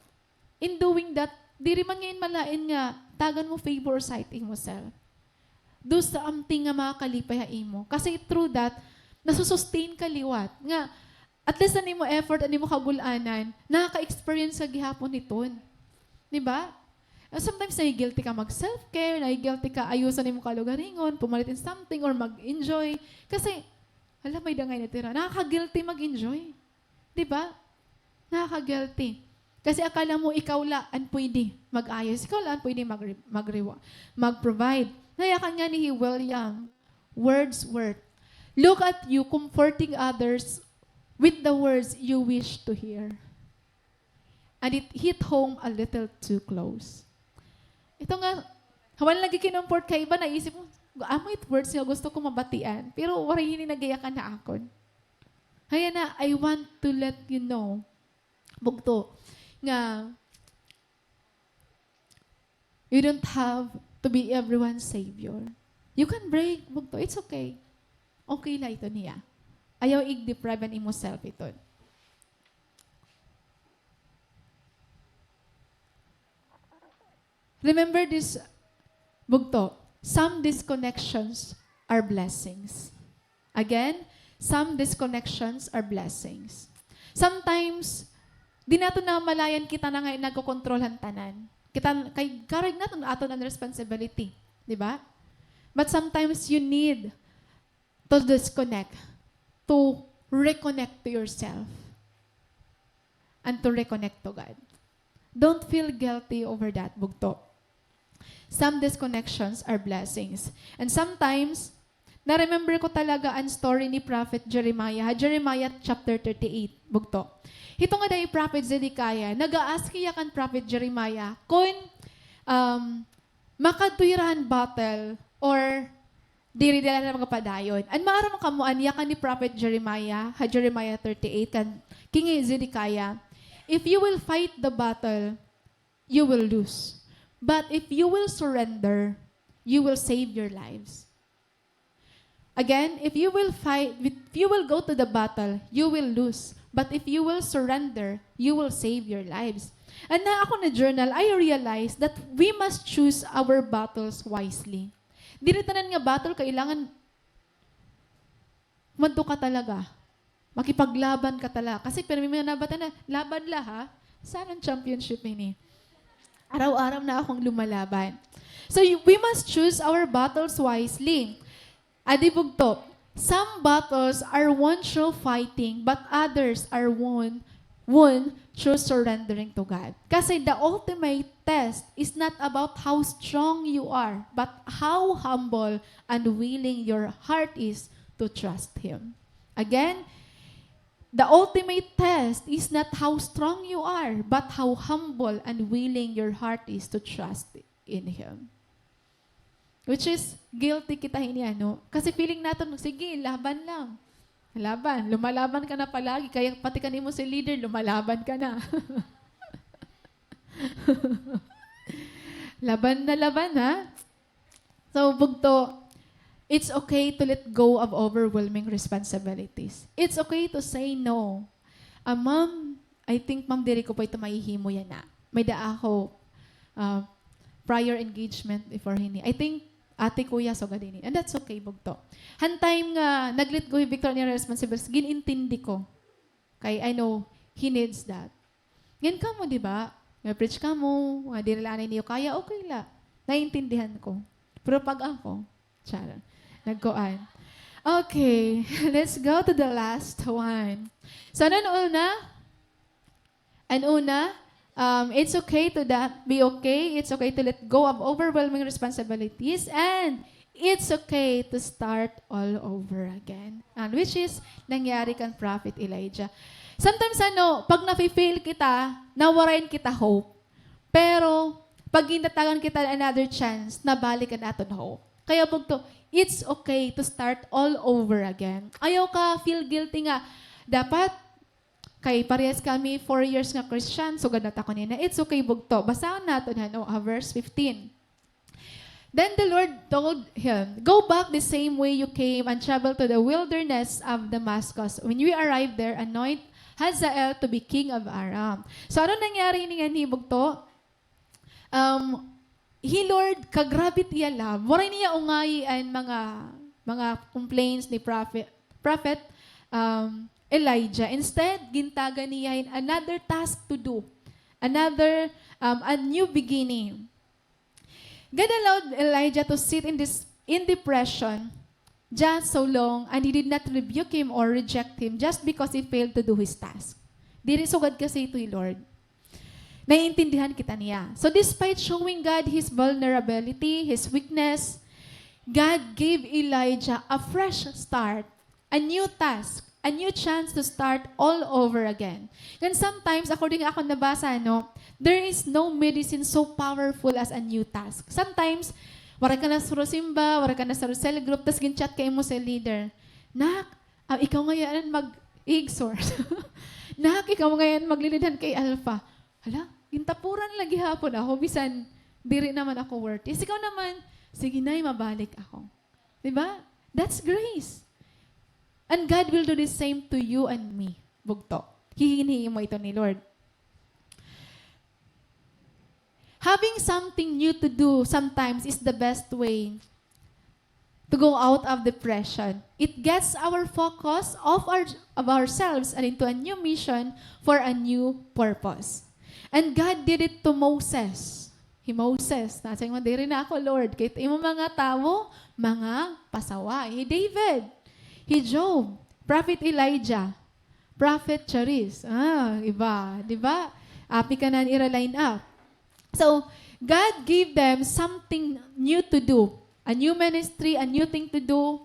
in doing that, diri man ngay-an malain nga tagan mo favor sa it imo self. Do something nga makakalipay ha imo. Kasi through that, nasu-sustain ka liwat. Nga, at least an imo effort, an imo kabul-anan, nakaka-experience ka gihapon hiton. Di ba? Ah, sometimes, nagi-guilty ka mag-self-care, nagi-guilty ka ayuson imo kalugaringon, pumalit hin something, or mag-enjoy. Kasi, hala, may-ada ngay-an natira. Nakaka-guilty mag-enjoy. Di ba? Nakaka-guilty. Kasi akala mo ikaw la an pwede mag-ayos, ikaw la an pwede mag-, mag-, mag-provide. Nayakan ngani hi William Wordsworth, "Look at you comforting others with the words you wish to hear." and it hit home a little too close. Ito nga, hawan lagi kinumport kay iba, naisip mo, amo it words nga gusto ko mabatian, pero waray hini nagiyakan ha akon. Kaya na, I want to let you know, bugto, nga you don't have to be everyone's savior. You can break, bugto. It's okay. Okay la ito niya. Ayaw ig-deprive an imo self iton. Remember this, bugto. Some disconnections are blessings. Again, some disconnections are blessings. Sometimes, di naton namalayan kita na nga nagkokontrol han tanan. Kita, kay karuyag naton aton an responsibility, di ba? But sometimes you need to disconnect, to reconnect to yourself, and to reconnect to God. Don't feel guilty over that, bugto. Some disconnections are blessings. And sometimes, na-remember ko talaga an story ni Prophet Jeremiah, ha Jeremiah chapter thirty-eight, bugto. Hito nga day Prophet Zedekiah, nag-a-ask hiya kan Prophet Jeremiah kun, um, makadto hira han battle or diri hira magpadayon. An maaram kamo an yakan ni Prophet Jeremiah, ha Jeremiah thirty-eight, kan King Zedekiah, "If you will fight the battle, you will lose. But if you will surrender, you will save your lives." Again, if you will fight, if you will go to the battle, you will lose. But if you will surrender, you will save your lives. And na ako na-journal, I realized that we must choose our battles wisely. Diri tanan nga battle kailangan madto ka talaga. Makipaglaban ka talaga. Kasi pirmi man nabatan na, laban la ha. Saan an championship ini? Araw-araw na akong lumalaban. So, y-, we must choose our battles wisely. Adi bugto, some battles are won through fighting, but others are won, won through surrendering to God. Kasi the ultimate test is not about how strong you are, but how humble and willing your heart is to trust Him. Again, the ultimate test is not how strong you are, but how humble and willing your heart is to trust in Him. Which is, guilty kita hini, ano? Kasi feeling naton, sige, laban lang. Laban. Lumalaban ka na palagi. Kaya pati kanimo si leader, lumalaban ka na. Laban na laban, ha? So, bugto, it's okay to let go of overwhelming responsibilities. It's okay to say no. Ah, ma'am, I think, ma'am, diri ko pa ito mahihimo yana. May-ada ako, ah, prior engagement before hini. I think, ate, kuya, sugad hini. And that's okay, bugto. Han time nga nag-let go hi Victor an iya responsibilities, gin-intindi ko. Kay I know he needs that. Ngan kamo, di ba? Nga-preach kamo, nga diri la anay niyo kaya, okay la. Naiintindihan ko. Pero pag ako, Char. Nagkuan. Okay, let's go to the last one. So, ano an una? An una, um, it's okay to that, be okay. It's okay to let go of overwhelming responsibilities, and it's okay to start all over again. And which is nangyari kan Prophet Elijah. Sometimes, ano, pag nafe-fail kita, nawarayan kita hope. Pero, pag gindatagan kita another chance, nabalik an aton hope. Kaya bugto, it's okay to start all over again. Ayaw ka feel guilty nga, dapat, kay parehas kami four years nga Christian, sugad na ta kanina. It's okay, bugto. Basahon naton han, o, ah, verse fifteen. Then the Lord told him, "Go back the same way you came and travel to the wilderness of Damascus. When you arrive there, anoint Hazael to be king of Aram." So, ano nangyari ini nganhi, bugto? Um, hi Lord, ka-grabe it iya love. Waray niya ungayi an mga, mga complaints ni prophet, prophet, um, Elijah. Instead, gintagan niya hin another task to do. Another, um, a new beginning. God allowed Elijah to sit in this, in depression just so long, and He did not rebuke him or reject him just because he failed to do his task. Diri sugad kasi ito hi Lord. Naiintindihan kita niya. So despite showing God his vulnerability, his weakness, God gave Elijah a fresh start, a new task, A new chance to start all over again. Then sometimes, according akon nabasa, no, there is no medicine so powerful as a new task. Sometimes, waray ka na sa simba, waray ka na sa cell group, tas gin-chat ka imo cell leader. Nak, ah, ikaw ngay-an mag-exhort. Nak, ikaw ngay-an maglilidhan kay Alpha. Hala, gintapuran la gihapon ako, bisan diri naman ako worthy. Ikaw naman, sige, Nay, mabalik ako. Di ba? That's grace. And God will do the same to you and me. Bugto. Hihinhimo ito ni Lord. Having something new to do sometimes is the best way to go out of depression. It gets our focus off our, of ourselves and into a new mission for a new purpose. And God did it to Moses. Hi Moses, nasiring man, "Diri na ako, Lord. Kay imo mga tawo, mga pasaway." Hi David, hi Job, Prophet Elijah, Prophet Charis. Ah, iba, di ba? Api ka na ira line up. So, God gave them something new to do. A new ministry, a new thing to do,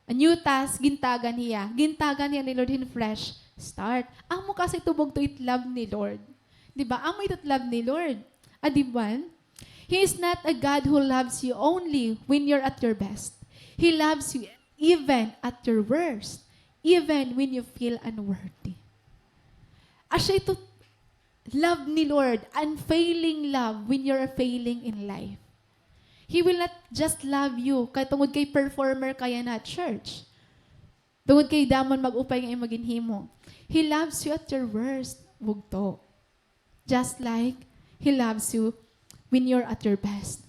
a new task, gintagan hiya. Gintagan hiya ni Lord hin fresh start. Amo kasi ito bugto it love ni Lord. Di ba? Amo ito it love ni Lord. Adi buwan? He is not a God who loves you only when you're at your best. He loves you even at your worst, even when you feel unworthy. Asya ito love ni Lord, unfailing love when you're failing in life. He will not just love you kay tungod kay performer ka yana at church. Tungod kay damo man mag-upay nga imo ginhimo. He loves you at your worst, bugto. Just like He loves you when you're at your best.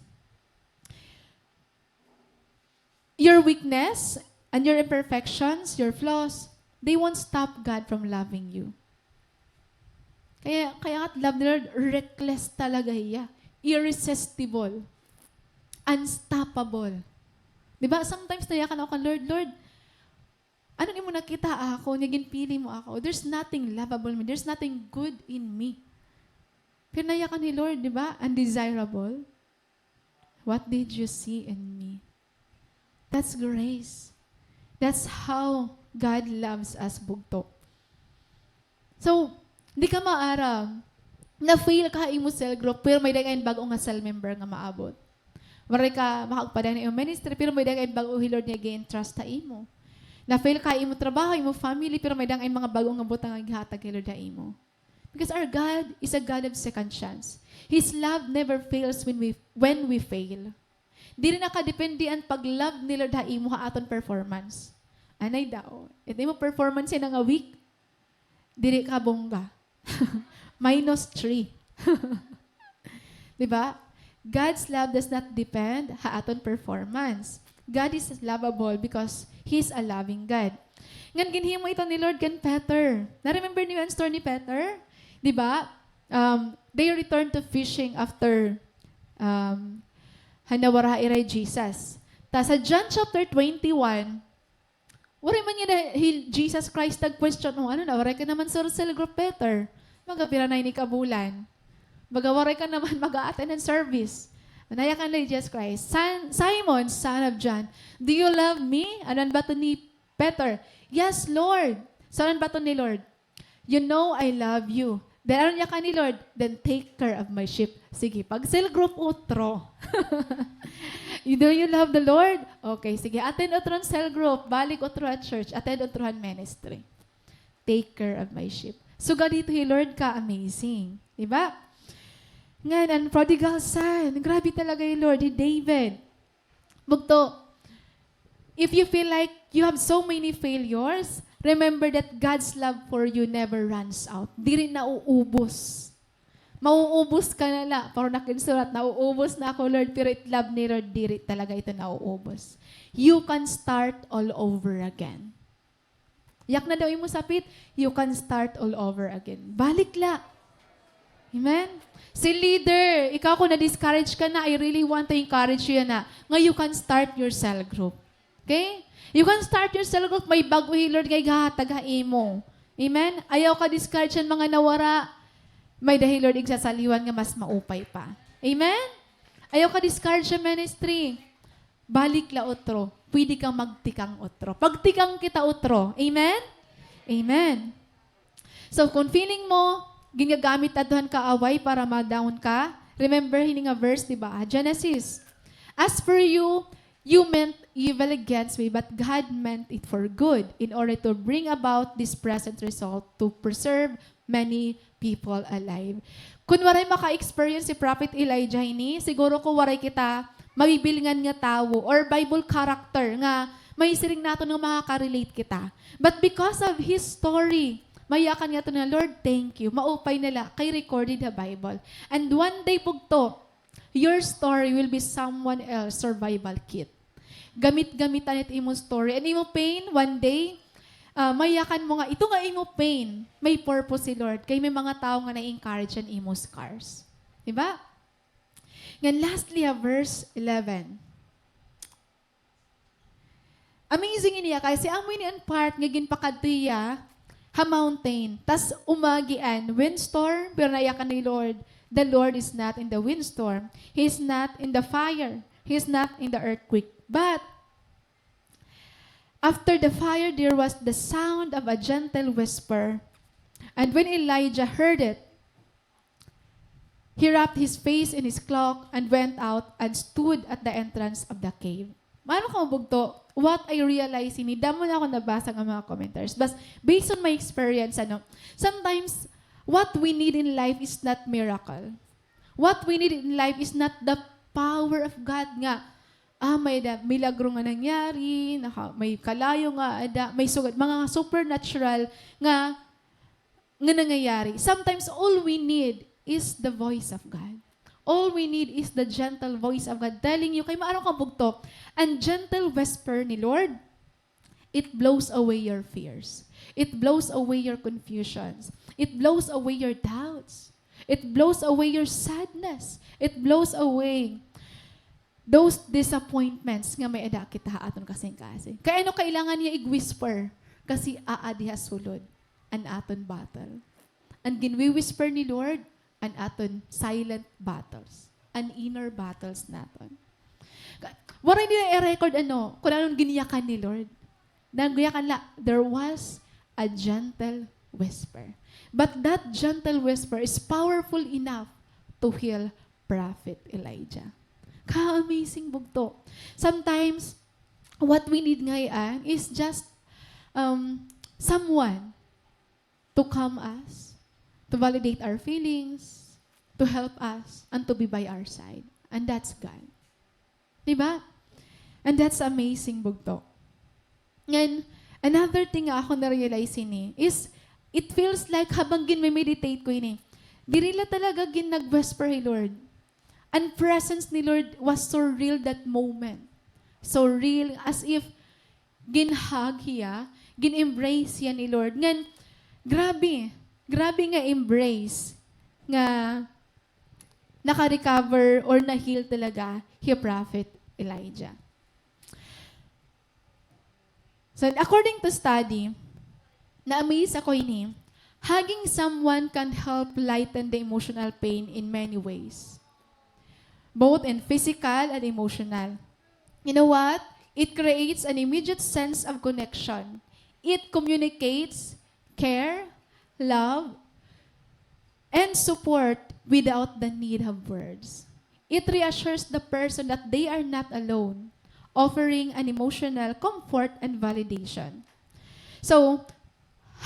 Your weakness and your imperfections, your flaws, they won't stop God from loving you. Kaya, kaya nga love ni Lord, reckless talaga hiya. Irresistible. Unstoppable. Di ba? Sometimes nayakan ako kan Lord, "Lord, ano an imo nakita ha akon nga ginpili mo ako? There's nothing lovable in me. There's nothing good in me." Pero nayakan hi Lord, di ba? Undesirable. "What did you see in me?" That's grace. That's how God loves us, bugto. So, di ka maaram, na-fail ka ha imo cell group, pero may-ada ngay-an bag-o nga cell member nga maabot. Waray ka makagpadayon ha imo ministry, pero may-ada ngay-an bag-o hi Lord nga gin-entrust ha imo. Na-fail ka ha imo trabaho, imo family, pero may-ada ngay-an mga bag-o nga butang nga gihatag hi Lord ha imo. Because our God is a God of second chance. His love never fails when we, when we fail. Diri nakadepende an pag-love ni Lord ha imo ha aton performance. Anay daw, it imo performance yana nga weak, diri ka bongga. Minus three. Di ba? God's love does not depend ha aton performance. God is lovable because He's a loving God. Ngan ginhimo ito ni Lord kan Peter. Na-remember niyo an story ni Peter? Di ba? Um, they returned to fishing after, um, han nawara ha ira hi Jesus. Ta sa John chapter twenty-one, waray man niya na, hi Jesus Christ nag-question, "O, ano na, waray ka naman sa cell group, Peter? Mga pira na ini ka bulan? Baga waray ka naman mag-a-attend hin service." Nayakan la hi Jesus Christ, "San-, Simon, son of John, do you love me?" Ano an baton ni Peter? "Yes, Lord." So, ano an baton ni Lord? "You know I love you." Then, ano an yakan ni Lord? "Then take care of my sheep." Sige, pag-cell group utro. You, do you love the Lord? Okay, sige. Attend utro han cell group. Balik utro ha church. Attend utro han ministry. "Take care of my sheep." Sugad hito hi Lord ka-amazing. Di ba? Ngan, an prodigal son. Grabe talaga hi Lord, hi David. Bugto, if you feel like you have so many failures, remember that God's love for you never runs out. Diri nauubos. Mauubos ka na la. Pero nakinsurat, "Nauubos na ako, Lord," pero it love ni Lord, diri talaga ito nauubos. You can start all over again. Yakna daw imo sapit, you can start all over again. Balik la. Amen? Cell leader, ikaw, kon na-discourage ka na, I really want to encourage you yana, nga you can start your cell group. Okay? You can start your cell group. May bag-o hi Lord nga ighahatag ha imo. Amen? Ayaw ka discourage han mga nawara. May-ada hi Lord igsasaliwan nga mas maupay pa. Amen? Ayaw ka discourage ha ministry. Balik la utro. Pwede kang magtikang utro. Pagtikang kita utro. Amen? Amen. So, kung feeling mo, ginagamit adto han kaaway para ma-down ka, remember hini nga verse, di ba? Genesis, "As for you, you meant evil against me, but God meant it for good in order to bring about this present result to preserve many people alive." Kun waray maka-experience si Prophet Elijah hini, siguro ko waray kita mabibilngan nga tawo or Bible character nga mahisiring naton nga makaka-relate kita. But because of his story, mayakan nga to na, "Lord, thank you. Maupay na la kay recorded ha Bible." And one day, bugto, your story will be someone else survival kit. Gamit-gamitan it imo story. And imo pain, one day, ah, mayakan mo nga, ito nga imo pain, may purpose si Lord. Kay may mga tawo nga na-encourage an imo scars. Di ba? Ngan lastly, ha verse eleven. Amazing ini, ah, kasi amo ini an part nga ginpakadto hiya ha mountain. Tas umagi an windstorm, pero nayakan ni Lord, the Lord is not in the windstorm. He is not in the fire. He is not in the earthquake. But after the fire, there was the sound of a gentle whisper. And when Elijah heard it, he wrapped his face in his cloak and went out and stood at the entrance of the cave. Maaram kamo, bugto, what I realize hini, damo na ako nabasa nga mga commentaries. But based on my experience, ano, sometimes what we need in life is not miracle. What we need in life is not the power of God nga, ah, may da, milagro nga nangyari, naka, may kalayo nga ada, may sugad, mga supernatural nga nga nangyayari. Sometimes, all we need is the voice of God. All we need is the gentle voice of God telling you, kay maaram kamo, bugto, an gentle whisper ni Lord, it blows away your fears. It blows away your confusions. It blows away your doubts. It blows away your sadness. It blows away those disappointments nga may-ada kita ha aton kasingkasing. Kay ano kailangan niya ig-whisper? Kasi aadi ha sulod an aton battle. An ginwi-whisper ni Lord, an aton silent battles, an inner battles naton. Ka-, waray nila i-record, ano, kun ano an ginyakan ni Lord. Nagyakan la, there was a gentle whisper. But that gentle whisper is powerful enough to heal Prophet Elijah. Ka-amazing, bugto. Sometimes, what we need ngay-an is just, um, someone to calm us, to validate our feelings, to help us, and to be by our side. And that's God. Di ba? And that's amazing, bugto. Ngan, another thing nga akon na-realize hini is, it feels like habang ginme-meditate ko ini, diri la talaga gin-nag-whisper hi Lord. An presence ni Lord was so real that moment. So real, as if gin-hug hiya, gin-embrace hiya ni Lord. Ngan, grabe, grabe nga embrace nga naka-recover or na-heal talaga hi Prophet Elijah. So, according to study, na-amaze ako ini, hugging someone can help lighten the emotional pain in many ways, both in physical and emotional. You know what? It creates an immediate sense of connection. It communicates care, love, and support without the need of words. It reassures the person that they are not alone, offering an emotional comfort and validation. So,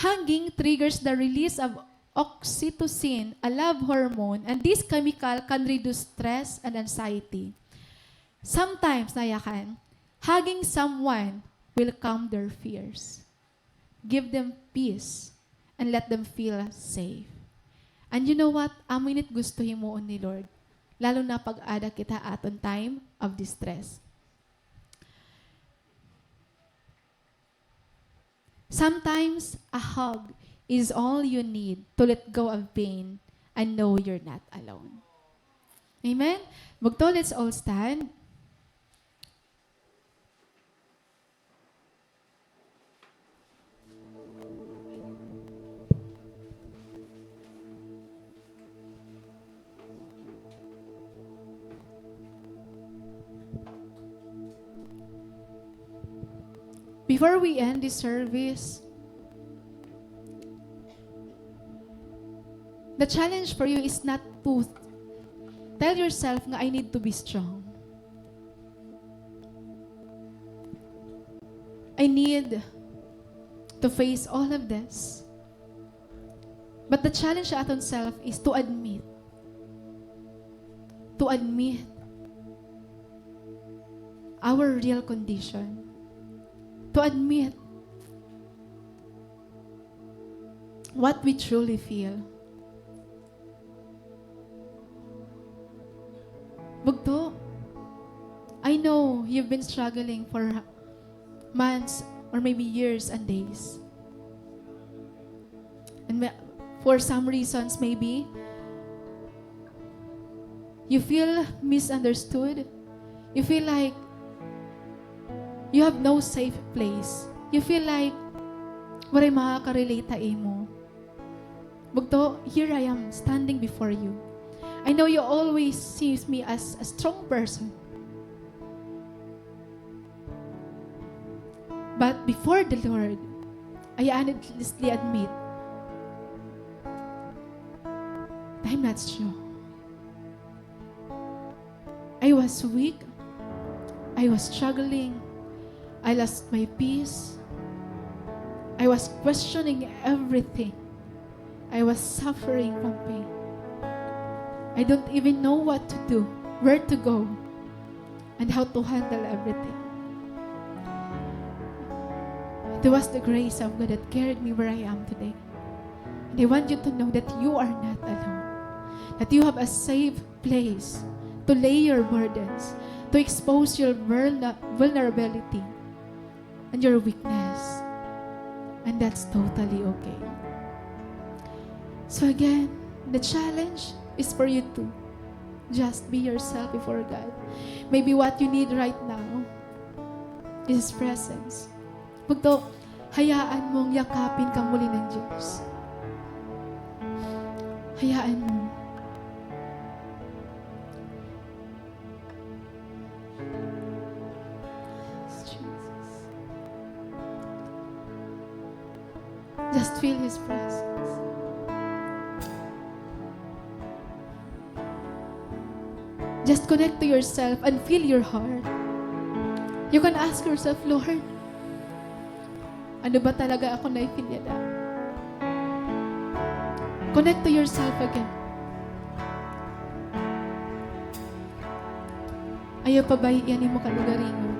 hugging triggers the release of oxytocin, a love hormone, and this chemical can reduce stress and anxiety. Sometimes, nayakan, hugging someone will calm their fears. Give them peace and let them feel safe. And you know what? Amo ini it gusto himuon ni Lord, lalo na pag aada kita ha aton time of distress. Sometimes, a hug is all you need to let go of pain and know you're not alone. Amen? Bugto, let's all stand. Before we end this service, The challenge for you is not to tell yourself nga, "I need to be strong. I need to face all of this." But the challenge sa aton self is to admit, to admit our real condition, to admit what we truly feel. Bugto, I know you've been struggling for months or maybe years and days. And ma-, for some reasons, maybe, you feel misunderstood. You feel like you have no safe place. You feel like waray makaka-relate ha imo. Bugto, here I am standing before you. I know you always sees me as a strong person. But before the Lord, I honestly admit, I'm not strong. I was weak. I was struggling. I lost my peace. I was questioning everything. I was suffering from pain. I don't even know what to do, where to go, and how to handle everything. It was the grace of God that carried me where I am today. And I want you to know that you are not alone, that you have a safe place to lay your burdens, to expose your vulner-, vulnerability and your weakness. And that's totally okay. So again, the challenge is for you to just be yourself before God. Maybe what you need right now is His presence. Bugto, hayaan mong yakapin ka muli ng Diyos. Hayaan mo. Yes, Jesus. Just feel His presence. Just connect to yourself and feel your heart. You can ask yourself, "Lord, ano ba talaga ako na-feel yana?" Connect to yourself again. Ayaw pabayi an imo kalugaringon.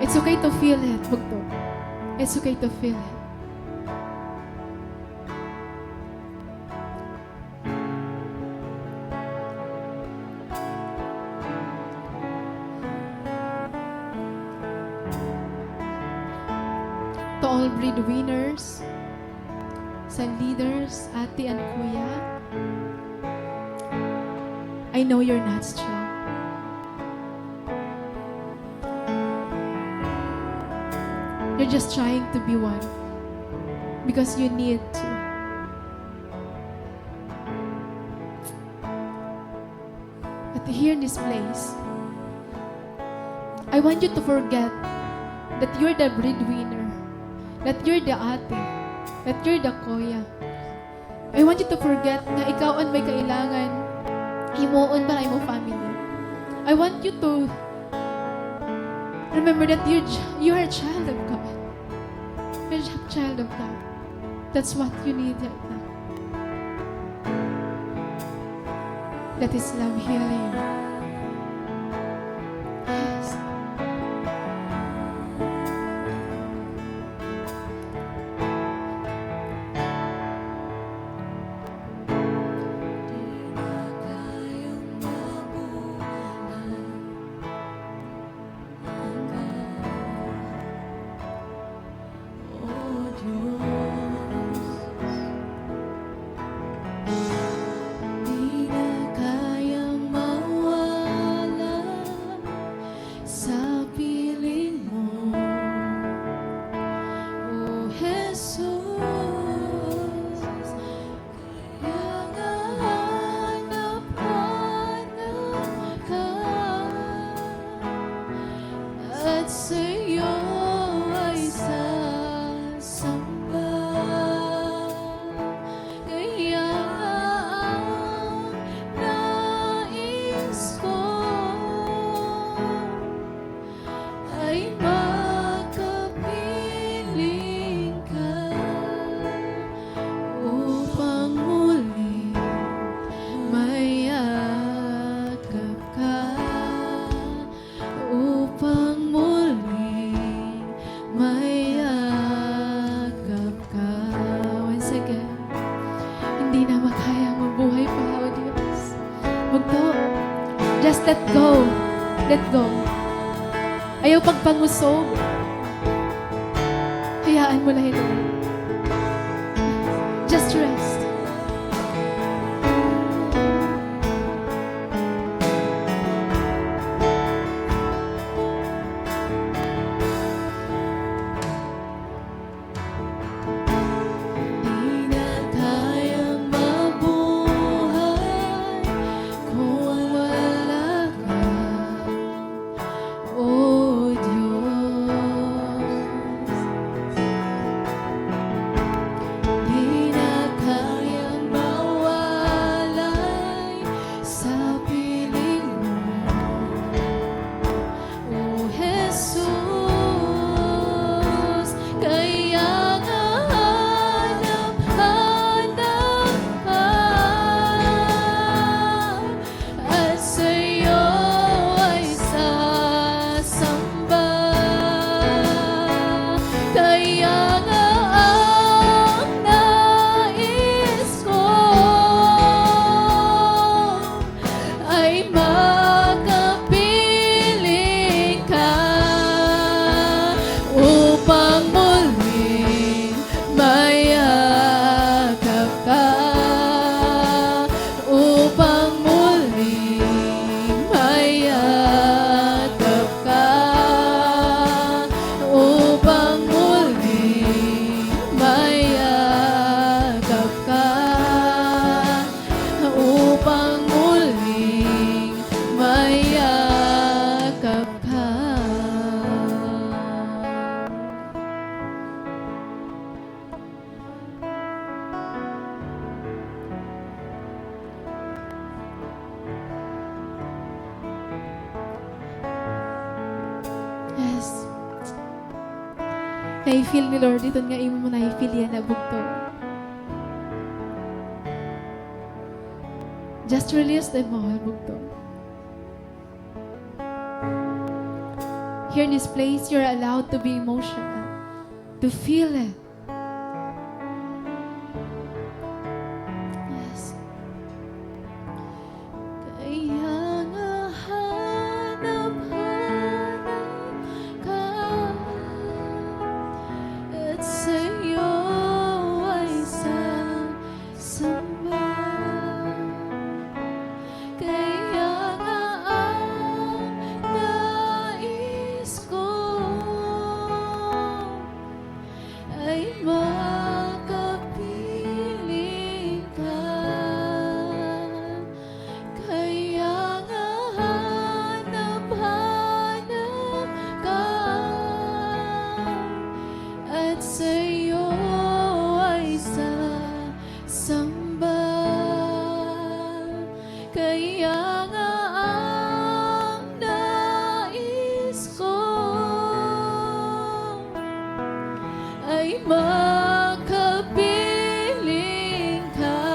It's okay to feel it, bugto. It's okay to feel it. To all breadwinners, sa leaders, ate and kuya, I know you're not strong. You're just trying to be one because you need to. But here in this place, I want you to forget that you're the breadwinner, that you're the ate, that you're the kuya. I want you to forget nga ikaw an may kailangan himuon para imo family. I want you to remember that you, you are a child of God. You're a child of God. That's what you need right now. Let His love heal you. Yes. Di na makaya mabuhay pa, O Diyos. Bugto, just let go. Let go. Ayaw pagpangusog. Hayaan mo na hi Lord. Just rest. Di na kayang mabuhay kung wala ka, O Diyos. Di na kayang mawalay sa piling mo, O Jesus, kaya nga hanap-hanap ka at sa'yo ay sasamba. Kaya nga ang nais ko ay makapiling ka upang muling mayakap ka, upang muling mayakap ka, upang muling mayakap ka, upang muling mayakap ka. Yes. Nai-feel ni Lord iton nga imo nai-feel yana, bugto. Just release them all, bugto. Here in this place, you're allowed to be emotional, to feel it. Yes. Kaya nga hanap-hanap ka at sa'yo ay sasamba. Kaya nga ang nais ko ay makapiling ka. Kaya nga hanap-hanap ka at sa'yo ay sasamba. Kaya nga ang nais ko ay makapiling ka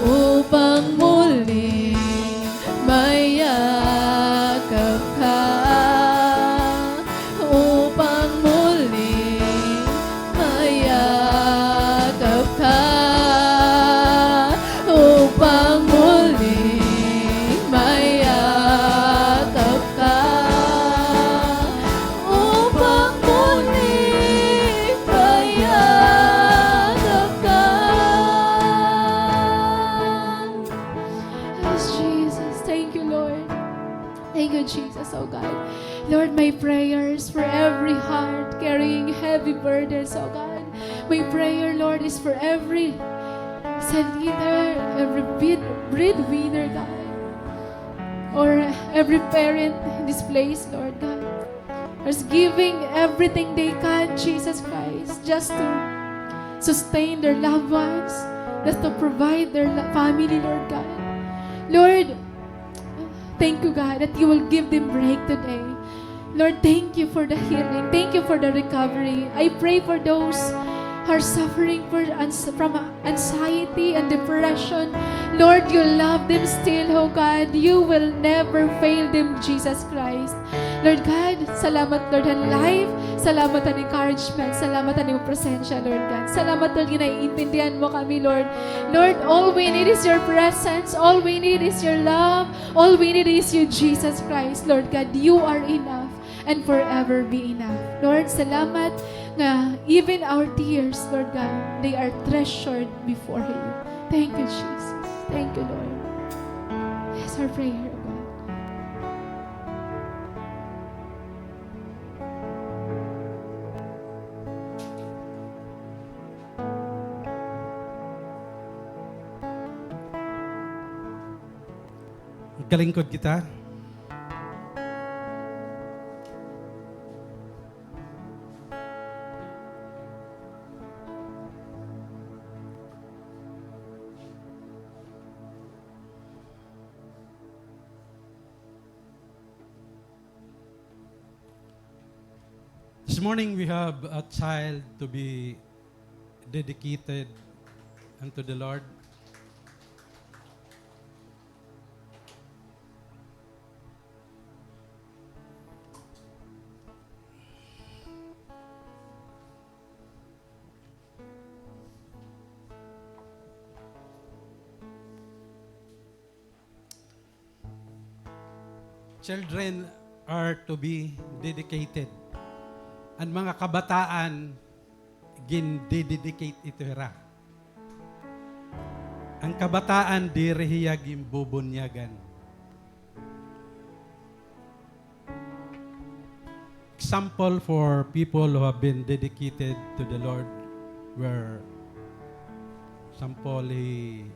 upang muling mayakap ka, upang muling mayakap ka, upang muling mayakap ka, upang muling mayakap ka. Yes, Jesus. Thank you, Lord. Thank you, Jesus, oh God. Lord, my prayers for every heart carrying heavy burdens, oh God. My prayer, Lord, is for every cell leader, every bread-, breadwinner, God, or every parent in this place, Lord God, who's giving everything they can, Jesus Christ, just to sustain their loved ones, just to provide their lo-, family, Lord God. Lord, thank you, God, that you will give them break today. Lord, thank you for the healing. Thank you for the recovery. I pray for those who are suffering for ans-, from anxiety and depression. Lord, you love them still, oh God. You will never fail them, Jesus Christ. Lord God, salamat, Lord, han life. Salamat han encouragement. Salamat han imo presensya, Lord God. Salamat, Lord, nga naiintindihan mo kami, Lord. Lord, all we need is your presence. All we need is your love. All we need is you, Jesus Christ. Lord God, you are enough and forever be enough. Lord, salamat nga even our tears, Lord God, they are treasured before you. Thank you, Jesus. Thank you, Lord. Yes, our prayer, O God. Magkalingkod kita. This morning we have a child to be dedicated unto the Lord. Children are to be dedicated. An mga kabataan, gindededicate ito hira. An kabataan, diri hiya ginbubunyagan. Example for people who have been dedicated to the Lord were, example, he,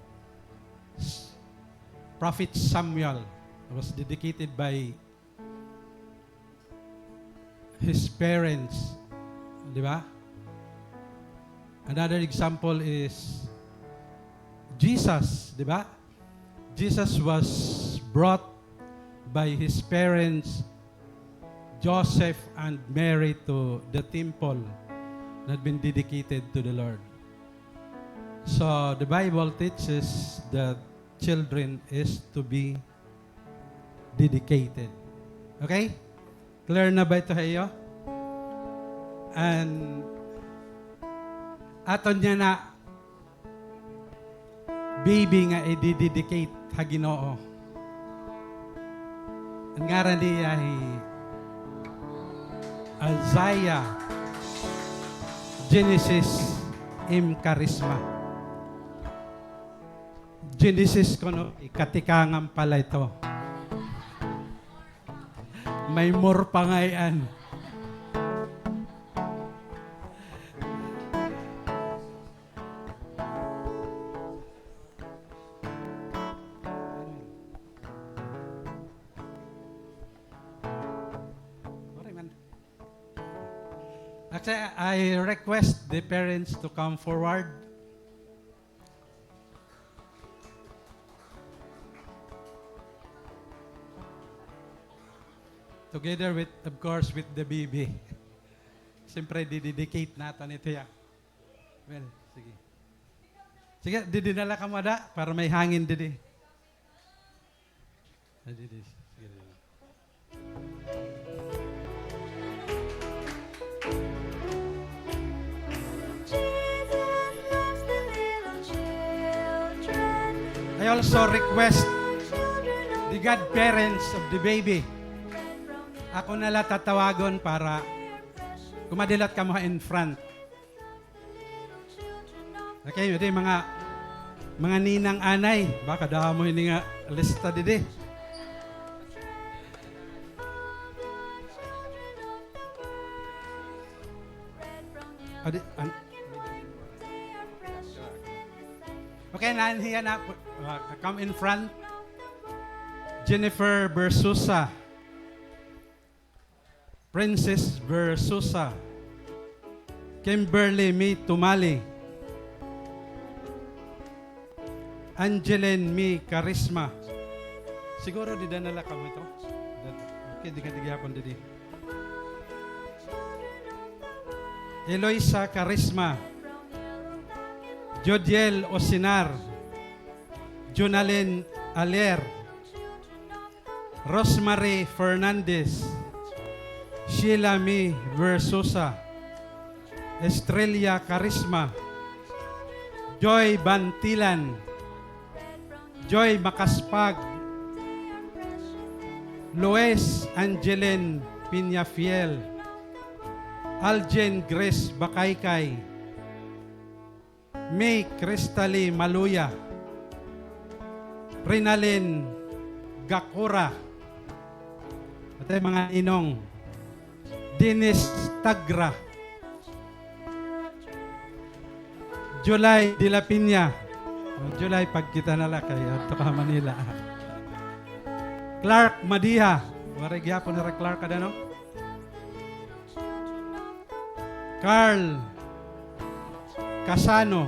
Prophet Samuel was dedicated by his parents, di ba? Another example is Jesus, di ba? Jesus was brought by his parents, Joseph and Mary, to the temple that had been dedicated to the Lord. So the Bible teaches that children is to be dedicated. Okay? Clear na ba ito ha iyo? And aton niya na baby nga i-dedicate ha Ginoo. An ngaran niya hi Isaiah Genesis M. Carisma. Genesis kuno, ikatikangan pala ito. May more pa ngay-an. Actually, I request the parents to come forward. Together with, of course, with the baby. Siyempre, didedicate naton ito hiya. Well, sige. Sige, didi na la kamo ada para may hangin didi. Ay, didi. Sige, didi. I also request the godparents of the baby. Ako na la tatawagon para kumadto la kamo ha in front. Okay, didi, mga, mga ninang anay. Ba, kadamo ini nga lista didi. Adi, an-, okay, na hiya na. Uh, come in front. Jennifer Versosa. Princess Versosa, Kimberly Mi Tumali, Angeline Mi Carisma. Siguro dida na la kamo ito. Okay, didi ka gihapon didi. Eloisa Carisma, Jodiel Osinar, Jonalyn Alier, Rosemary Fernandez, Sheila May Versosa, Estrella Carisma, Joy Bantilan, Joy Macaspag, Lois Angeline Peñafiel, Aljen Grace Bakaykay, May Cristally Maluya, Rinalyn Gakura, ito mga ninong, Dennis Tagra, July de la Piña. O, July, pagkita na la kay adto ka Manila. Clark Madiha. Waray gihapon hira Clark kada, no? Carl Casano.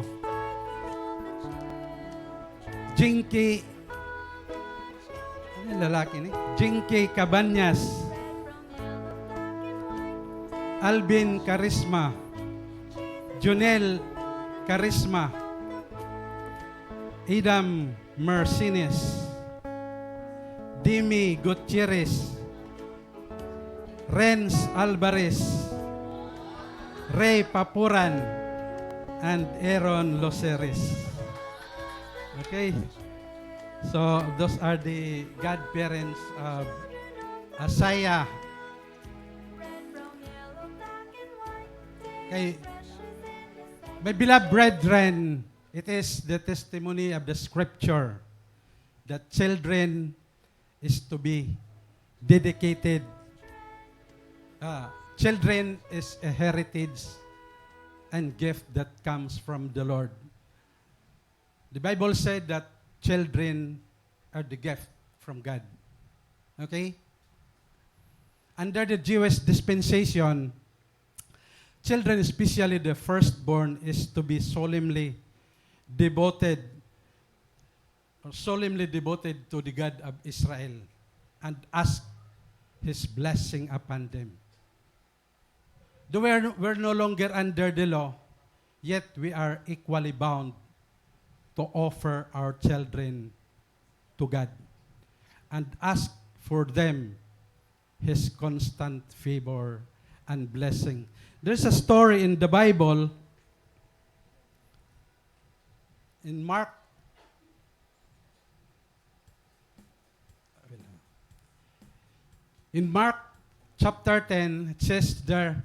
Jinky, ano yung lalaki ni? Jinky Cabañas. Alvin Carisma. Junel Carisma. Adam Marcines. Dimi Gutierrez. Renz Alvarez, Ray Papuran, and Aaron Loceres. Okay. So, those are the godparents of Asaya. Okay. My beloved brethren, it is the testimony of the scripture that children is to be dedicated. Ah, children is a heritage and gift that comes from the Lord. The Bible said that children are the gift from God. Okay? Under the Jewish dispensation, children, especially the firstborn, is to be solemnly devoted or solemnly devoted to the God of Israel and ask His blessing upon them. Though we're, we're no longer under the law, yet we are equally bound to offer our children to God and ask for them His constant favor and blessing. There's a story in the Bible, in Mark In Mark chapter ten, it says there,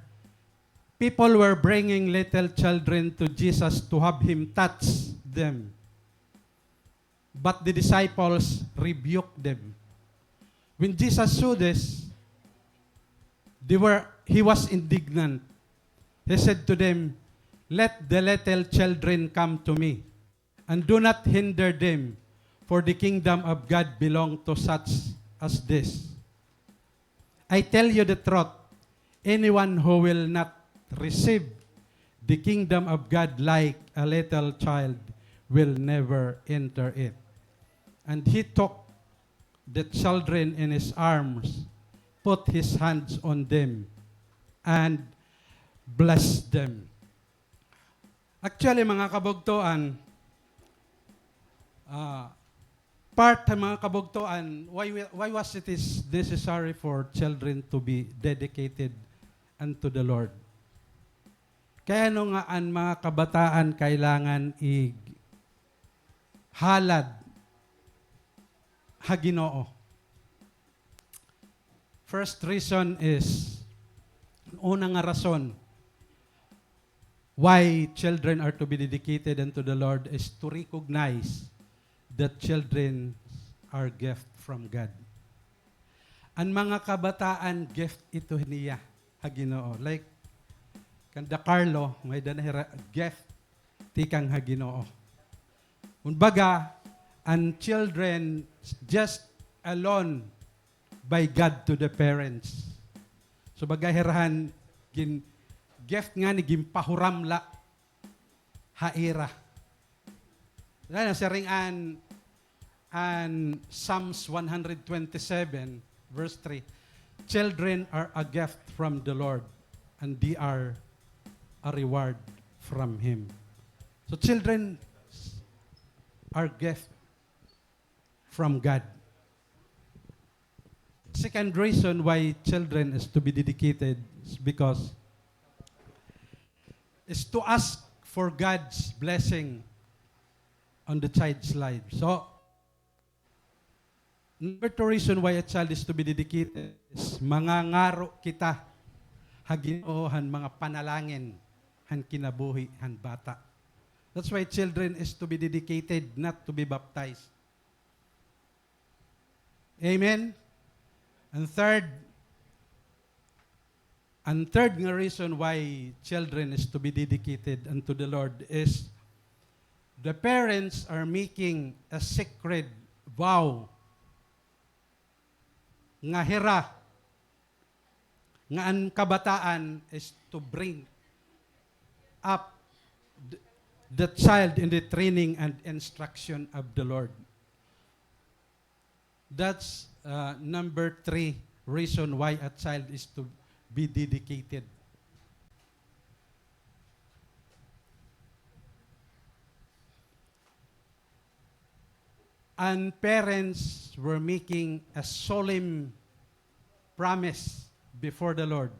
people were bringing little children to Jesus to have him touch them. But the disciples rebuked them. When Jesus saw this, they were, he was indignant. He said to them, "Let the little children come to me, and do not hinder them, for the kingdom of God belong to such as this. I tell you the truth, anyone who will not receive the kingdom of God like a little child will never enter it." And he took the children in his arms, put his hands on them, and blessed them. Actually, mga kabugtoan, ah, part ha mga kabugtoan, why, why was it is necessary for children to be dedicated unto the Lord? Kay ano nga an mga kabataan kailangan ighalad ha Ginoo? First reason is, una nga rason, why children are to be dedicated unto the Lord is to recognize that children are gift from God. An mga kabataan, gift ito niya ha Ginoo. Like, kanda Carlo, may-ada na hira gift tikang ha Ginoo. Kumbaga, an children just a loan by God to the parents. So, baga hira han gin-, gift ngani ginpahuram la ha ira. Nasiring an, an Psalms one hundred twenty-seven, verse three, "Children are a gift from the Lord, and they are a reward from Him." So children are gift from God. second reason why children is to be dedicated is because is to ask for God's blessing on the child's life. So, number two reason why a child is to be dedicated is mangangaro kita ha Ginoo han mga panalangin han kinabuhi han bata. That's why children is to be dedicated, not to be baptized. Amen? And third, An third nga reason why children is to be dedicated unto the Lord is the parents are making a sacred vow nga hira nga an kabataan is to bring up th-, the child in the training and instruction of the Lord. That's, uh, number three reason why a child is to be dedicated. And parents were making a solemn promise before the Lord.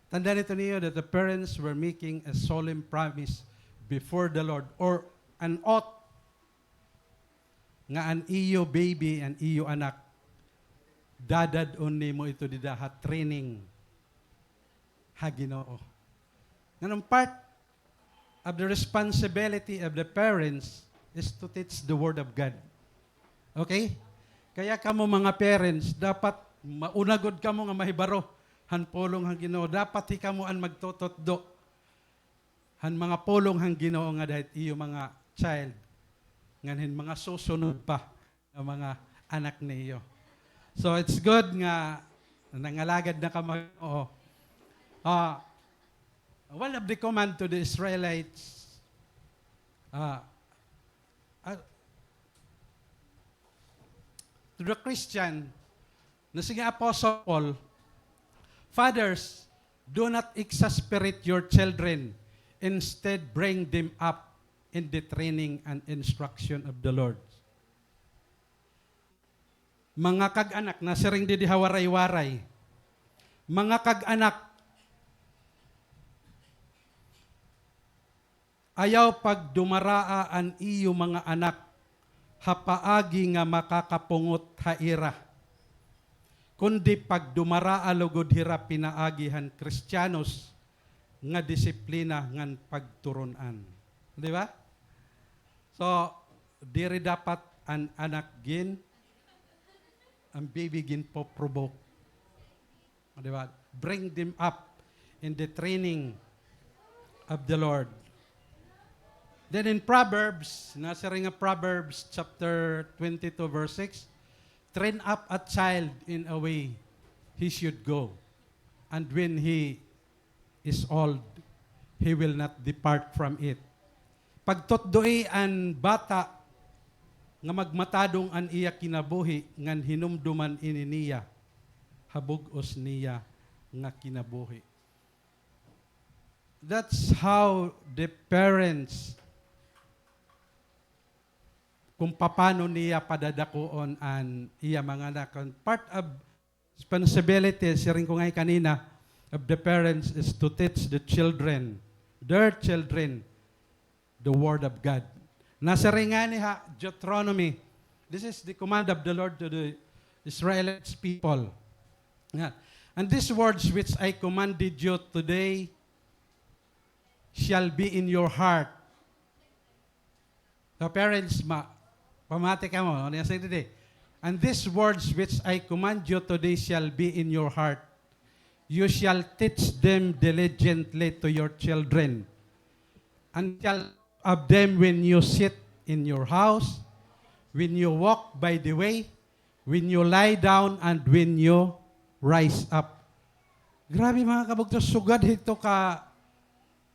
Tandaan ito niyo that the parents were making a solemn promise before the Lord or an oath nga an iyo baby, an iyo anak, dadad-on nimo ito dida ha training ha Ginoo. Nganong part of the responsibility of the parents is to teach the Word of God. Okay? Kaya kamo mga parents, dapat mauna gud kamo nga mahibaro han pulong han Ginoo. Dapat hi kamo an magtututdo han mga pulong han Ginoo ngada hit iyo mga child, ngan hin mga susunod pa nga mga anak niyo. So, it's good nga nangalagad na kamo. Oo. Ah, one of the command to the Israelites, ah, ah, to the Christian, nasiring hi Apostle Paul, "Fathers, do not exasperate your children. Instead, bring them up in the training and instruction of the Lord." Mga kag-anak, nasiring didi ha Waray-Waray. Mga kag-anak, ayaw pagdumaraa an iyo mga anak ha paagi nga makakapungot ha ira, kundi pagdumaraa lugod hira pinaagi han Kristiyanos nga disiplina ngan pagturun-an. Di ba? So, diri dapat an anak gin, an baby ginpo-provoke. Di ba? Bring them up in the training of the Lord. Then in Proverbs, nasiring ha Proverbs chapter twenty-two, verse six, "Train up a child in a way he should go, and when he is old, he will not depart from it." Pagtutdoi an bata nga magmatadong an iya kinabuhi ngan hinumduman ini niya ha bug-os niya nga kinabuhi. That's how the parents, kung papano niya padadakuon an iya mga anak. Part of responsibility, siring ko ngay kanina, of the parents is to teach the children, their children, the word of God. Nasiring ngani ha Deuteronomy, this is the command of the Lord to the Israelites people. Nga, "And these words which I commanded you today shall be in your heart." So, parents, ma-, pamati kamo, ano yan sa didi? "And these words which I command you today shall be in your heart. You shall teach them diligently to your children, and shall of them when you sit in your house, when you walk by the way, when you lie down, and when you rise up." Grabe, mga kabugto, sugad hito ka,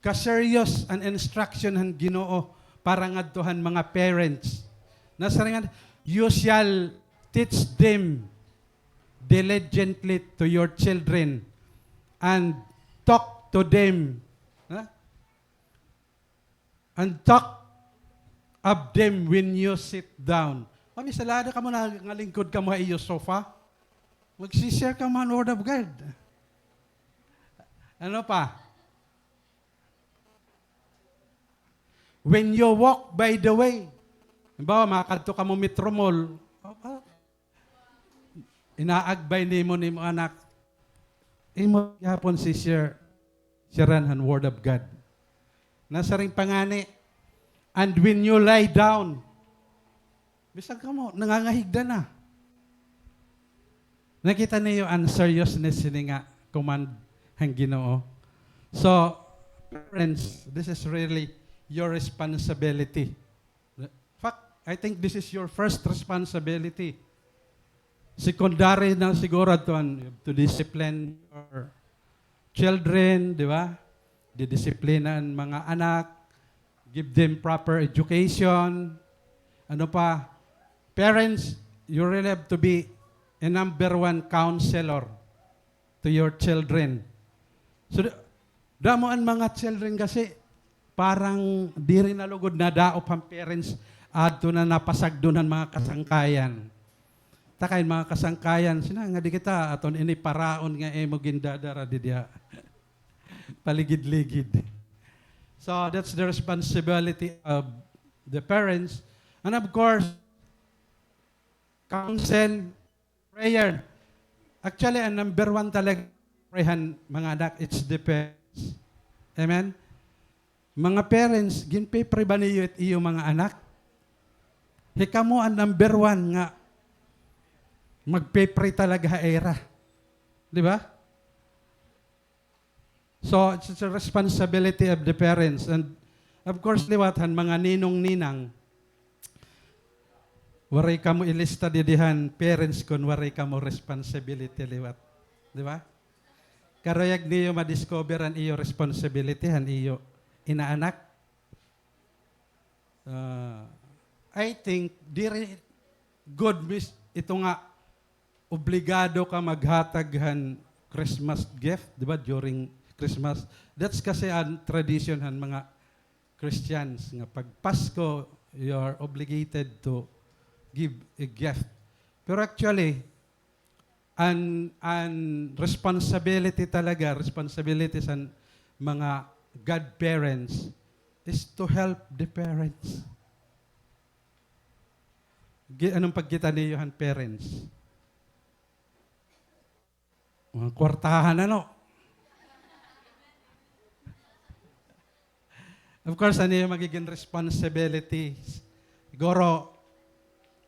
ka-serious an instruction han Ginoo para ngadto han mga parents. Nasiring ngani, "You shall teach them diligently to your children, and talk to them." Ha? "And talk of them when you sit down, Mamisalada kamo na nga lingkod kamo ha iyo sofa. Magsi-share kamo han Word of God. Ano pa? When you walk by the way, halimbawa, makadto kamo Metro Mall, apa? Inaagbay nimo nimo anak, imo gihapon si share, sharean han Word of God. Nasiring pa ngani, and when you lie down, bisag kamo, nangangahigda na. Nakita niyo an seriousness sini nga command han Ginoo. So, parents, this is really your responsibility. Fact, I think this is your first responsibility. Secondary na siguro adto an, you have to discipline your children, di ba? Didisiplina an mga anak, give them proper education. Ano pa? Parents, you really have to be a number one counselor to your children. So, d-, damo an mga children kasi parang diri na lugod nadaop han parents, adto na napasagdon han mga kasangkayan. Ta kay mga kasangkayan, sina nga di kita aton ini paraon nga imo gindadara didi ha paligid-ligid. So, that's the responsibility of the parents. And of course, counsel, prayer. Actually, an number one talaga, pray han mga anak, it's the parents. Amen? Mga parents, ginpe-pray ba niyo it iyo mga anak? Hikamo an number one nga magpe-pray talaga ha ira. Di ba? So, it's a responsibility of the parents. And, of course, liwat han mga ninong-ninang, waray kamo ilista didi han parents kon waray kamo responsibility liwat. Di ba? Karuyag niyo ma-discover an iyo responsibility han iyo inaanak. Ah, I think, diri good mis-, ito nga, obligado ka maghatag han Christmas gift, di ba, during Christmas. That's kasi an tradition han mga Christians, nga pag Pasko, you are obligated to give a gift. Pero actually, an, an responsibility talaga, responsibilities han mga godparents is to help the parents. Gi-, anong pagkita niyo han parents? Mga kwartahan, ano? Of course, ano yung magiging responsibilities? Siguro,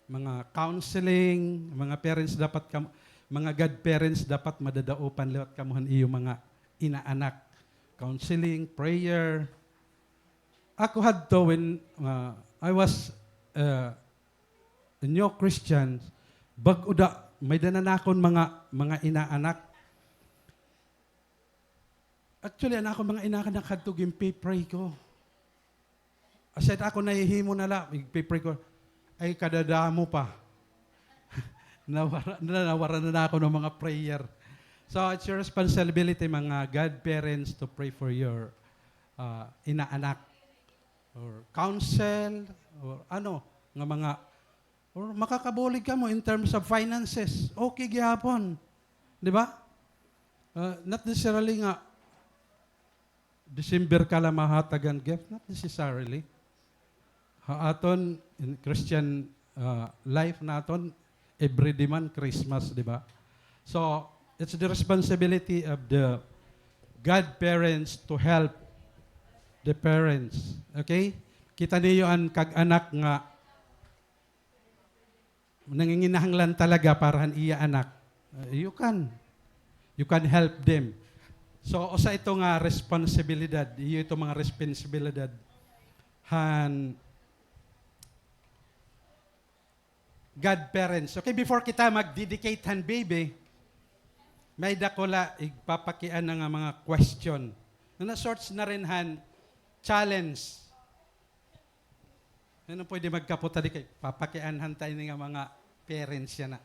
mga counseling, mga parents dapat kam-, mga godparents dapat madadaopan liwat kamo han iyo mga inaanak. Counseling, prayer. Ako hadto when, uh, I was, uh, new Christian, bag-o da, may-ada na akon mga, mga inaanak. Actually, an akon mga inaanak hadto, ginpe-pray ko. Aside ako nahihimo na la, igpe-pray ko. Ay, kadadamo pa. Nawara, na, nawara na ako ng mga prayer. So, it's your responsibility, mga godparents, to pray for your, uh, inaanak. Or counsel, or ano, nga mga, or makakabulig kamo in terms of finances. Okay gihapon. Di ba? Uh, not necessarily nga December ka la mahatag an gift, not necessarily. Ha aton in Christian, uh, life naton, everyday man Christmas, di ba? So, it's the responsibility of the godparents to help the parents. Okay? Kita niyo an kag-anak nga nanginginahanglan talaga para han iya anak. Uh, you can, you can help them. So, usa ito nga responsibilidad, iyo ito mga responsibilidad han godparents. Okay, before kita mag-dedicate han baby, may-ada ko la igpapakiana nga mga question. Nga na-search na rin han challenge. Ano pwede magkapot tadi kay papakianhan ta ini nga mga parents yana.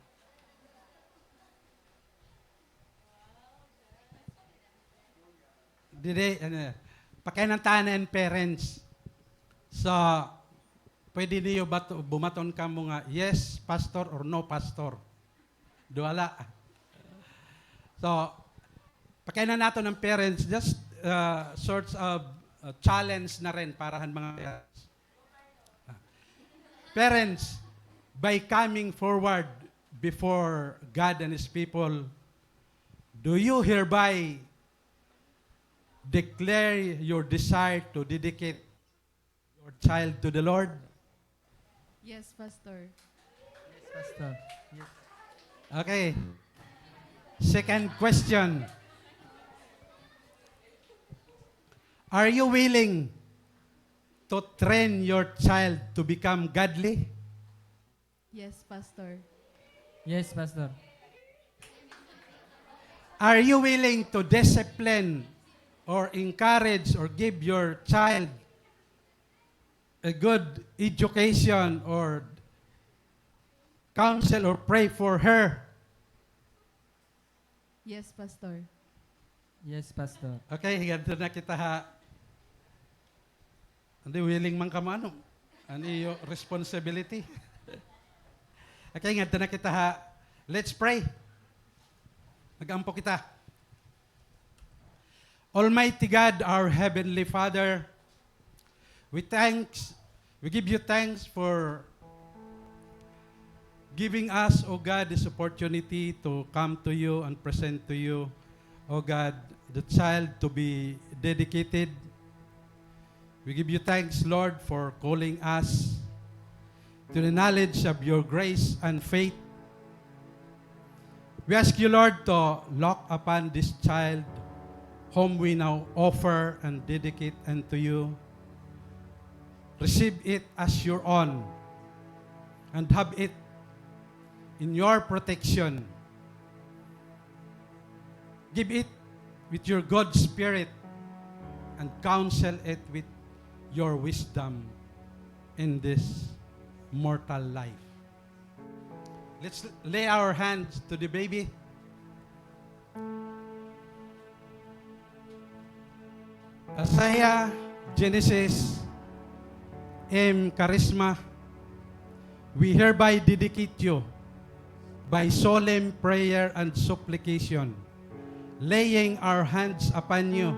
Didi, ano, pakianhan ta an parents. So, Pwede niyo bat-, bumaton kamo nga, "Yes, Pastor," or, "No, Pastor." Duha la. So, pakiana naton an parents, just, uh, sorts of, uh, challenge na rin para han mga parents. Parents, by coming forward before God and His people, do you hereby declare your desire to dedicate your child to the Lord? Yes, Pastor. Yes, Pastor. Yes. Okay. Second question. Are you willing to train your child to become godly? Yes, Pastor. Yes, Pastor. Are you willing to discipline or encourage or give your child a good education or counsel or pray for her? Yes, Pastor. Yes, Pastor. Okay, ngadto na kita ha. Hindi, willing man kamo, ano? An iyo responsibility. Okay, ngadto na kita ha. Let's pray. Mag-ampo kita. Almighty God, our Heavenly Father, we thanks, we give you thanks for giving us, O God, this opportunity to come to you and present to you, O God, the child to be dedicated. We give you thanks, Lord, for calling us to the knowledge of your grace and faith. We ask you, Lord, to look upon this child whom we now offer and dedicate unto you. Receive it as your own and have it in your protection. Give it with your good spirit and counsel it with your wisdom in this mortal life. Let's lay our hands to the baby. Isaiah, Genesis, M. Charisma, we hereby dedicate you by solemn prayer and supplication, laying our hands upon you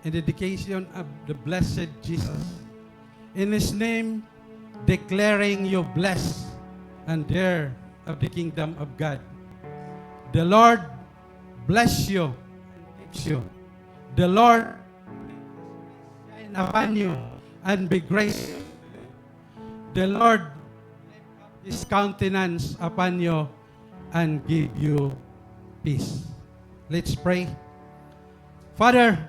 in dedication of the blessed Jesus. In his name, declaring you blessed and heir of the kingdom of God. The Lord bless you and keeps you. The Lord shine upon you and be gracious. The Lord lift up his countenance upon you and give you peace. Let's pray. Father,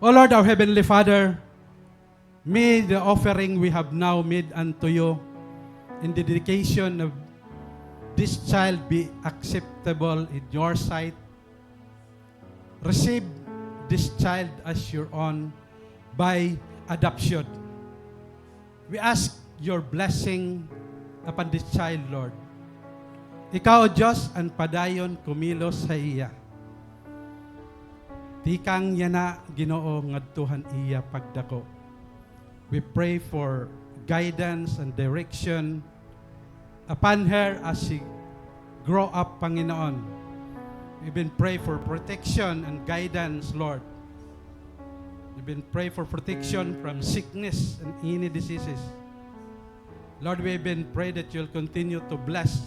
O Lord, our Heavenly Father, may the offering we have now made unto you in the dedication of this child be acceptable in your sight. Receive this child as your own by adoption. We ask your blessing upon this child, Lord. Ikaw, O Diyos, an padayon kumilos ha iya. Tikang yana, Ginoo, ngadto han iya pagdako. We pray for guidance and direction upon her as she grow up, Panginoon. We even pray for protection and guidance, Lord. We even pray for protection from sickness and any diseases. Lord, we even pray that you'll continue to bless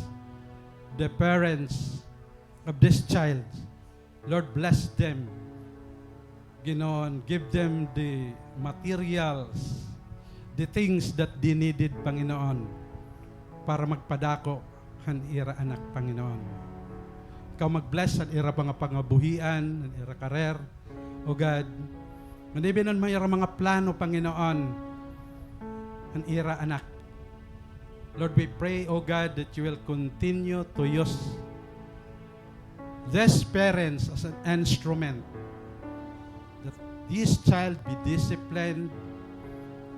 the parents of this child. Lord, bless them. Ginoo, and give them the materials, the things that they needed, Panginoon, para magpadako han ira anak, Panginoon. Ikaw mag-bless han ira mga pangabuhian, han ira career, O God. And even an mga ira mga plano, Panginoon, han ira anak. Lord, we pray, O God, that you will continue to use these parents as an instrument, that this child be disciplined,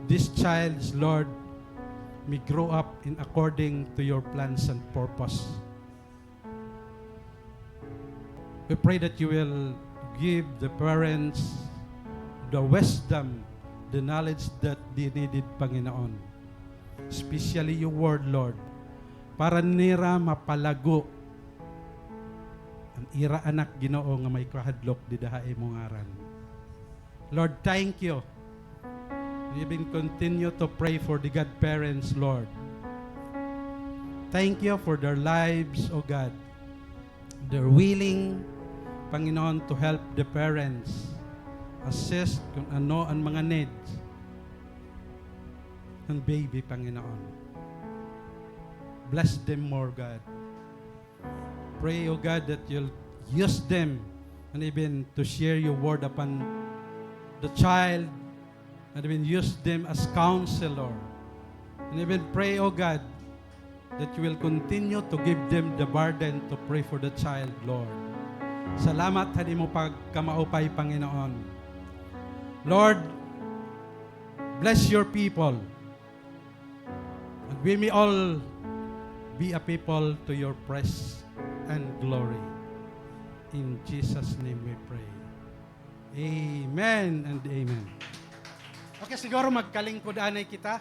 this child's, Lord, may grow up in according to your plans and purpose. We pray that you will give the parents the wisdom, the knowledge that they needed, Panginoon. especially your word, Lord, para nira mapalago an ira anak, Ginoo, nga may kahadlok dida ha imo ngaran. Lord, thank you. We even continue to pray for the godparents, Lord. Thank you for their lives, O God. They're willing, Panginoon, to help the parents, assist kung ano an mga needs ng baby, Panginoon. Bless them more, God. Pray, O God, that you'll use them and even to share your word upon the child, and even use them as counselor. And even pray, O God, that you will continue to give them the burden to pray for the child, Lord. Salamat ha imo pagkamaupay, Panginoon. Lord, bless your people. And we may all be a people to your praise and glory. In Jesus' name we pray. Amen and amen. Okay, siguro magkalingkod anay kita.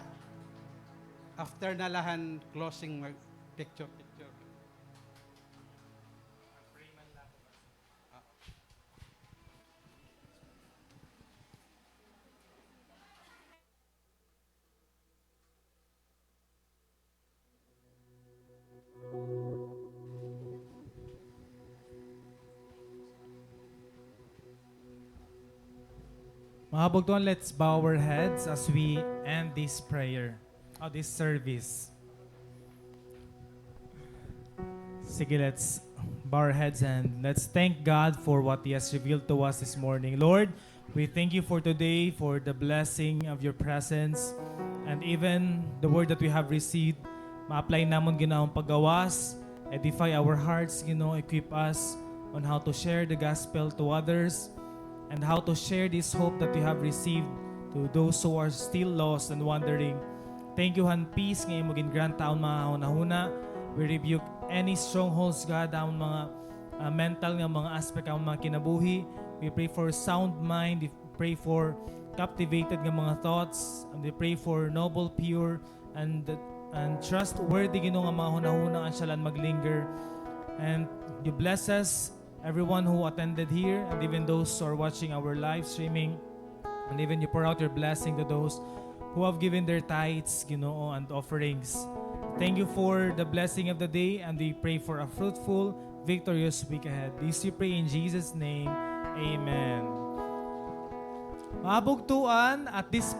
After na la han closing, mag-picture, picture. Mga kabugtuan, let's bow our heads as we end this prayer, or this service. Sige, let's bow our heads and let's thank God for what He has revealed to us this morning. Lord, we thank you for today, for the blessing of your presence, and even the word that we have received. Ma-apply namon, Ginoo, an paggawas, edify our hearts, Ginoo, equip us on how to share the gospel to others, and how to share this hope that we have received to those who are still lost and wandering. Thank you han peace nga imo gin-grant ha amon mga hunahuna. We rebuke any strongholds, God, ha amon mga, ah, mental nga mga aspect ha amon mga kinabuhi. We pray for sound mind. We pray for captivated nga mga thoughts. And we pray for noble, pure, and, and trustworthy, Ginoo, nga mga hunahuna ngan siya la an maglinger. And you bless us, everyone who attended here, and even those who are watching our live streaming, and even you pour out your blessing to those who have given their tithes, Ginoo, and offerings. Thank you for the blessing of the day, and we pray for a fruitful, victorious week ahead. This we pray in Jesus' name. Amen. Mga kabugtuan, at this